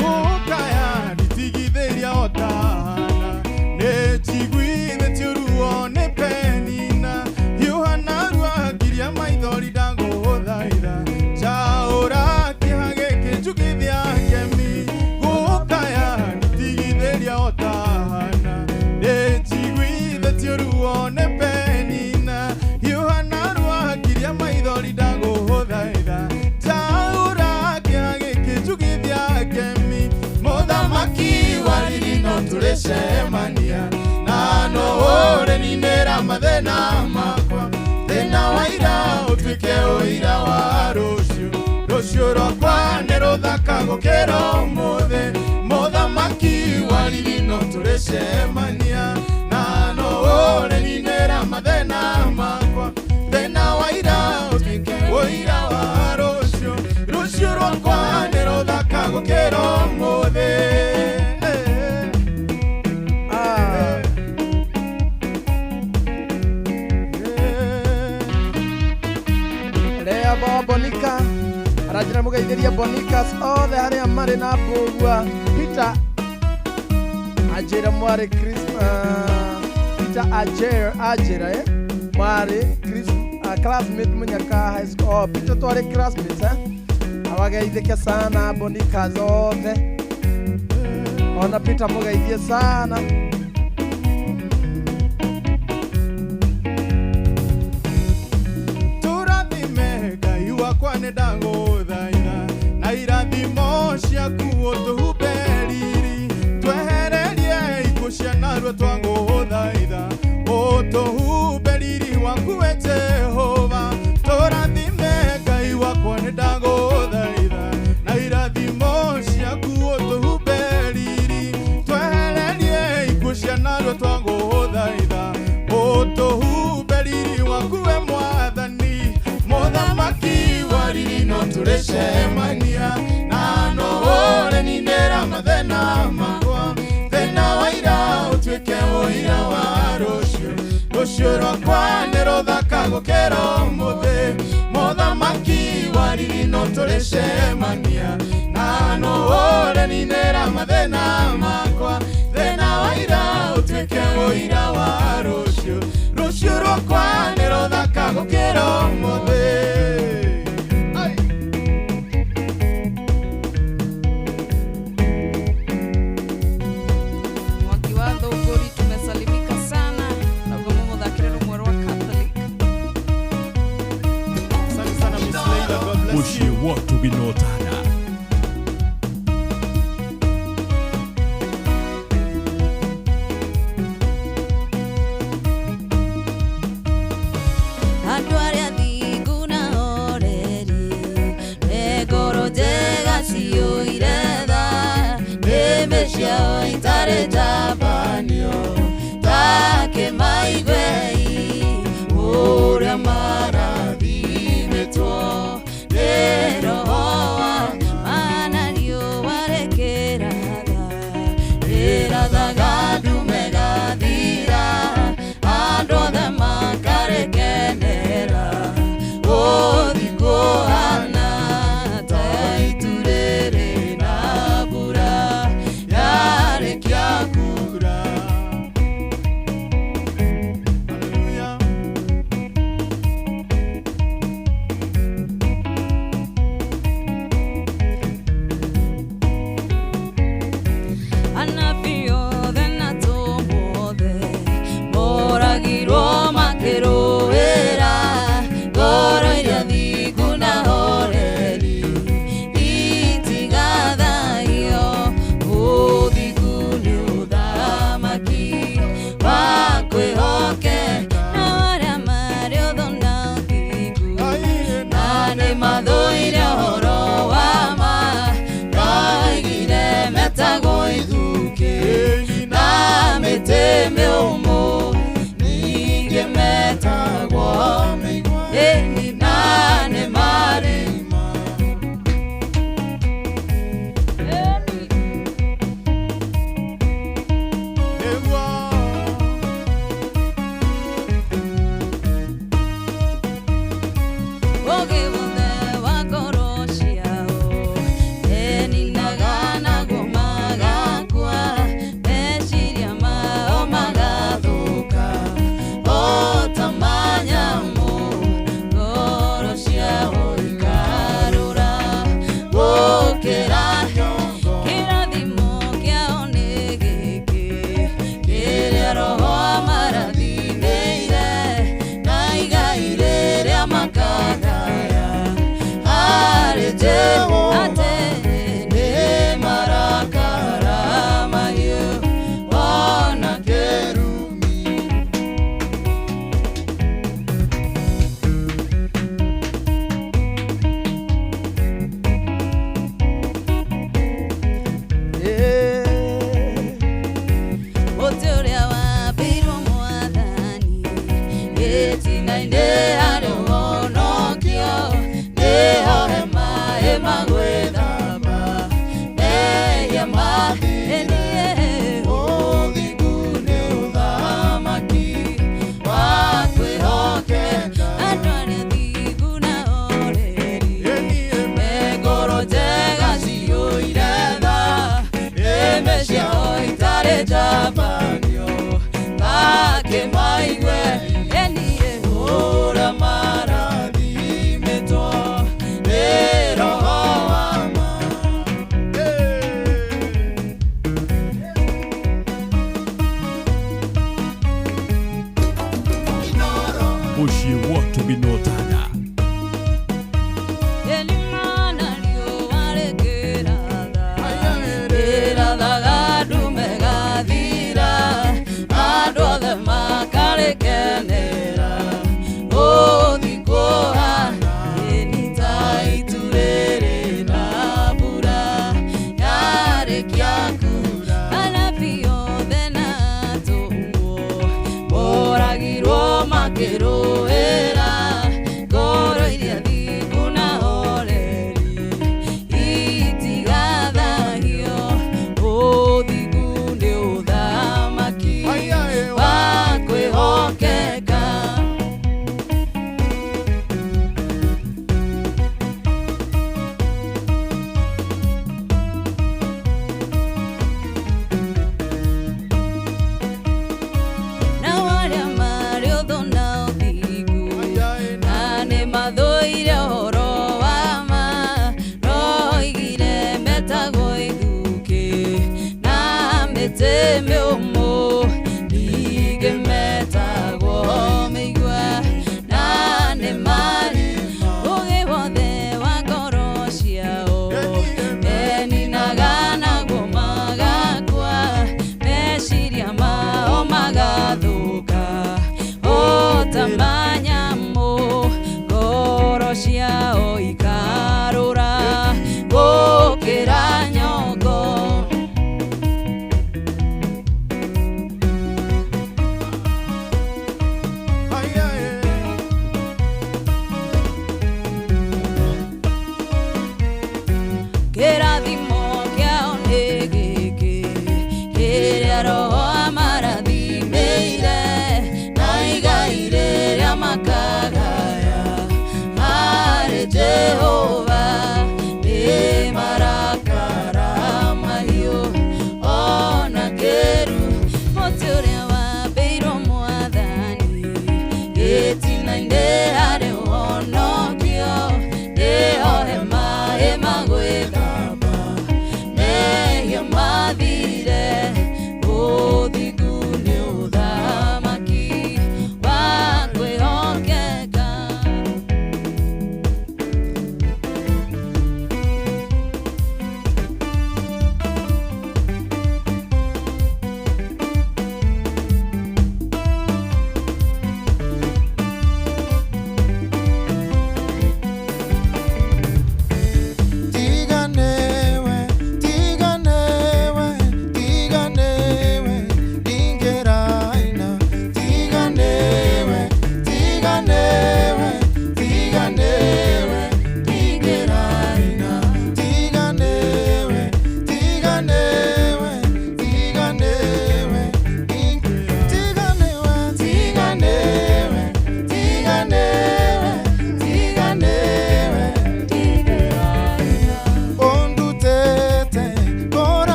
Gũkaya nditigithĩria otana nĩnjiguithĩtio ruo nĩ penina hiũha narua ngiria maithori ndagũthaitha njaũra kĩeha gĩkĩ njugithia ngemi gũkaya nditigithĩria otana nĩnjiguithĩtio ruo nĩ penina hiũha narua ngiria maithori ndagũthaitha njaũra kĩeha gĩkĩ njugithia ngemi mũthamaki wa riri no tũrĩcemania na no ũrĩninĩra mathĩna makwa thĩna wa ira ũtuĩke ũira wa rũciũ rũciũ rwakwa nĩ rũthaka gũkĩra ũmũthĩ mũthamaki wa riri no tũrĩcemania na no ũrĩninĩra mathĩna makwa thĩna wa ira ũtuĩke ũira wa rũciũ rũciũ rwakwa nĩ rũthaka gũkĩra ũmũthĩ. Lea Bonika aranjĩra mũgeithĩrie Bonikas othe arĩa marĩ na mbũgua Peter anjĩra mwarĩ Chris Peter anjĩra mwarĩ Chris classmate Munyaka High School. Oh, Peter twarĩ classmates awageithĩke sana Bonikas othe ona Peter mũgeithie sana. Tũrathime Ngai wakwa nĩ ndagũthaitha na irathimo ciaku ũtũhumbe riri twehererie ikuũ cia narua twagũthaitha ũtũhumbe riri waku we Jehova tũrathime Ngai wakwa nĩ ndagũthaitha na irathimo ciaku ũtũhumbe riri twehererie ikuũ cia narua twagũthaitha ũtũhumbe riri waku we Mwathani mũthamaki wa riri no tũrĩcemania na no ũrĩninĩra mathĩna makwa thĩna wa ira ũtuĩke ũira wa rũciũ rũciũ rwakwa nĩ rũthaka gũkĩra ũmũthĩ mũthamaki wa riri no tũrĩcemania na no ũrĩninĩra mathĩna makwa thĩna wa ira ũtuĩke ũira wa rũciũ rũciũ rwakwa nĩ rũthaka gũkĩra ũmũthĩ. Mwaki wa Thũngũri tumesalimika sana na ugo mũmũthakĩre rũmwe rwa Catholic. Asante sana Miss Leila, God bless Mũciĩ you. wa Tũginotana. Andũ arĩa thingu na oreri me ngoro njega ciyũire tha nĩmĩ ciao itarĩ tabanio takĩmaiguei ũrĩa marathimĩtwo nĩ Roho wa Mana riũa rĩkĩratha rĩrathaga ndume gathira andũ othe makarĩkenera gũthiĩ kũhana ta itu rĩrĩ na mbura yarĩkia kuura. Gĩtina-inĩ harĩ ũhonokio, nĩho hema ĩmagwĩthamba mehia mathĩnie. Ũthingu nĩ ũthamaki wa kwĩhokeka, andũ arĩa thingu na oreri me ngoro njega ciyũire tha, nĩmĩ ciao itarĩ njabanio makĩmaigue eniĩ ũrĩa marathimĩtwo nĩ Roho wa ma. Mũciĩ wa Tũminotana. Elimana riũa rĩkĩratha, rĩrathaga ndume gathira, andũ othe makarĩkenera. Ũthingu ũhana ĩni ta itu rĩrĩ na mbura, yarĩkia kuura anabii othe na atũmwo moragirwo makĩrũĩra ngoro iria thingu na horeri itigathahio. Ũthingu nĩ ũthamaki wa kwĩhokeka. Na arĩa marĩ ũthũ na ũthingu na nĩ mathũire ũhoro wa ma, roigire metagwo ithukĩ na mĩtĩ mĩũmũ, ningĩ metagwo mĩigua na nĩ marĩ ũgĩ wothe wa ngoro ciao meninaga naguo magakua, meciria mao magathũka o ta manyamũ, ngoro ciao ikarũra gũkĩra nyongo. Kĩrathimo kĩao nĩ gĩkĩ kĩrĩa Roho amarathimĩire, na igai rĩrĩa makagaya harĩ Jehova nĩ marakara mahiũ ona kĩru. Mũtĩ ũrĩa wambĩirwo Mwathani gĩtina-inĩ harĩ ũhonokio, nĩho hema ĩmagwĩthamba mehia mathire.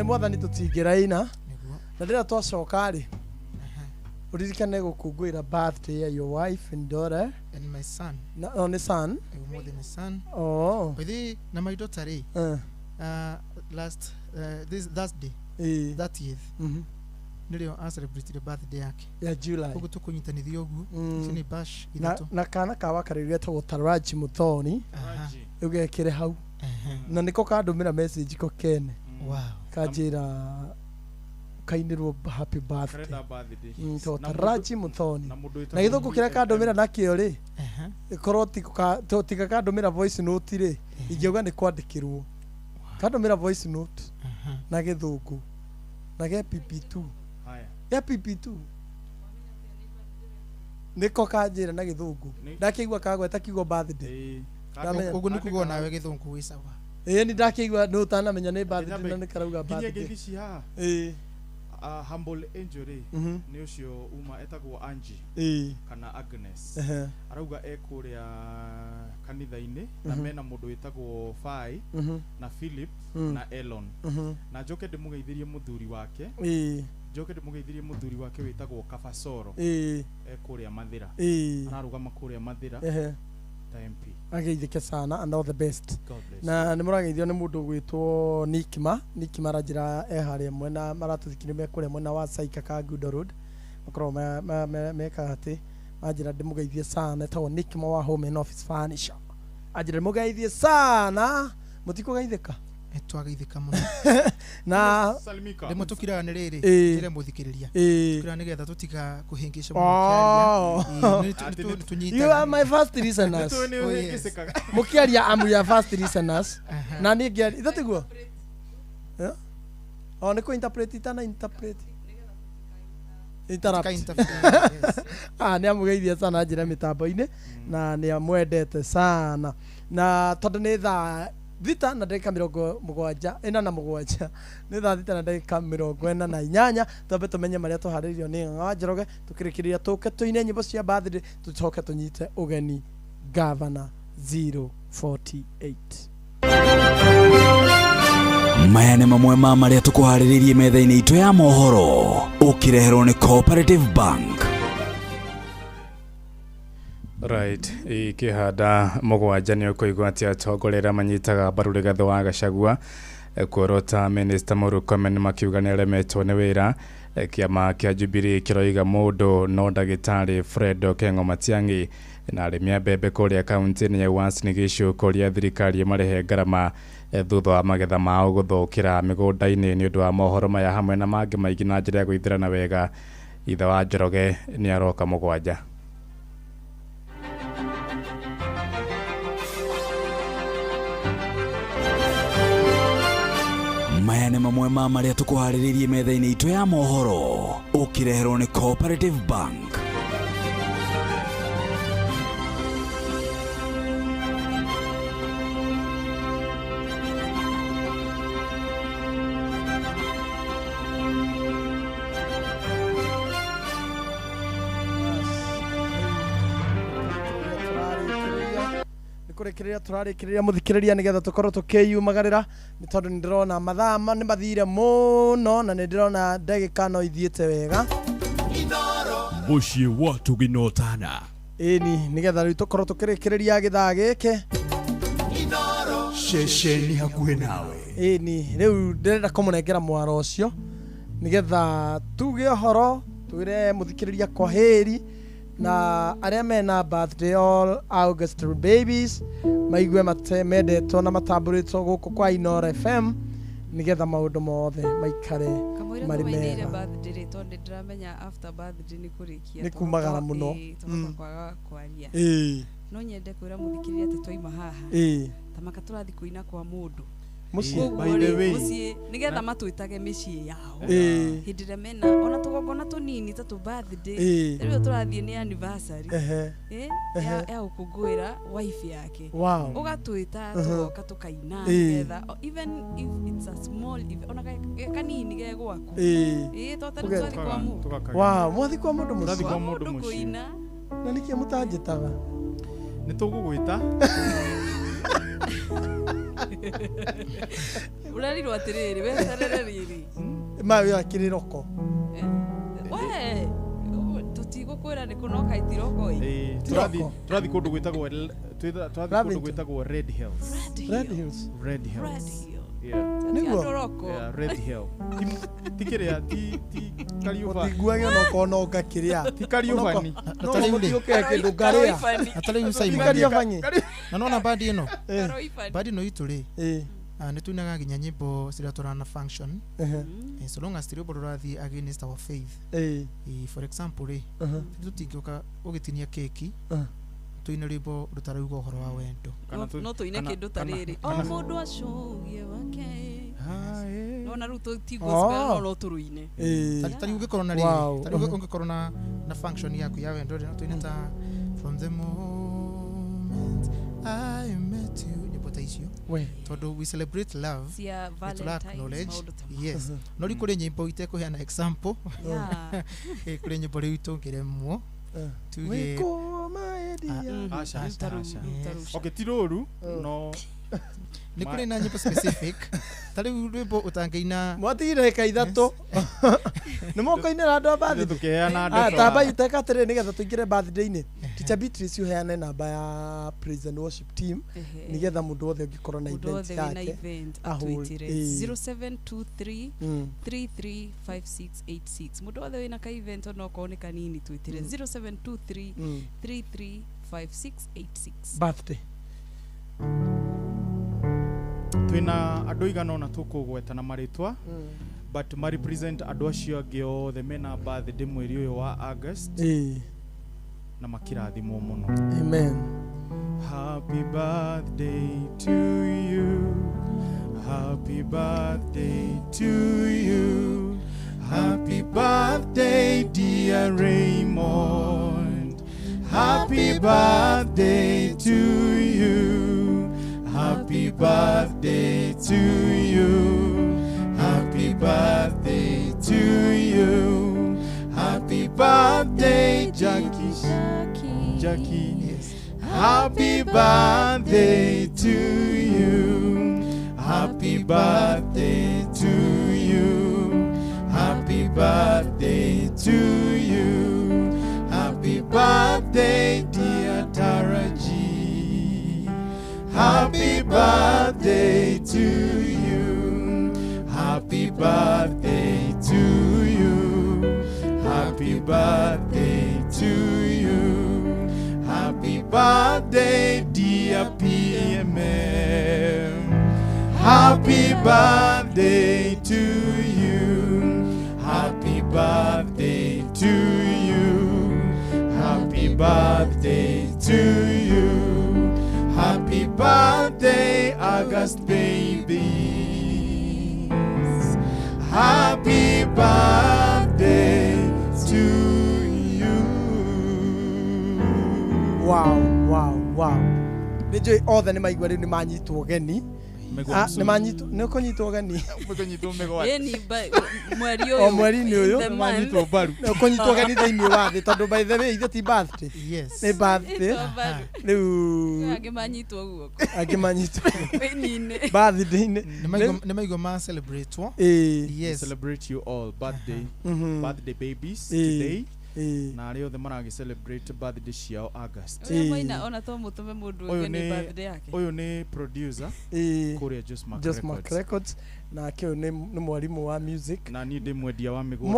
mwathani tũtingĩraina na rĩrĩa twacoka rĩ ũririkane gũkũngũĩra birthday ya your wife and daughter and my son. Na, oh, nĩ son. Ũmũthĩ nĩ son. Oh. By the way, na my daughter rĩ, last this Thursday, 30th, nĩrĩo a celebrate birthday yake ya July. Koguo tũkũnyitanithia ũguo. Ici nĩ bash Na, ithatũ. na kana ka wakarĩu getagwo Taraji Muthoni ũgekĩre hau na nĩko kandũmĩra message ko kene. Wow. Kanjĩra kainĩrwo happy birthday. Karenda birthday. To Na mũndũ- Taraji Muthoni na mũndũ wĩtagwo na gĩthũngũ kĩrĩa kandũmĩra nakĩo rĩ ĩkorwo tiga kandũmĩra voice note rĩ ingĩauga nĩ kwandĩkĩrwo kandũmĩra voice note na gĩthũngũ na ge pp2 Haya. ge pp2 nĩko kanjĩra na gĩthũngũ ndakĩigua kagweta kiugo birthday. Ndamenya- Ũguo nĩ kuga onawe gĩthũngũ wĩ sawa. Ĩĩ nĩ ndakĩigua nĩ ũtanamenya nĩ birthday na nĩ karauga Nginya birthday. ngeithi ci haha. Ĩĩ. Humble Angel rĩ nĩ ũcio uma etagwo Angie kana Agnes. Arauga e kũrĩa kanitha-inĩ na mena mũndũ wĩtagwo Fai na Philip na Elon. Na njoke ndĩmũgeithĩrie mũthuri wake. Njoke ndĩmũgeithĩrie mũthuri wake wĩtagwo Kabacoro. E kũrĩa Mathĩra. Ararũgama kũrĩa Mathĩra ta MP. Ageithĩke sana and all the best. God bless. Na nĩ mũrageithio nĩ mũndũ ũgwĩtwo Nikma. Nikma aranjĩra e harĩa mwena maratũthikĩrĩria me kũrĩa mwena wa Saika Kangundo Road makoragwo meka atĩ anjĩra ndĩmũgeithie sana etagwo Nikma wa Home and Office Furniture anjĩra ndĩmũgeithie sana mũtikũgeithĩka. Twageithĩka mũno. Na rĩmwe tũkiraga nĩ rĩrĩ Ĩĩ. njĩre mũthikĩrĩria Ĩĩ. tũkiraga nĩgetha tũtiga kũhĩngĩca Oh. mũno ũkĩaria. You are my first listeners. Oh, yes. Mũkĩaria am your first listeners. Na niĩ ngĩaria ithe tiguo? Yeah? Oh, nĩ kũ interpret itana interpret. Interrupt. Tuka-interfere, yes. Ah, nĩ amũgeithia sana njĩra mĩtambo-inĩ na nĩ amwendete sana na tondũ nĩ thaa 6 na ndagĩka 77 nĩ thaa 6 na ndagĩka 48 twambe tũmenye marĩa tũharĩrĩirio nĩ Ng'ang'a wa Njoroge tũkĩrĩkĩrĩria tũke tũine nyĩmbo cia birthday tũcoke tũnyite ũgeni Gavana 048. Maya nĩ mamwe ma marĩa tũkũharĩrĩirie metha-inĩ itũ ya mohoro ũkĩreherwo nĩ Cooperative Bank. Right, ikĩhanda mũgwanja nĩ ũkũigua atĩ atongoria arĩa manyitaga mbaru Rigathĩ wa Gachagua kuorota Minister Murkomen makiuga nĩ aremetwo nĩ wĩra. Kĩama kĩa Jubilee kĩroiga mũndũ no ndagĩtarĩ Fred Okengo Matiang'i na arĩmi a mbembe kũrĩa kaunti-inĩ ya Uasin Gishu kũria thirikari ĩmarĩhe ngarama thutha wa magetha mao gũthũkĩra mĩgũnda-inĩ. Nĩ ũndũ wa mohoro maya hamwe na mangĩ maingĩ na njĩra ya gũithĩrana wega, ithe wa Njoroge nĩ aroka mũgwanja. Maya nĩ mamwe ma marĩa tũkũharĩrĩirie metha-inĩ itũ ya mohoro ũkĩreherwo nĩ Cooperative Bank. Kũrĩkĩrĩria tũrarĩkĩrĩria mũthikĩrĩria nĩgetha tũkorwo tũkĩyumagarĩra nĩ tondũ nĩ ndĩrona mathaa nĩ mathire mũno na nĩ ndĩrona ndagĩka no ithiĩte wega. Mũciĩ wa tũginotana. Ĩni nĩgetha rĩu tũkorwo tũkĩrĩkĩrĩria gĩthaa gĩkĩ. Ceceni hakuhĩ nawe. Ĩni rĩu ndĩrenda kũmũnengera mwaro ũcio nĩgetha tuge ũhoro twĩre mũthikĩrĩria kwa heri na arĩa mena birthday all August babies maigue mendetwo na matambũrĩtwo gũkũ kwa Inooro FM nĩgetha maũndũ mothe maikare Kamũira marĩ tũmainĩire mega. birthday rĩ tondũ nĩndĩramenya after birthday nĩ kũrĩkia Nĩ kumagara mũno. tũgoka kwaga kwaria. Ĩĩ. No nyende kwĩra mũthikĩrĩria atĩ twaima haha tamaka tũrathiĩ kũina kwa mũndũ. Mũciĩ. Koguo By the rĩ, way. mũciĩ nĩgetha matwĩtage mĩciĩ yao Ĩĩ. hĩndĩ ĩrĩa mena ona tũgongona tũnini ta tũ birthday Ĩĩ. rĩu tũrathiĩ nĩ anniversary Ehe. Ĩ, Ehe. ya gũkũngũĩra wife yake Wow. ũgatwĩta tũgoka tũkaina Ĩĩ. nĩgetha even if it's a small event, ona kanini ge gwaku Ĩĩ. Ĩĩ, to tarĩu twathiĩ kwa mũndũ. Wow, mwathiĩ kwa mũndũ Tũrathiĩ mũciĩ. kwa mũndũ mũciĩ. Kũina. Na nĩkĩ mũtanjĩtaga? Nĩ tũgũgwĩta. Ũrerirwo atĩrĩrĩ weterere rĩrĩ ma yo akĩrĩ roko we tũtigũkwĩra nĩ kũnoka itiroko ĩ tũrathi kũndũ gwĩtagwo tũrathi kũndũ gwĩtagwo Red Hills. Red Hills. Red Hills. Yeah. Nĩguo? Yeah, Red Hill. Ti kĩrĩa ti Kariũba. Ũtiguage ona ũkonoka kĩrĩa. Ti Kariũbani. No mũthiũke kĩndũ ngarĩa. Na ta rĩu Simon. Ti Kariũbani. Na nona bandi ĩno. Bandi ĩno itũ rĩ. Nĩ tuinaga nginya nyĩmbo ciria tũrana function. So long as rwĩmbo rũrathiĩ against our faith. For example rĩ, tũtingĩũka ũgĩtinia keki tuine rwĩmbo rũtarauga ũhoro wa wendo. No tuine kĩndũ ta rĩrĩ o mũndũ acũgie wake nona rĩu tũti gospel no tũrũine. Ta rĩu ũngĩkorwo na rĩrĩ, ta rĩu ũngĩkorwo na function yaku ya wendo rĩ, no tuine ta from the moment I met you, nyĩmbo ta icio tondũ we celebrate love, cia acknowledge. Yes, no rĩu kũrĩ nyĩmbo itekũheana example. Kũrĩ nyĩmbo rĩu tũngĩremwo tuge okay ti rũru no nĩ kũrĩ na nyĩmbo specific ta rĩu rwĩmbo ũtangĩina mwatigire ka ithatũ nĩ mũkũinĩra andũ a birthday tũkĩheana ndeto tamba iteka atĩrĩ nĩgetha tũingĩre birthday-inĩ. Teacher Beatrice ũheane namba ya praise and worship team nĩgetha mũndũ wothe ũngĩkorwo na event yake atwĩtire 0723 335686 mũndũ wothe wĩna ka event onokorwo nĩ kanini twĩtire 0723 335686 birthday. Twina andũ igana ona tũkũgweta na marĩtwa but ma represent andũ acio angĩ othe mena birthday mweri ũyũ wa August na makirathimwo mũno. Amen. Happy birthday to you. Happy birthday to you. Happy birthday dear Raymond. Happy birthday to you. Happy birthday to you. Happy birthday to you. Happy birthday, Jackie. Jackie. Yes. Happy birthday to you. Happy birthday to you. Happy birthday to you. Happy birthday, dear Tara G. Happy birthday to you. Happy birthday to you. Happy birthday to you. Happy birthday, dear PMM. Happy birthday to you. Happy birthday to you. Happy birthday to you. Happy birthday, August babies. Happy birthday to you. Wow, wow, wow. Nĩnjũĩ othe nĩ maigua rĩu nĩ manyitwo ũgeni. Nĩ manyitwo, nĩ ũkũnyitwo ũgeni. Ũkũnyitwo mĩgwate. Ĩni mweri ũyũ. O mweri-inĩ ũyũ. The month. Nĩ mbaru. Nĩ ũkũnyitwo ũgeni thĩinĩ wa thĩ tondũ by the way ithuĩ ti birthday. Yes. Nĩ birthday. Rĩu angĩ manyitwo guoko. Angĩ manyitwo. Ĩni-inĩ. Birthday-inĩ. Nĩ maigua ma celebrate-wo. Yes. Celebrate you all birthday. Birthday babies today. Na arĩa othe maragĩ celebrate birthday ciao August. Ũrĩa maina ona to mũtũme mũndũ ũngĩ nĩ birthday yake. Ũyũ nĩ producer kũrĩa Josmark Records. Nake ũyũ nĩ mwarimũ wa music. Na niĩ ndĩ mwendia wa mĩgũnda.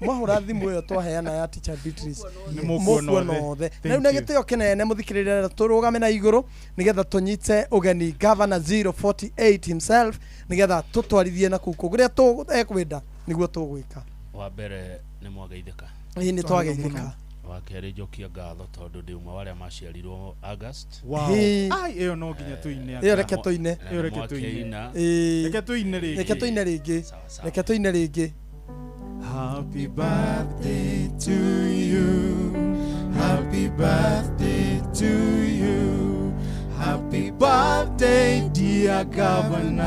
Mwahũra thimũ ĩyo twaheana ya Teacher Beatrice. Nĩ mũkuona othe. Rĩu nĩ gĩtĩo kĩnene mũthikĩrĩria tũrũgame na igũrũ nĩgetha tũnyite ũgeni Governor 048 himself nĩgetha tũtwarithie na kũu kũrĩa ekwenda nĩguo tũgwĩka. Wa mbere nĩ mwageithĩka. Ĩĩ nĩ twageithĩka. Wa kerĩ njokia ngatho tondũ ndĩ ũmwe wa arĩa maciarirwo August. Wow. Ai ĩyo no nginya tũine. Ĩyo reke tũine. Ĩyo reke tũine. Reke tũine rĩngĩ. Reke tũine rĩngĩ. Reke tũine rĩngĩ. Happy birthday to you. Happy birthday to you. Happy birthday dear Governor.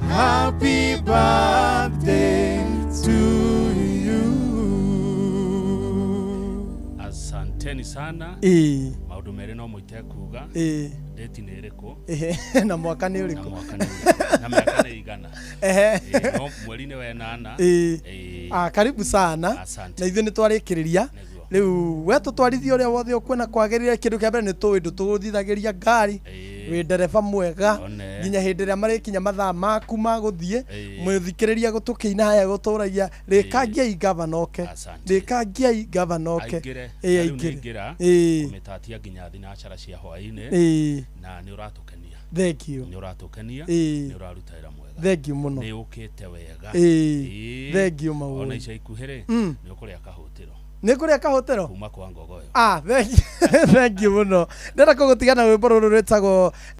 Happy birthday to you. Asante. Asanteni sana. Ĩĩ. Maũndũ merĩ no mũite kuga. Ĩĩ. Date nĩ ĩrĩkũ? Ehe, na mwaka nĩ Na ũrĩkũ? mwaka nĩ ũrĩkũ? Na mĩaka nĩ igana? Ehe. Ĩĩ, no mweri-inĩ wa ĩnana. Ĩĩ. Ĩĩ. Ah, karibu sana. Asante. Na ithuĩ nĩ twarĩkĩrĩria. Rĩu we tũtwarithie ũrĩa wothe ũkuona kwagĩrĩire. Kĩndũ kĩa mbere nĩ tũĩ ndũtũgũthithagĩria ngari, wĩ ndereba mwega. One. Nginya hĩndĩ ĩrĩa marĩkinya mathaa maku ma gũthiĩ, Ĩĩ. mũthikĩrĩria gũtũkĩina haya gũtũragia rĩkangiai gavana oke, rĩkangiai gavana oke. Aingĩre. Ĩĩ, Na rĩu nĩ aingĩre. aingĩra. Ĩĩ. Kũmĩtatia nginya thinacara cia hwaĩ-inĩ. Ĩĩ. Na nĩ ũratũkenia. Thank you. Nĩ ũratũkenia. Ĩĩ. Nĩ ũraruta wĩra mwega. Thank you mũno. Nĩ ũkĩte wega. Ĩĩ. Ĩĩ. Thank you, Maũĩ. Ona ica ikuhĩ rĩ, nĩ ũkũrĩa kahũtĩro. Nĩ kũrĩa kahũtĩro? Kuma kwa Ngogoyo. Ah, thank you, thank you mũno. Ndĩrenda kũgũtiga na rwĩmbo rũrũ rwĩtagwo